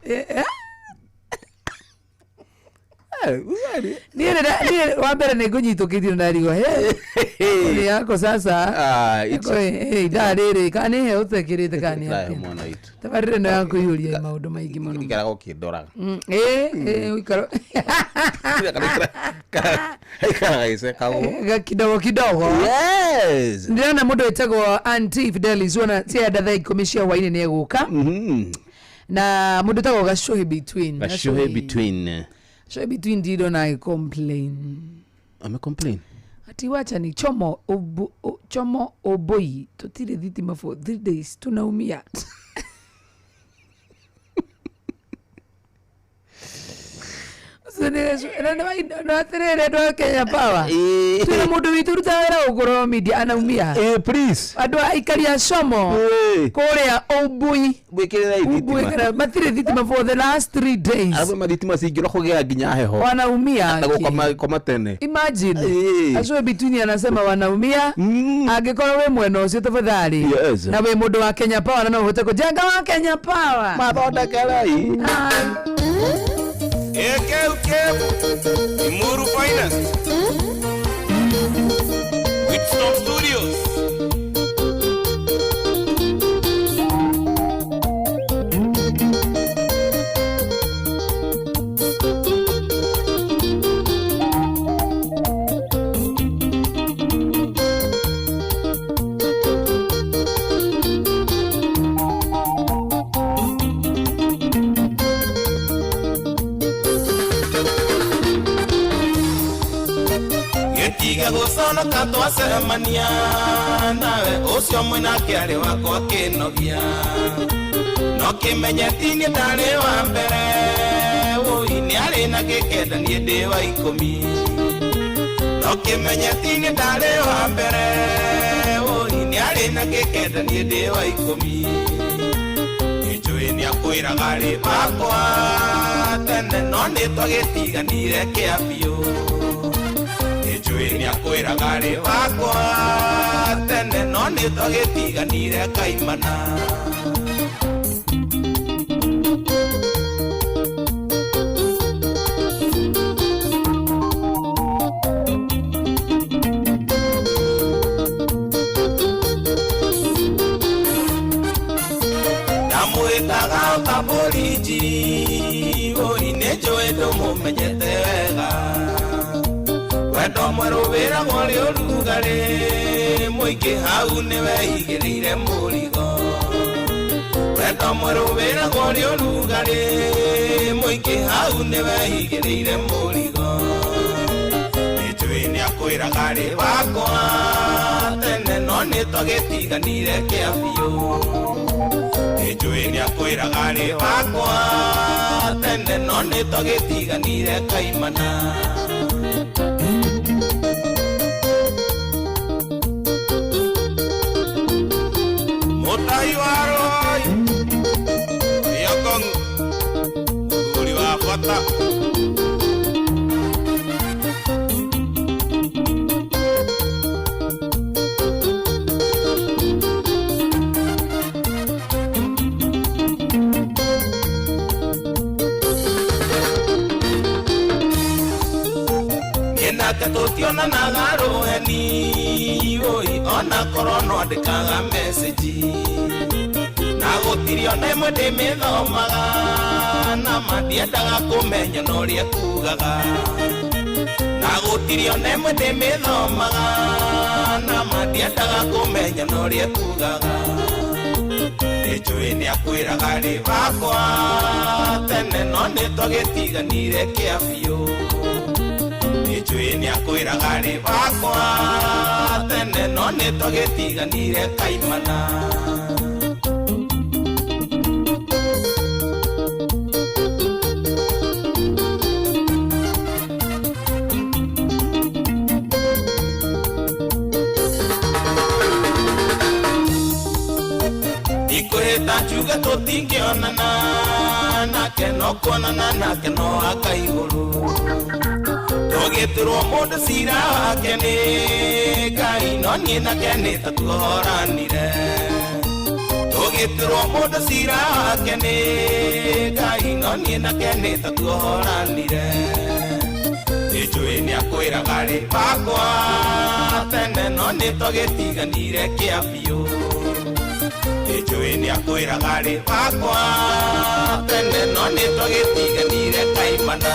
Speaker 8: Niĩ niĩ wa mbere nĩ ngũnyitũkĩtio ndarigwo he yako sasa.
Speaker 9: Ah,
Speaker 8: Ithaa rĩrĩ kana nĩ he ũtekĩrĩte kana nĩ
Speaker 9: Thayũ
Speaker 8: atĩa?
Speaker 9: mwana witũ.
Speaker 8: Tabarĩra ĩno ya kũiyũria maũndũ maingĩ mũno.
Speaker 9: Ikaraga ũkĩndoraga.
Speaker 8: Ĩ, ĩ, ũikaro
Speaker 9: Ikaraga icekagwo.
Speaker 8: Kidogo kidogo.
Speaker 9: Yes.
Speaker 8: Ndĩrona mũndũ wĩtagwo Auntie Fidelis wona cienda thaa 10 cia hwainĩ nĩ egũka. Na mũndũ wĩtagwo Gacuhi between.
Speaker 9: Gacuhi between.
Speaker 8: Gacuhi between ndirona agĩ complain.
Speaker 9: Ame complain.
Speaker 8: Ati wacha ni chomo obo, chomo oboi tutire thitima for 3 days tunaumia. No atirĩrĩ andũ a Kenya Power, twĩna mũndũ witũ ũrutaga wĩra gũkũ media anaumia.
Speaker 9: Please.
Speaker 8: Andũ a aikari a Chomo kũrĩa Ũmbui
Speaker 9: Mwĩkĩrĩre thitima.
Speaker 8: Matirĩ thitima for the last 3 days.
Speaker 9: Arabu mathitima cingĩũra kũgĩa nginya heho.
Speaker 8: Wanaumia
Speaker 9: Na gũkoma koma tene.
Speaker 8: Imagine. Acio between anasema wanaumia. Angĩkorwo wĩ mwena ũcio tafadhali.
Speaker 9: Yes.
Speaker 8: Na wĩ mũndũ wa Kenya Power na no ũhote kũjenga wa Kenya Power.
Speaker 9: Mathondekerai.
Speaker 5: AKK Imuru Finest Whitstone Studios. Gĩtiga gũconoka twacemania nawe ũcio mwĩnake arĩ wakwa kĩnogia no kĩmenye ti niĩ ndarĩ wa mbere ũi nĩ arĩ na gĩkenda niĩ ndĩ wa 10 no kĩmenye ti niĩ ndarĩ wa mbere ũi nĩ arĩ na gĩkenda niĩ ndĩ wa 10 nĩnjũĩ nĩakwĩraga rĩ bakwa tene no nĩ twagĩtiganire kĩa biũ njũĩ nĩakwĩraga rĩ wakwa tene no nĩ twagĩtiganire kaimana. Ndamwĩtaga ũtabũrinji ũi nĩ njũĩ ndũmũmenyete wega wendo mwerũ wĩragwo rĩ ũrugarĩ mũingĩ hau nĩweigĩrĩire mũrigo wendo mwerũ wĩragwo rĩ ũrugarĩ mũingĩ hau nĩweigĩrĩire mũrigo nĩnjũĩ nĩakwĩraga rĩ wakwa tene no nĩtwagĩtiganire kĩa biũ nĩnjũĩ nĩakwĩraga rĩ wakwa tene no nĩtwagĩtiganire kaimana. Mũtai wa Roy Yokong mũthuri wa bata. Niĩ nake tũtionanaga rũheni ũi ona korwo no andĩkaga message na gũtirĩ ona ĩmwe ndĩmĩthomaga na ma ndiendaga kũmenya na ũrĩa kugaga na gũtirĩ ona ĩmwe ndĩmĩthomaga na ma ndiendaga kũmenya na ũrĩa kugaga nĩnjũĩ nĩakwĩraga rĩ bakwa tene no nĩtwagĩtiganire kĩa biũ nĩnjũĩ nĩakwĩraga rĩ bakwa tene no nĩtwagĩtiganire kaimana. Ndikwĩhĩta njuge tũtingĩonana nake no kuonana nake no aka igũrũ tũgĩtũrwo mũndũ cira wake nĩ Ngai no niĩ nake nĩ ta tuohoranire tũgĩtũrwo mũndũ cira wake nĩ Ngai no niĩ nake nĩ ta tuohoranire. Nĩnjũĩ nĩakwĩraga rĩ bakwa tene no nĩtwagĩtiganire kĩa biũ. Nĩnjũĩ nĩakwĩraga rĩ bakwa tene no nĩtwagĩtiganire kaimana.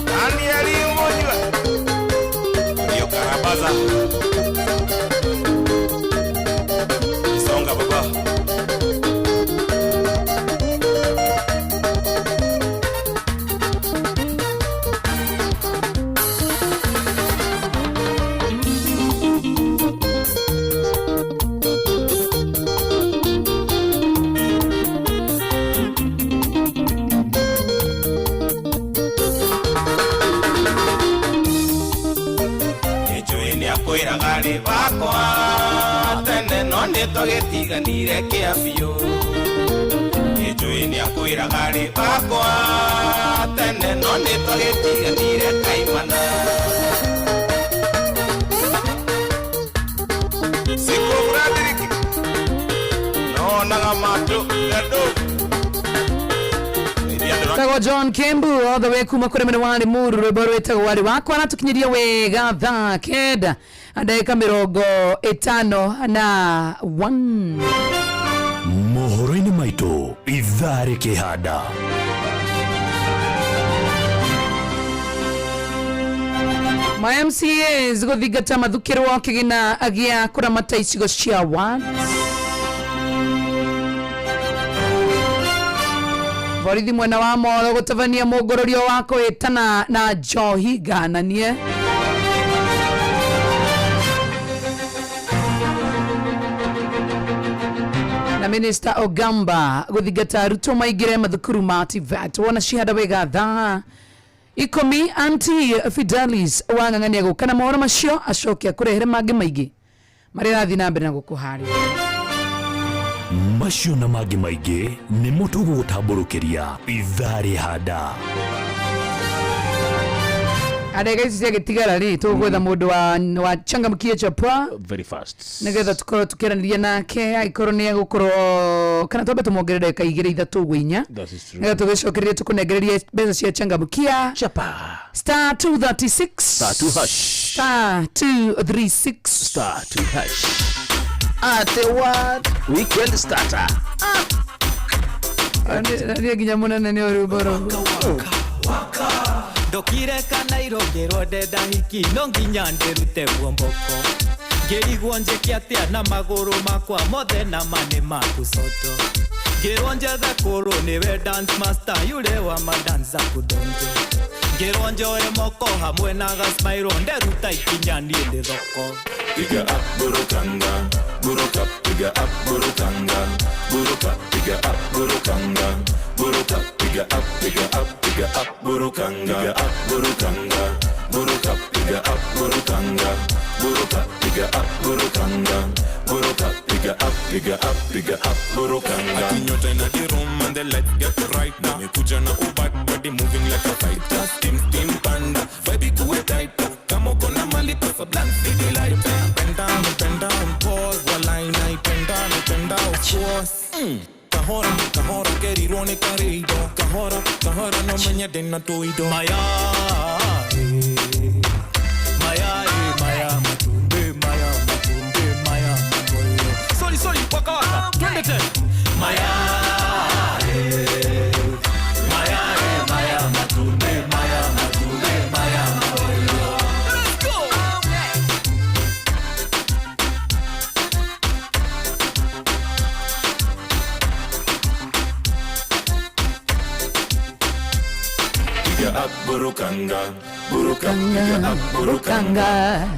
Speaker 5: Danieli Munyua Ndio Karabaza Songa baba. Nĩnjũĩ nĩakwĩraga rĩ bakwa tene no nĩtwagĩtiganire kĩa biũ. Nĩnjũĩ nĩakwĩraga rĩ bakwa tene no nĩtwagĩtiganire kaimana. Siku Frederick nonaga matũ gandũ.
Speaker 8: Tagwo John Kembu all the way kuma kũrĩ mwena wa Limuru, rwĩmbo rwĩtagwo warĩ wakwa aratukinyiria wega thaa 9 ndagĩka 51.
Speaker 6: Mohoro-inĩ maitũ ithaa rĩkĩhanda.
Speaker 8: Ma MCAs gũthingata mathukĩrwo kĩgĩna gĩa kũramata icigo cia wards. Borithi mwena wa Molo gũtabania mũngũrũrio wa kũhĩtana na njohi ngananie. Na Minister Ogamba gũthingata arutwo maingĩre mathukuru ma TVET. Wona cihanda wega thaa 10 Anti Fidelis wang'ang'ania gũka na mohoro macio acoke akũrehere mangĩ maingĩ marĩa arathiĩ na mbere na gũkũharĩria.
Speaker 6: Macio na mangĩ maingĩ nĩmo tũgũgũtambũrũkĩria ithaa rĩhanda.
Speaker 8: Arega ici ciagĩtigara rĩ tũgwetha mũndũ wa changamkie chapwa
Speaker 9: very fast
Speaker 8: nĩgetha tũkorwo tũkĩaranĩria nake angĩkorwo nĩ egũkorwo kana twambe tũmwongerere ndagĩka 2 3 ũguo 4
Speaker 9: That is true.
Speaker 8: nĩgetha tũgĩcokererie tũkũnengererie mbeca cia changamkia
Speaker 9: chapa
Speaker 8: star 236
Speaker 9: star 2 hash
Speaker 8: star 236
Speaker 9: star 2 hash ate what weekend starter.
Speaker 8: Nĩ nginya mũnene nĩ rwĩmbo rũu.
Speaker 19: Ndokire kana irongĩrwo ndenda hiki no nginya ndĩrute guomboko ngĩrigwo njĩke atĩa na magũrũ makwa mothe na mane maku soto ngĩrwo njethe kũrũ nĩwe dance master yule wa madansa kudonjo ngĩrwo njoe moko hamwe na gasmairo nderuta ikinya niĩ ndĩ thoko.
Speaker 20: Piga up burukanga, buruka, piga up burukanga, buruka, piga up burukanga, buruka, piga up, piga up, piga up burukanga, piga up burukanga, buruka, piga up burukanga, buruka, piga up burukanga, buruka, piga up, piga up, piga up burukanga.
Speaker 21: Ati nyota in the room and the lights get bright. Nimekuja na ubad body moving like a fighter. Steam steam panda, vibe ikuwe tighter. Kama uko na mali pesa blank city lighter. Bend down, pause walai na ipenda, nipenda of course. Kahora, kahora, kerirwo ni karido. Kahora, kahora, no menya dena tuido.
Speaker 19: Maya, maya, maya, matumbe, maya, matumbe, maya, matumbe. Sorry, sorry, waka waka, twende tena. Maya, maya, maya, matumbe, maya, matumbe, maya, matumbe. Let's go.
Speaker 20: Piga up burukanga, buruka, piga up burukanga,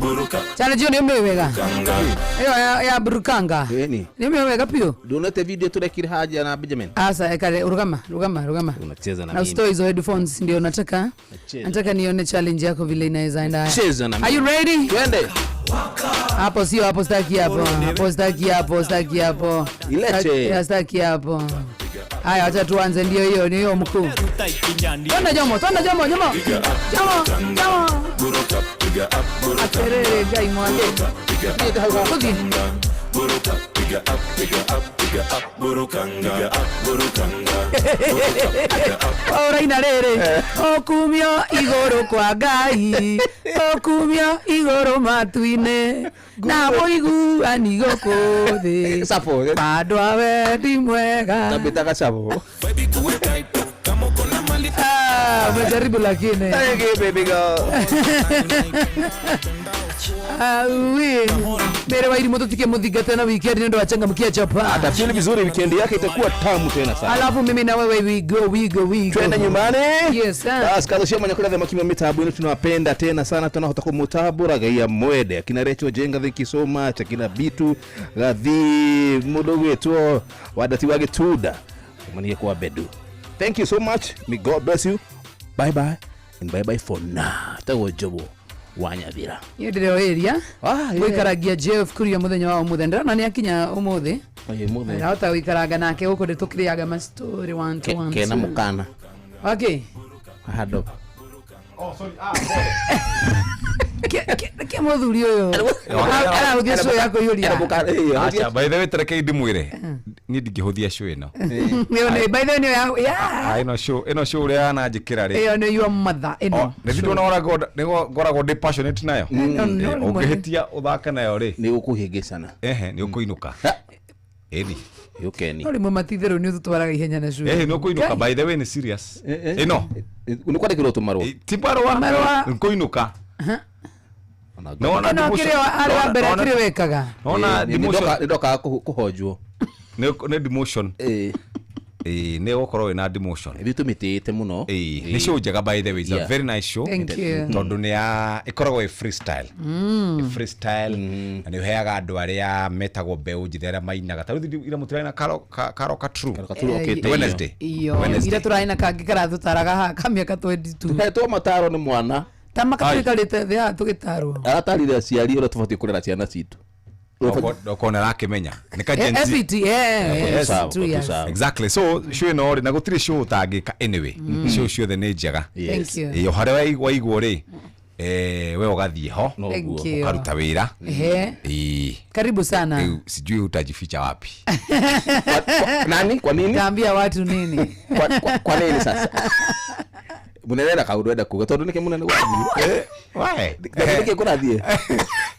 Speaker 20: buruka,
Speaker 8: Chana jioni nĩ wega
Speaker 20: kanga.
Speaker 8: ĩyo ya burukanga
Speaker 9: Ĩni.
Speaker 8: nĩ wega piũ.
Speaker 9: Ndunete video turekire haja na Benjamin.
Speaker 8: Asa kare rugama rugama rugama.
Speaker 9: Unacheza na
Speaker 8: Na
Speaker 9: mimi.
Speaker 8: usitoe hizo headphones ndio nataka.
Speaker 9: Nacheza.
Speaker 8: Nataka nione challenge yako vile inaweza enda.
Speaker 9: Cheza na mimi.
Speaker 8: Are you ready?
Speaker 9: Twende.
Speaker 8: Hapo sio hapo, sitaki hapo. Hapo sitaki hapo, sitaki hapo.
Speaker 9: Ilete.
Speaker 8: Sitaki hapo. Haya, acha tuanze, ndio hiyo, ni hiyo mkuu. Twende Jomo, twende Jomo, Jomo. Jomo, Jomo.
Speaker 20: Buruka, piga up burukanga,
Speaker 8: Aterere gai mwake.
Speaker 20: piga up
Speaker 8: Kuthi.
Speaker 20: Buruka, piga up, piga up, piga up, burukanga, piga up, burukanga, buruka, piga up.
Speaker 8: Ũraina rĩrĩ ũkumio igũrũ kwa Ngai, ũkumio igũrũ matu-inĩ, na mũiguani gũkũ thĩ,
Speaker 9: Safo.
Speaker 8: Handũ ha wendi mwega.
Speaker 9: Tambĩtaga cabo.
Speaker 8: Ah, umejaribu lakini.
Speaker 9: Thank you, baby girl.
Speaker 8: Ah, oui. Mere wa irimũ tũtike mũthingate na weekend nĩ ũndũ wa changamkia chapa.
Speaker 9: Atafeel vizuri, weekend yake itakuwa tamu tena sana.
Speaker 8: Alafu mimi na wewe we go, we go, we go.
Speaker 9: Twende nyumbani.
Speaker 8: Yes, sir.
Speaker 9: Bas kazo cia mwanya kũrĩa thamaki mĩtambo-inĩ tunawapenda tena sana, tunahota kũmũtambũra mwende akina Rachel Jenga, thank you so much, akina Bitu Gathi mũndũ gwĩtwo Wandati wa Gĩtunda manie kwa Bedu, thank you so much, may God bless you, bye bye and bye bye for now. Tagwo Njobo wa Nyathira.
Speaker 8: Niĩ ndĩrĩ o area. Gũikaragia Jeff Kuria mũthenya wa ũmũthĩ. Ndĩrona nĩ akinya ũmũthĩ.
Speaker 9: Ũmũthĩ.
Speaker 8: Ndahota gũikaranga nake gũkũ ndĩ tũkĩrĩaga ma story one to one.
Speaker 9: Kena mũkana.
Speaker 8: Okay.
Speaker 9: Hado.
Speaker 4: Oh, sorry. Ah,
Speaker 8: Ke mũthuri ũyũ. Arahũthia show ya kũiyũria.
Speaker 4: Acha, by the way, tareke ndimwĩre niĩ ndingĩhũthia show ĩno.
Speaker 8: Ĩyo nĩ by the way nĩyo ya yeah.
Speaker 4: Ah, ĩno show, ĩno show ũrĩa yananjĩkĩra rĩ.
Speaker 8: Ĩyo nĩ your mother ĩno.
Speaker 4: Nĩ thi ndona ngoragwo ndĩ passionate nayo.
Speaker 8: No, no, no,
Speaker 4: Ũngĩhĩtia ũthake nayo rĩ,
Speaker 9: nĩ ũkũhĩngĩcana.
Speaker 4: Ehe, nĩ ũkũinũka. Ĩni.
Speaker 9: Yũkeni.
Speaker 8: No rĩmwe matitherũ nĩ ũtũtwaraga ihenya na show.
Speaker 4: Ehe, nĩ ũkũinũka, by the way nĩ serious. Ĩno.
Speaker 9: Nĩ kwandĩkĩrwo tũmarũa.
Speaker 4: Ti marũa.
Speaker 8: Marũa.
Speaker 4: Nĩ kũinũka.
Speaker 8: Ĩno kĩrĩa arĩ wa mbere kĩrĩa wekaga.
Speaker 4: Nona demotion.
Speaker 9: Nĩ ndokaga kũhonjwo.
Speaker 4: Nĩ demotion. Ĩĩ, nĩ ũgũkorwo wĩna demotion.
Speaker 9: Ithuĩ tũmĩtĩĩte mũno.
Speaker 4: Ĩĩ, nĩ show njega by the way, it's a
Speaker 9: Yeah.
Speaker 4: very nice show.
Speaker 8: Thank you.
Speaker 4: Tondũ nĩ ya ĩkoragwo ĩ freestyle. Ĩ freestyle na nĩ ũheaga andũ arĩa metagwo mbeũ njĩthĩ arĩa mainaga. Ta rĩu ira mũtirarĩ na Karo Katru.
Speaker 9: Katru okĩte.
Speaker 4: Wednesday.
Speaker 8: Iyo,
Speaker 4: Wednesday.
Speaker 8: ira tũrarĩ na kangĩ karatũtaraga haha ka mĩaka 22.
Speaker 9: Tũhetwo mataro nĩ mwana.
Speaker 8: Ta makatũikarĩte thĩ haha tũgĩtarwo.
Speaker 9: Aratarire aciari ũrĩa tũbatiĩ kũrera ciana citũ.
Speaker 4: Okorwo nĩ arakĩmenya. Nĩ ka Gen Z.
Speaker 8: FET, eh,
Speaker 4: Yes.
Speaker 8: 2 years.
Speaker 4: Exactly. So show ĩno rĩ, na gũtirĩ show ũtangĩka anyway. Show ciothe nĩ njega.
Speaker 8: Thank you.
Speaker 4: Ĩĩ, o harĩa waigwo rĩ, we ũgathiĩ ho
Speaker 8: Thank you.
Speaker 4: ũkaruta wĩra.
Speaker 8: Ehe.
Speaker 4: Ĩĩ.
Speaker 8: Karibu sana.
Speaker 4: Rĩu sijui utajificha wapi.
Speaker 9: Nani? Kwa nini?
Speaker 8: Taambia watu nini?
Speaker 9: Kwa nini sasa? Munene na kaũndũ enda kuga tondũ nĩkĩ munene gwathiĩ?
Speaker 4: Why?
Speaker 9: Nĩkĩ kũrathiĩ?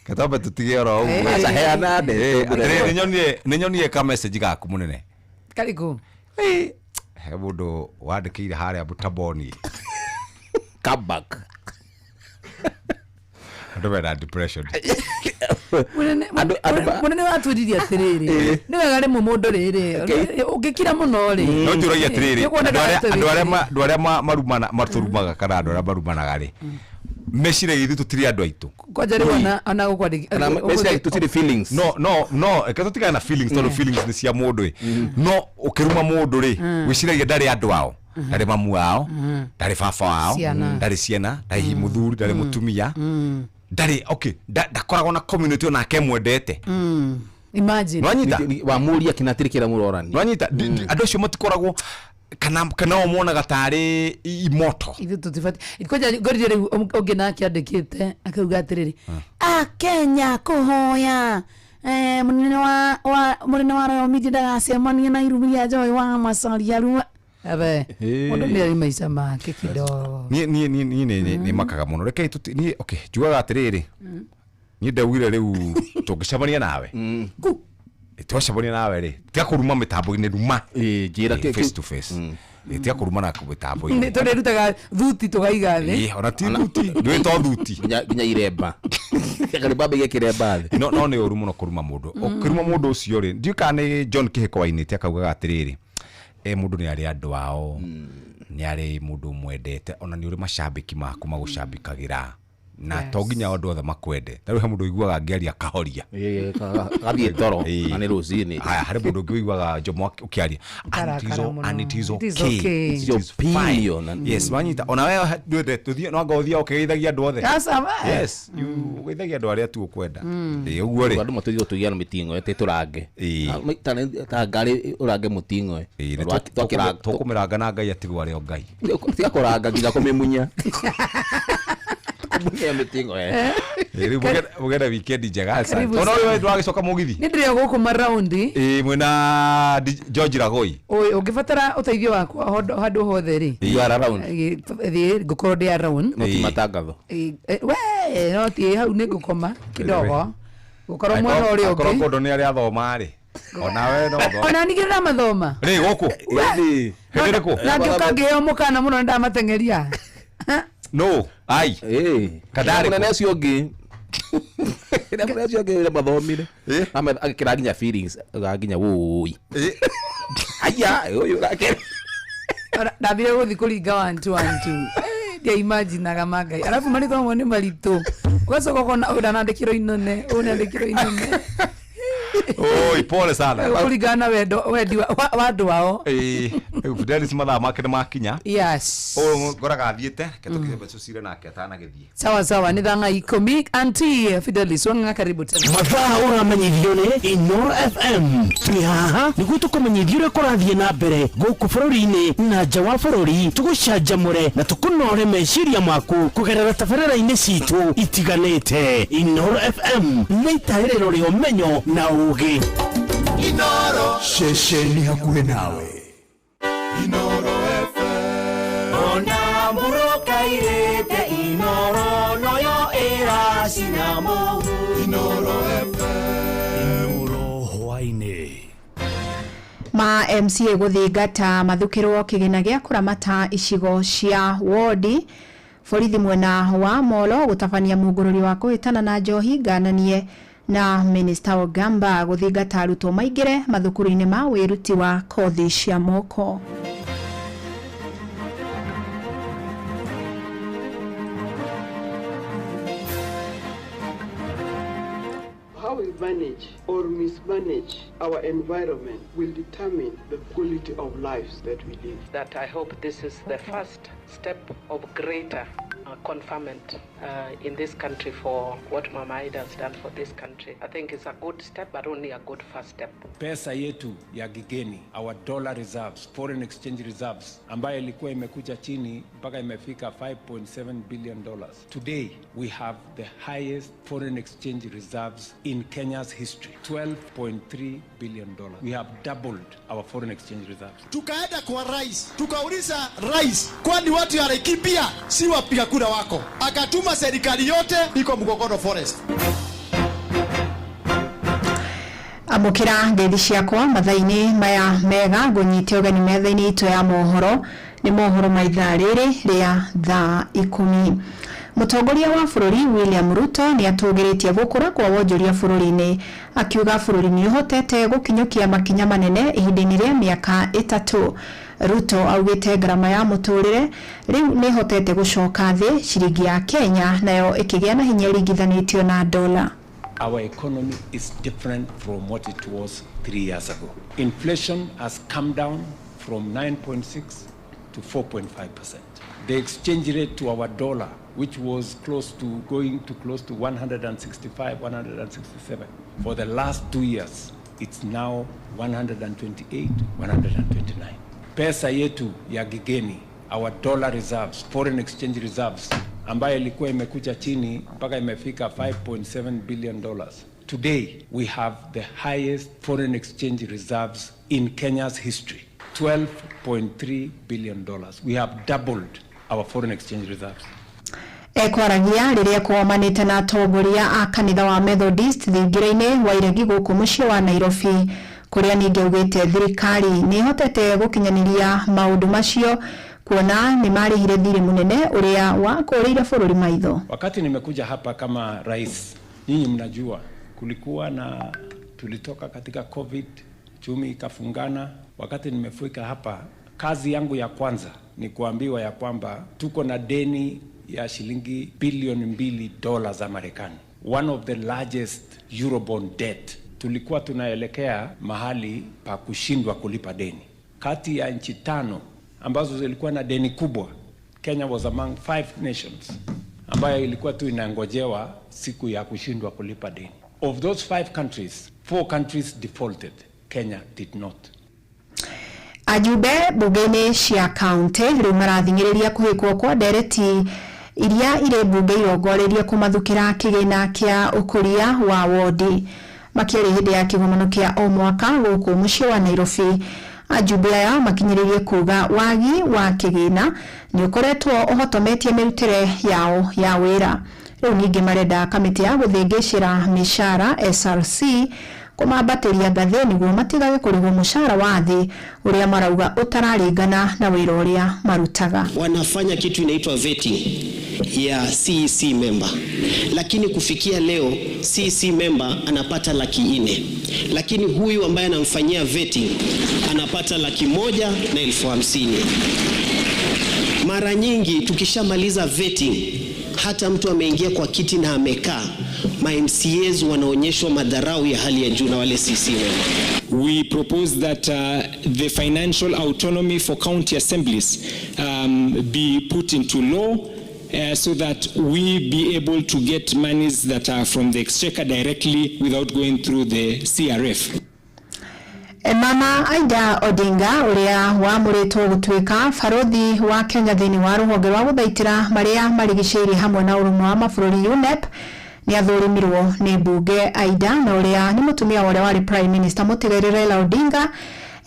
Speaker 4: Katambe tũtige oro ũguo.
Speaker 9: Aca heana ndeto,
Speaker 4: Atĩrĩrĩ, nĩ nyonire ka message gaku mũnene.
Speaker 8: Karibu.
Speaker 4: He mũndũ wandĩkĩire harĩa Butaboni.
Speaker 9: Come back.
Speaker 4: Andũ mena depression.
Speaker 8: Munene watwĩririe atĩrĩrĩ, nĩ wega rĩmwe mũndũ rĩrĩ ũngĩkira mũno rĩ,
Speaker 4: No njũragia atĩrĩrĩ,
Speaker 8: nĩũkuoneka
Speaker 4: andũ arĩa
Speaker 8: atĩrĩrĩ.
Speaker 4: andũ arĩa marumana matũrumaga kana andũ arĩa marumanaga rĩ, meciragia ithuĩ tũtirĩ andũ aitũ.
Speaker 8: Kwanja rĩu ona gũkwandĩka
Speaker 9: Feelings.
Speaker 4: No no no, reke tũtigane na feelings tondũ feelings nĩ cia mũndũ ĩ. No ũkĩruma mũndũ rĩ, wĩciragia ndarĩ andũ ao, ndarĩ mamu wao, ndarĩ baba wao,
Speaker 8: Ciana.
Speaker 4: ndarĩ ciana, ndarĩ hihi mũthuri, ndarĩ mũtumia, ndarĩ okay, ndakoragwo na community onake mwendete.
Speaker 8: Imagine.
Speaker 4: Nwanyita?
Speaker 9: Wamũria kĩna tirĩ kĩrĩa mũrorania.
Speaker 4: Nwanyita? Andũ acio matikoragwo kana o monaga tarĩ imoto.
Speaker 8: Ithuĩ tũtibatiĩ kwanja ngorire rĩu ũngĩ nake andĩkĩte akauga atĩrĩrĩ, a Kenya kũhoya mũnene wa Royal Media ndagacemanie na irumi rĩa Joy wa Macharia rua abe mũndũ nĩ arĩ maica make kidogo.
Speaker 4: Niĩ nĩ makaga mũno. Rekei niĩ okay, njugaga atĩrĩrĩ, niĩ ndaugire rĩu tũngĩcemania nawe, twacemania nawe rĩ, tiga kũruma mĩtambo-inĩ, ruma
Speaker 9: njĩra
Speaker 4: face to face. Tiga kũruma na mĩtambo-inĩ.
Speaker 8: Nĩ tũrĩrutaga thuti tũgaiga thĩ.
Speaker 4: Ĩ, ona ti thuti, ndũĩ to thuti.
Speaker 9: Nginya iremba. Karemba mbege kiremba thĩ.
Speaker 4: No no nĩ ũru mũno kũruma mũndũ. Ũkĩruma mũndũ ũcio rĩ, ndiũĩ kana nĩ John Kĩhĩko wainĩte akaugaga atĩrĩrĩ, mũndũ nĩ arĩ andũ ao, nĩ arĩ mũndũ ũmwendete, ona nĩ ũrĩ macambĩki maku magũcambĩkagĩra, na to nginya andũ othe makwende. Ta rĩu he mũndũ ũiguaga ngĩaria akahoria.
Speaker 9: Gathiĩ toro na nĩ rũcinĩ.
Speaker 4: Haya, harĩ mũndũ ũngĩ ũiguaga Njomo ũkĩaria and it is
Speaker 8: Akarakara mũno.
Speaker 4: and it is
Speaker 8: It is
Speaker 4: okay.
Speaker 8: okay.
Speaker 4: It is fine.
Speaker 9: Opinion.
Speaker 4: Yes, wanyita ona wewe ndwende tũthiĩ no anga ũthiaga ũkĩgeithagia andũ othe.
Speaker 8: Aca,
Speaker 4: Yes, you ũgeithagia andũ arĩa tu ũkwenda. Ĩĩ, ũguo rĩ.
Speaker 9: Andũ matũthiĩ gũtũgia na mĩting'oe tĩ tũrange. Ta ngari ũrange mũting'oe.
Speaker 4: Ĩĩ, nĩ tũkũmĩranga na Ngai atigwo arĩ o Ngai.
Speaker 9: Tiga kũranga nginya kũmĩmunya. Mĩtĩgo eh.
Speaker 4: Rĩu mũgenda weekend njega.
Speaker 8: Karibu
Speaker 4: Ona
Speaker 8: sana.
Speaker 4: ũyũ ndwagĩcoka mũgithi.
Speaker 8: Nĩ ndĩrĩ o gũkũ maraundi.
Speaker 4: Ĩĩ mwĩna George Ragoi.
Speaker 8: Oi, ũngĩbatara ũteithio wakwa handũ hothe rĩ.
Speaker 9: You are around.
Speaker 8: Thiĩ ngũkorwo ndĩ around.
Speaker 9: No ti matangatho.
Speaker 8: Ĩ, we no ti hau nĩ ngũkoma kidogo. Gũkorwo mwena ũrĩa
Speaker 4: Akorwo
Speaker 8: ũngĩ.
Speaker 4: kũndũ nĩ arĩa athoma rĩ. Onawe no ũthome.
Speaker 8: Ona ningĩ ndamathoma.
Speaker 4: Rĩ gũkũ. Hĩndĩ ĩrĩkũ?
Speaker 8: Na ngĩũka ngĩheo mũkana mũno nĩ ndamateng'eria.
Speaker 4: No, ai. Kandarĩ
Speaker 9: Mũnene ũcio ũngĩ. Ĩrĩa mũnene ũcio ũngĩ ũrĩa mathomire. Agĩkĩra nginya feelings, aga nginya wũi. Aya, ũyũ nake.
Speaker 8: Ndathire gũthi kũringa one two one two. Ndiaimaginaga mangai arabu marĩtwa mamwe nĩ maritũ ũgacoka ũkona ũyũ ndanandĩkĩrwo inone ũyũ nĩandĩkĩrwo inone.
Speaker 4: Oi, pole sana.
Speaker 8: Kũringana na wendo wendi wa andũ ao.
Speaker 4: Ĩĩ, rĩu Fidelis mathaa make nĩ makinya.
Speaker 8: Yes.
Speaker 4: Ũyũ ngoraga athiĩte, reke tũkĩmbe tũcire nake atanagĩthiĩ.
Speaker 8: Sawa sawa, nĩ thaa 10 anti Fidelis wang'ang'a karibu tena.
Speaker 3: Mathaa ũramenyithio nĩ Inoro FM. Twĩ haha nĩguo tũkũmenyithie ũrĩa kũrathiĩ na mbere gũkũ bũrũri-inĩ na nja wa bũrũri, tũgũcanjamũre na tũkũnore meciria maku kũgerera tabarĩra-inĩ citũ itiganĩte. Inoro FM nĩ itaĩrĩro rĩa ũmenyo na ũgĩ.
Speaker 17: Inoro ceceni hakuhĩ nawe.
Speaker 7: Ona mũrũkairĩte Inoro noyo ĩracina mũhu.
Speaker 17: Inoro FM.
Speaker 6: Inoro hwaĩ-inĩ.
Speaker 11: Ma MCA gũthingata mathukĩrwo kĩgĩna gĩa kũramata icigo cia wodi. Borithi mwena wa Molo gũtabania mũngũrũri wa kũhĩtana na njohi ngananie na Minista Ogamba gũthingata arutwo maingĩre mathukuru-inĩ ma wĩruti wa kothi cia moko.
Speaker 23: How we manage or mismanage our environment will determine the quality of lives that we live.
Speaker 24: That I hope this is the first step of greater conferment in this country for what Mama Ida has done for this country. I think it's a good step, but only a good first step.
Speaker 25: Pesa yetu ya kigeni, our dollar reserves, foreign exchange reserves, ambayo ilikuwa imekuja chini mpaka imefika 5.7 billion dollars. Today we have the highest foreign exchange reserves in Kenya's history, 12.3 billion dollars. We have doubled our foreign exchange reserves.
Speaker 26: Tukaenda kwa rais, tukauliza rais, kwani watu ya Laikipia si wapiga kura wako? Akatuma serikali yote iko Mukogodo Forest.
Speaker 11: Amũkĩra ngeithi ciakwa mathaa-inĩ maya mega ngũnyite ũgeni metha-inĩ itũ ya mohoro nĩ mohoro ma ithaa rĩrĩ rĩa thaa 10. Mũtongoria wa bũrũri William Ruto nĩ atũgĩrĩtie gũkũra kwa wonjoria bũrũri-inĩ akiuga bũrũri nĩ ũhotete gũkinyũkia makinya manene ihinda-inĩ rĩa mĩaka 3. Ruto augĩte ngarama ya mũtũrĩre rĩu nĩ ĩhotete gũcoka thĩ, ciringi ya Kenya nayo ĩkĩgĩa na hinya ĩringithanĩtio na dola.
Speaker 25: Our economy is different from what it was 3 years ago. Inflation has come down from 9.6 to 4.5%. The exchange rate to our dollar, which was close to going to close to 165, 167, for the last 2 years, it's now 128, 129. Pesa yetu ya kigeni, our dollar reserves, foreign exchange reserves, ambayo ilikuwa imekuja chini mpaka imefika 5.7 billion dollars. Today we have the highest foreign exchange reserves in Kenya's history, 12.3 billion dollars. We have doubled our foreign exchange reserves.
Speaker 11: Ekwaragia rĩrĩa kũgomanĩte na atongoria a kanitha wa Methodist thingira-inĩ wa Iregi gũkũ mũciĩ wa Nairobi, kũrĩa ningĩ augĩte thirikari nĩ ĩhotete gũkinyanĩria maũndũ macio kuona nĩ marĩhire thirĩ mũnene ũrĩa wakũrĩire bũrũri maitho.
Speaker 25: Wakati nimekuja hapa kama rais, nyinyi mnajua kulikuwa na, tulitoka katika COVID, chumi ikafungana. Wakati nimefika hapa, kazi yangu ya kwanza ni kuambiwa ya kwamba tuko na deni ya shilingi bilioni $2 za Marekani, one of the largest Eurobond debt. Tulikuwa tunaelekea mahali pa kushindwa kulipa deni. Kati ya nchi 5 ambazo zilikuwa na deni kubwa, Kenya was among 5 nations ambayo ilikuwa tu inangojewa siku ya kushindwa kulipa deni. Of those 5 countries, 4 countries defaulted. Kenya did not.
Speaker 11: Ajumbe bunge-inĩ cia kaunti rĩu marathing'ĩrĩria kũhĩkwo kwa ndereti Iria irĩ mbunge irongoreirie kũmathukĩra kĩgĩna kĩa ũkũria wa wodi. Makĩaria hĩndĩ ya kĩgomano kĩa o mwaka gũkũ mũciĩ wa Nairobi, ajumbe aya makinyĩrĩirie kuga wagi wa kĩgĩna nĩ ũkoretwo ũhotometie mĩrutĩre yao ya wĩra. Rĩu ningĩ marenda kamĩtĩ ya gũthĩngĩcĩra mĩcara SRC kũmambatĩria ngathĩ nĩguo matigage kũrĩhwo mũcara wa thĩ ũrĩa marauga ũtararingana na wĩra ũrĩa marutaga.
Speaker 1: Wanafanya kitu inaitwa vetting ya CEC member, lakini kufikia leo CEC member anapata 400,000, lakini huyu ambaye anamfanyia vetting anapata 150,000. Mara nyingi tukishamaliza vetting, hata mtu ameingia kwa kiti na amekaa, ma MCAs wanaonyeshwa madharau ya hali ya juu na wale CEC member.
Speaker 2: We propose that the financial autonomy for county assemblies be put into law so that we be able to get monies that are from the exchequer directly without going through the CRF.
Speaker 11: Mama Aida Odinga uria wamuritwo gutuika barothi wa Kenya thiini wa ruhonge rwa guthaitira maria marigicĩirie hamwe na ũrũmwe wa mabũrũri UNEP nĩ athũrimirwo nĩ mbunge. Aida na ũrĩa nĩ mũtumia wa ũrĩa warĩ Prime Minister mũtigairĩ Raila Odinga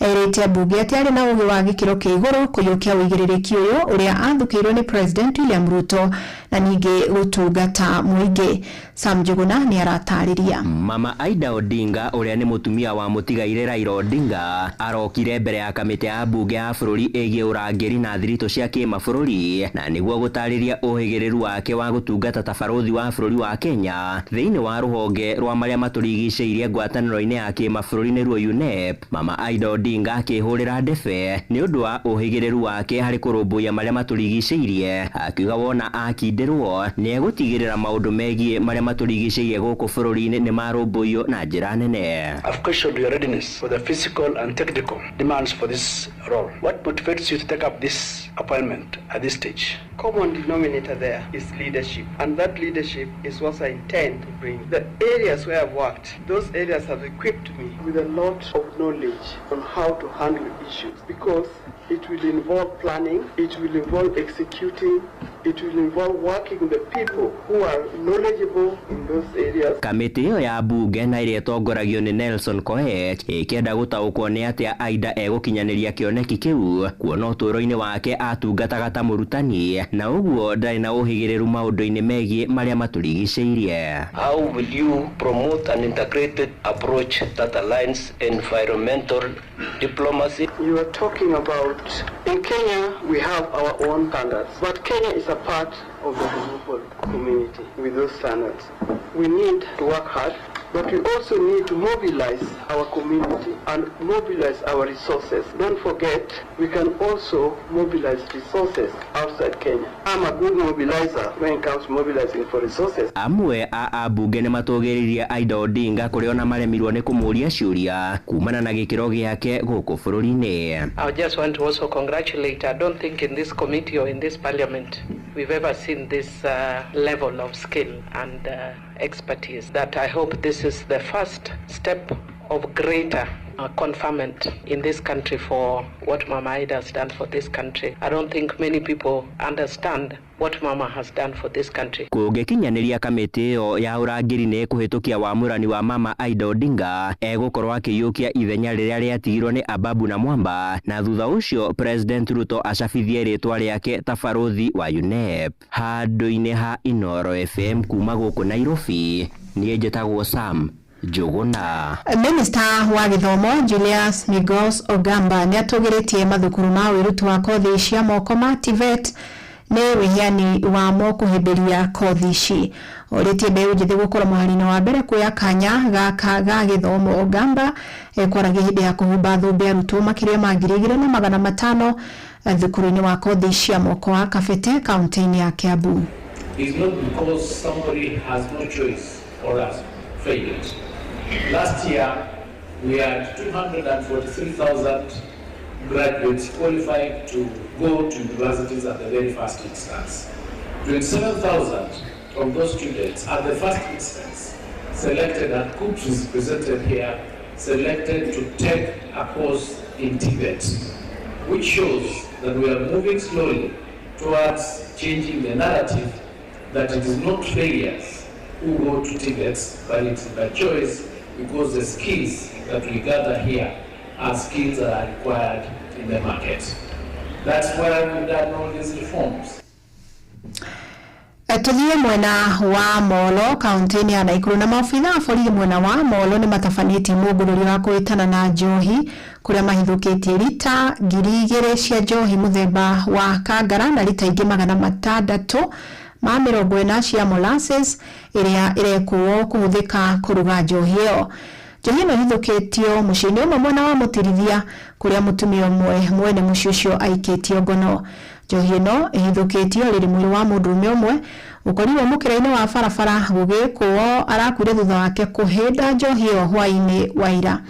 Speaker 11: erĩte mbunge atĩ arĩ na ũgĩ wa gĩkĩro kĩa igũrũ kũiyũkia ũigĩrĩrĩki ũyũ ũrĩa athukĩirwo nĩ President William Ruto na ningĩ gũtungata mũingĩ. Sam Njuguna nĩ aratarĩria.
Speaker 1: Mama Aida Odinga ũrĩa nĩ mũtumia wa mũtigairĩ Raila Odinga arokire mbere ya kamĩtĩ ya mbunge ya bũrũri ĩgiĩ ũrangĩri na thiritũ cia kĩmabũrũri na nĩguo gũtarĩria ũhĩgĩrĩru wake wa gũtungata ta barũthi wa bũrũri wa Kenya thĩinĩ wa rũhonge rwa marĩa matũrigicĩirie ngwatanĩro-inĩ ya kĩmabũrũri nĩruo UNEP. Mama Aida Odinga akĩhũrĩra ndebe nĩ ũndũ wa ũhĩgĩrĩru wake harĩ kũrũmbũiya marĩa matũrigicĩirie, akiuga wona akindĩrwo nĩ egũtigĩrĩra maũndũ megiĩ marĩa matũrigicĩirie gũkũ bũrũri-inĩ nĩ marũmbũiyo na njĩra nene.
Speaker 10: I've questioned your readiness for the physical and technical demands for this role. What motivates you to take up this appointment at this stage?
Speaker 23: Common denominator there is leadership, and that leadership is what I intend to bring. The areas where I've worked, those areas have equipped me with a lot of knowledge on how to handle issues, because it will involve planning, it will involve executing, it will involve working with the people who are knowledgeable in those areas.
Speaker 1: Kamĩtĩ ĩyo ya mbunge na ĩrĩa ĩtongoragio nĩ Nelson Koech ĩkĩenda gũtaũkwo nĩ atĩa Aida egũkinyanĩria kĩoneki kĩu kuona ũtũũro-inĩ wake atungataga ta mũrutani na ũguo ndarĩ na ũhĩgĩrĩru maũndũ-inĩ megiĩ marĩa matũrigicĩirie.
Speaker 10: How will you promote an integrated approach that aligns environmental diplomacy?
Speaker 23: You are talking about, in Kenya we have our own standards, but Kenya is a part of the global community with those standards. We need to work hard, but we also need to mobilize our community and mobilize our resources. Don't forget, we can also mobilize resources outside Kenya. I'm a good mobilizer when it comes to mobilizing for resources.
Speaker 1: Amwe a ambunge nĩ matũgĩrĩirie Aida Odinga kũrĩa ona maremirwo nĩ kũmũria ciũria kumana na gĩkĩro gĩake gũkũ bũrũri-inĩ.
Speaker 24: I just want to also congratulate. I don't think in this committee or in this parliament we've ever seen this level of skill and expertise. That I hope this is the first step of greater conferment in this country for what Mama Aida has done for this country. I don't think many people understand what Mama has done for this country.
Speaker 1: Kũngĩkinyanĩria kamĩtĩ ĩyo ya ũrangĩri nĩ ĩkũhĩtũkia wamũrani wa Mama Aida Odinga egũkorwo akĩiyũkia ithenya rĩrĩa rĩatigirwo nĩ Ababu na Mwamba na thutha ũcio President Ruto acabithie rĩtwa rĩake ta barũthi wa UNEP. Handũ-inĩ ha Inooro FM kuma gũkũ Nairobi, niĩ njĩtagwo Sam Njuguna.
Speaker 11: Minister wa gĩthomo Julius Migos Ogamba nĩ atũgĩrĩtie mathukuru ma wĩruti wa kothi cia moko ma TVET nĩ wĩheani wamo kũhĩmbĩria kothi ici. Orĩtie mbeũ njĩthĩ gũkorwo mũhari-inĩ wa mbere kuoya kanya gaka ga gĩthomo. Ogamba ekwaragia hĩndĩ ya kũhumba thũmbĩ arutwo makĩria ma 2,500 thukuru-inĩ wa kothi cia moko wa Kabete kaunti-inĩ ya Kiambu.
Speaker 12: It's not because somebody has no choice or has failed. Last year, we had 243,000 graduates qualified to go to universities at the very first instance. 27,000 of those students at the first instance selected, and KUCCPS is presented here, selected to take a course in TVET, which shows that we are moving slowly towards changing the narrative that it is not failures who go to TVETs, but it is by choice, because the skills that we gather here are skills that are required in the market. That's why we've done all these reforms.
Speaker 11: Tuthiĩ mwena wa Molo kaunti-inĩ ya Naikuru na maobitha a borithi mwena wa Molo nĩ matabanĩtie mũngũrũrio wa kũhĩtana na njohi kũrĩa mahithũkĩtie rita 2000 cia njohi mũthemba wa Kangara na rita ingĩ 640 cia molasses ĩrĩa ĩrekũo kũhũthĩka kũruga njohi ĩyo. Njohi ĩno ĩhithũkĩtio mũciĩ-inĩ ũmwe mwena wa Mũtirithia kũrĩa mũtumia ũmwe mwene mũciĩ ũcio aikĩtio ngono. Njohi ĩno ĩhithũkĩtio rĩrĩ mwĩrĩ wa mũndũrũme ũmwe ũkorirwo mũkĩra-inĩ wa barabara gũgĩkũo arakuire thutha wake kũhĩnda njohi ĩyo hwaĩ-inĩ wa ira.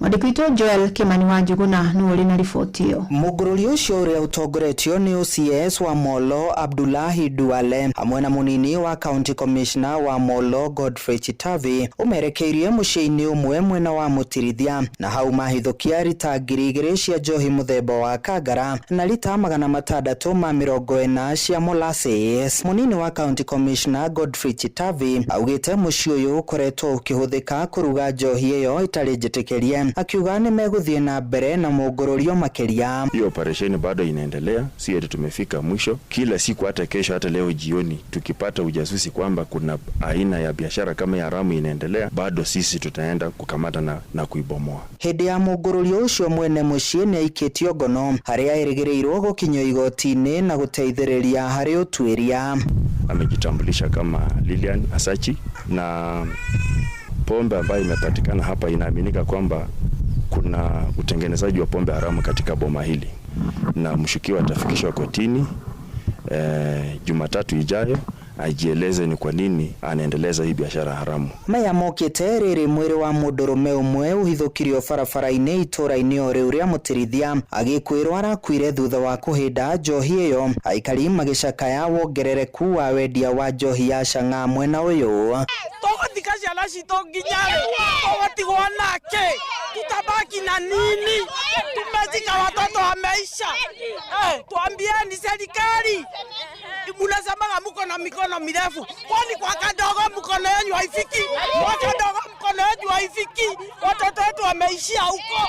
Speaker 11: Mwandĩki witũ Joel Kimani wa Njuguna nĩwe ũrĩ na riboti ĩyo.
Speaker 13: Mũngũrũri ũcio ũrĩa ũtongoretio nĩ OCS wa Molo Abdullahi Duale hamwe na mũnini wa County Commissioner wa Molo Godfrey Chitavi ũmerekeirie mũciĩ-inĩ ũmwe mwena wa Mũtirithia na hau mahithũkia rita 2000 cia njohi mũthemba wa Kangara na rita 640 cia molasses. Mũnini wa County Commissioner Godfrey Chitavi augĩte mũciĩ ũyũ ũkoretwo ũkĩhũthĩka kũruga njohi ĩyo ĩtarĩ njĩtĩkĩrie, akiuga nĩ megũthiĩ na mbere na mũngũrũrio makĩria.
Speaker 14: Hiyo operesheni bado inaendelea, si eti tumefika mwisho. Kila siku, hata kesho, hata leo jioni, tukipata ujasusi kwamba kuna aina ya biashara kama ya haramu inaendelea, bado sisi tutaenda kukamata na kuibomoa.
Speaker 13: Hĩndĩ ya mũngũrũrio ũcio mwene mũciĩ nĩ aikĩtio ngono harĩa erĩgĩrĩirwo gũkinyio igoti-inĩ na gũteithĩrĩria harĩ ũtuĩria.
Speaker 14: Amejitambulisha kama Lilian Asachi, na pombe ambayo imepatikana hapa inaaminika kwamba kuna utengenezaji wa pombe haramu katika boma hili, na mshukiwa atafikishwa kotini Jumatatu ijayo ajieleze ni kwa nini anaendeleza hii biashara haramu.
Speaker 13: Maya mokĩte rĩrĩ mwĩrĩ wa mũndũrũme ũmwe ũhithũkirio barabara-inĩ itũra-inĩ o rĩu rĩa Mũtirithia agĩkwĩrwo arakuire thutha wa kũhĩnda njohi ĩyo, aikari magĩcakaya wongerereku wa wendia wa njohi ya chang'aa mwena ũyũ.
Speaker 15: Tũgũthika ciana citũ nginya rĩ? Tũgũtigwo nake? Tutabaki na nini? Tumezika watoto wameisha. Tuambieni serikali, mnasemaga mko na mikono mirefu, kwani kwa kadogo mkono yenu haifiki? Kwa kadogo mkono yenu haifiki? Watoto wetu wameishia huko.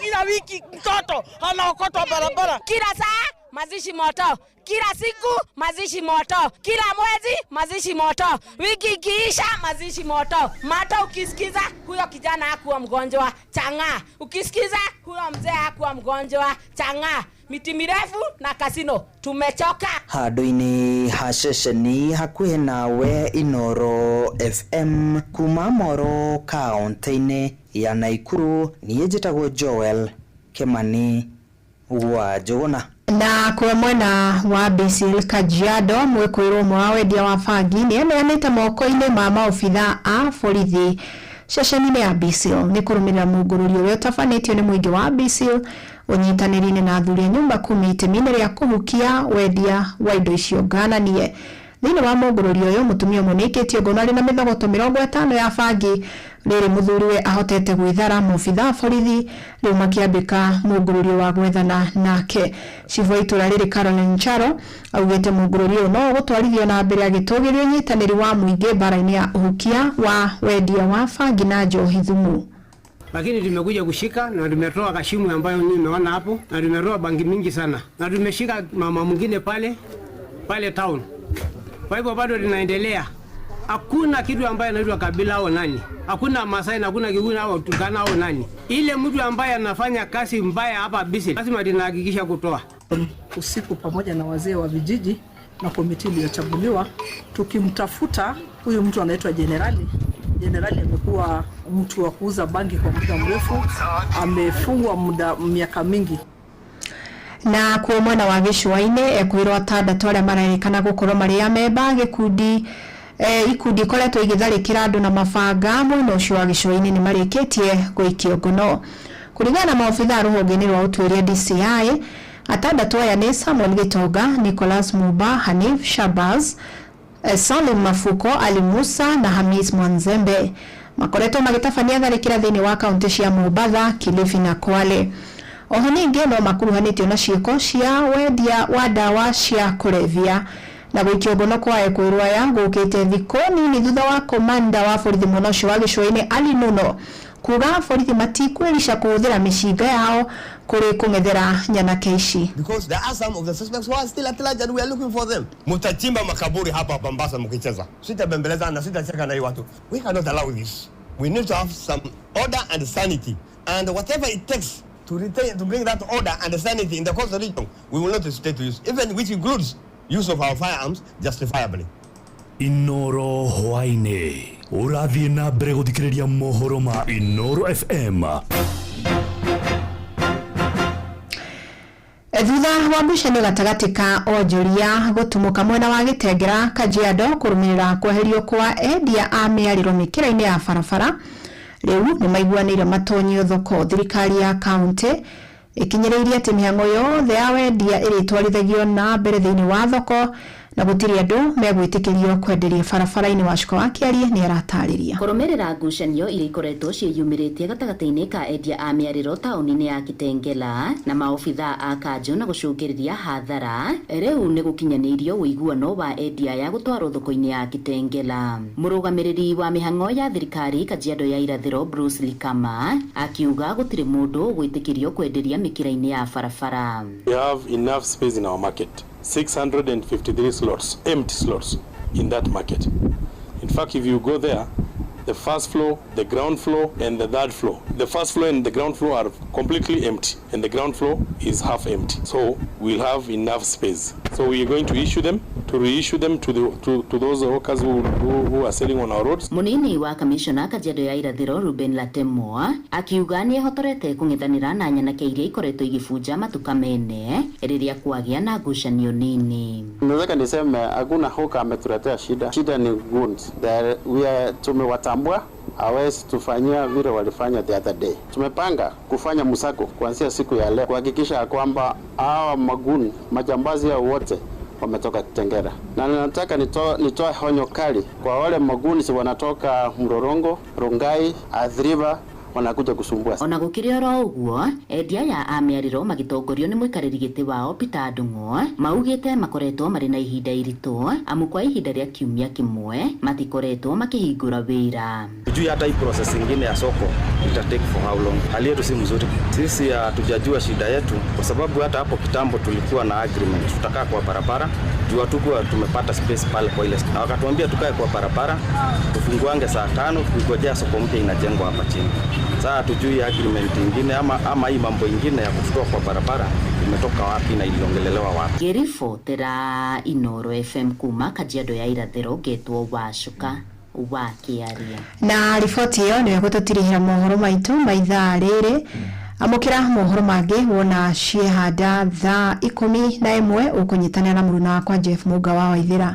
Speaker 15: Kila wiki mtoto anaokotwa barabara.
Speaker 16: Kila saa mazishi moto, kila siku mazishi moto, kila mwezi mazishi moto, wiki ikiisha mazishi moto. Mata ukisikiza huyo kijana hakuwa mgonjwa, chang'aa. Ukisikiza huyo mzee hakuwa mgonjwa, chang'aa. Miti mirefu na kasino, tumechoka.
Speaker 13: Handũ-inĩ ha ceceni hakuhĩ nawe Inoro FM kuma Moro kaunti-inĩ ya Naikuru, niĩ njĩtagwo Joel Kimani wa Njuguna.
Speaker 11: Na kwa mwena wa Basil Kajiado mwĩkũĩrwo ũmwe wa wendia wa bangi nĩ eneanĩte moko-inĩ ma maobitha a borithi ceceni-inĩ ya Basil nĩ kũrũmĩrĩra mũngũrũrio ũrĩa ũtabanĩtio nĩ mũingĩ wa Basil ũnyitanĩri-inĩ na athuri a nyũmba kumi itemi-inĩ rĩa kũhukia wendia wa indo icio ngananie. Thĩinĩ wa mũngũrũrio ũyũ mũtumia ũmwe nĩaikĩtio ngono arĩ na mĩthogoto 50 ya bangi rĩrĩ mũthuriwe ahotete gwĩthara maobitha a borithi rĩu makĩambĩka mũngũrũrio wa gwethana nake. Cibũ wa itũra rĩrĩ Caroline Charo augĩte mũngũrũrio ũyũ no ũgũtwarithio na mbere agĩtũgĩria ũnyitanĩri wa mũingĩ mbara-inĩ ya ũhukia wa wendia wa bangi na njohi thumu.
Speaker 18: Lakini tumekuja kushika na tumetoa kashimu ambayo nimeona hapo, na tumetoa bangi mingi sana, na tumeshika mama mwingine pale pale town. Kwa hivyo bado tunaendelea. Hakuna kitu ambaye anaitwa kabila au nani. Hakuna Masai na hakuna Kikuyu au Turkana au nani. Ile mtu ambaye anafanya kazi mbaya hapa Bisi lazima tunahakikisha kutoa.
Speaker 22: Usiku pamoja na wazee wa vijiji na komiti iliyochaguliwa tukimtafuta huyu mtu anaitwa Jenerali. Jenerali amekuwa mtu wa kuuza bangi kwa muda mrefu, amefungwa muda miaka mingi.
Speaker 11: Na kuo mwena wa gĩcũa-inĩ ekwĩrwo atandatũ arĩa marerĩkana gũkorwo marĩ amemba gĩkundi ikundi ikoretwo igĩtharĩkĩra andũ na mabanga mwena ũcio wa gĩcũa-inĩ nĩ marĩkĩtie gũikio ngono. Kũringana na maobitha rũhonge-inĩ rwa ũtuĩria DCI, atandatũ aya nĩ Samuel Gitonga, Nicholas Muba, Hanif Shabazz, Salim Mafuko, Ali Musa na Hamis Mwanzembe. Makoretwo magĩtabania tharĩkĩra thĩinĩ wa kaunti cia Mombatha, Kilifi na Kwale. Oho ningĩ no makuruhanĩtio na ciĩko cia wendia wa ndawa cia kũrebia. Na gũikio ngono kwa ekũĩrwo aya gũkĩte thikũ nini thutha wa komanda wa borithi mwena ũcio wa gĩcũa-inĩ Ali Nuno kuga borithi matikwĩrica kũhũthĩra mĩcinga yao kũrĩ kũng'ethera nyanake ici.
Speaker 4: Because there are some of the suspects who are still at large and we are looking for them. Mutachimba makaburi hapa Mombasa mkicheza. Sitabembeleza na sitacheka na hii watu. We cannot allow this. We need to have some order and sanity. And whatever it takes to retain, to bring that order and sanity in the coastal region, we will not hesitate to use, even which includes use of our firearms justifiably.
Speaker 6: Inoro hwaĩ-inĩ ũrathiĩ na mbere gũthikĩrĩria mohoro ma Inoro FM.
Speaker 11: Thutha wa ngucanio gatagatĩ ka onjoria gũtumũka mwena wa Gĩtengera Kajiado kũrũmĩrĩra kweherio kwa endia a mĩarĩro mĩkĩra-inĩ ya barabara, rĩu nĩ maiguanĩire matonyio thoko. Thirikari ya kaunti ĩkinyĩrĩirie atĩ mĩhang'o yothe ya wendia ĩrĩtwarithagio na mbere thĩinĩ wa thoko na gũtirĩ andũ megwĩtĩkĩrio kwenderia barabara-inĩ. Wacuka wa Kĩarie nĩ aratarĩria.
Speaker 5: Kũrũmĩrĩra ngucanio iria ikoretwo ciĩyumĩrĩtie gatagatĩ-inĩ ka endia a mĩarĩro taũni-inĩ ya Kitengela na maobithaa a kanjũ na gũcũngĩrĩria hathara, rĩu nĩ gũkinyanĩirio ũiguano wa endia aya gũtwarwo thoko-inĩ ya Kitengela. Mũrũgamĩrĩri wa mĩhang'o ya thirikari Kajiado ya Irathĩro Bruce Likama akiuga gũtirĩ mũndũ ũgwĩtĩkĩrio kwenderia mĩkĩra-inĩ ya barabara.
Speaker 9: We have enough space in our market, 653 slots, empty slots in that market. In fact, if you go there, the first floor, the ground floor, and the third floor. The first floor and the ground floor are completely empty, and the ground floor is half empty. So we'll have enough space. So we are going to issue them, to reissue them to the to those workers who are selling on our roads.
Speaker 5: Munini wa kamishona Kajiado ya Irathĩro Ruben Latemoa akiuga nĩ ehotorete kũng'ethanĩra na nyanake iria ikoretwo igĩbunja matuka mene rĩrĩa kwagĩa na ngucanio nini.
Speaker 19: Nataka niseme hakuna hoka ametuletea shida. Shida ni goons. We are tumewatambua, hawezi tufanyia vile walifanya the other day. Tumepanga kufanya msako kuanzia siku ya leo kuhakikisha kwamba hawa magun majambazi hao wote wametoka Kitengela. Na nataka nitoe honyo kali kwa wale maguni wanatoka Mlolongo, Rongai, Athi River wanakuja kusumbua.
Speaker 5: Ona gũkĩrĩ oro ũguo, endia aya a mĩarĩro magĩtongorio nĩ mũikarĩri gĩtĩ wao Peter Ndung'u maugĩte makoretwo marĩ na ihinda iritũ amu kwa ihinda rĩa kiumia kĩmwe matikoretwo makĩhingũra wĩra.
Speaker 20: Tujui hata hii process ingine ya soko ita take for how long. Hali yetu si mzuri. Sisi hatujajua shida yetu kwa sababu hata hapo kitambo tulikuwa na agreement tutakaa kwa barabara juu hatukuwa tumepata space pale kwa ile, na wakatuambia tukae kwa barabara tufunguange saa 5 tukingojea soko mpya inajengwa hapa chini. Sasa hatujui agreement ingine ama hii mambo ingine ya kututoa kwa barabara imetoka wapi na iliongelelewa wapi.
Speaker 5: Ngĩribotera Inoro FM kuma Kajiado ya Irathĩro ngetwo Wacuka wa Kĩaria.
Speaker 11: Na riboti ĩyo nĩyo ĩgũtũtirihĩra mohoro maitũ ma ithaa rĩrĩ. Amũkĩra mohoro mangĩ wona ciehanda thaa 11 ũkũnyitanĩra na mũruna wakwa Jeff Mũnga wa Waithĩra.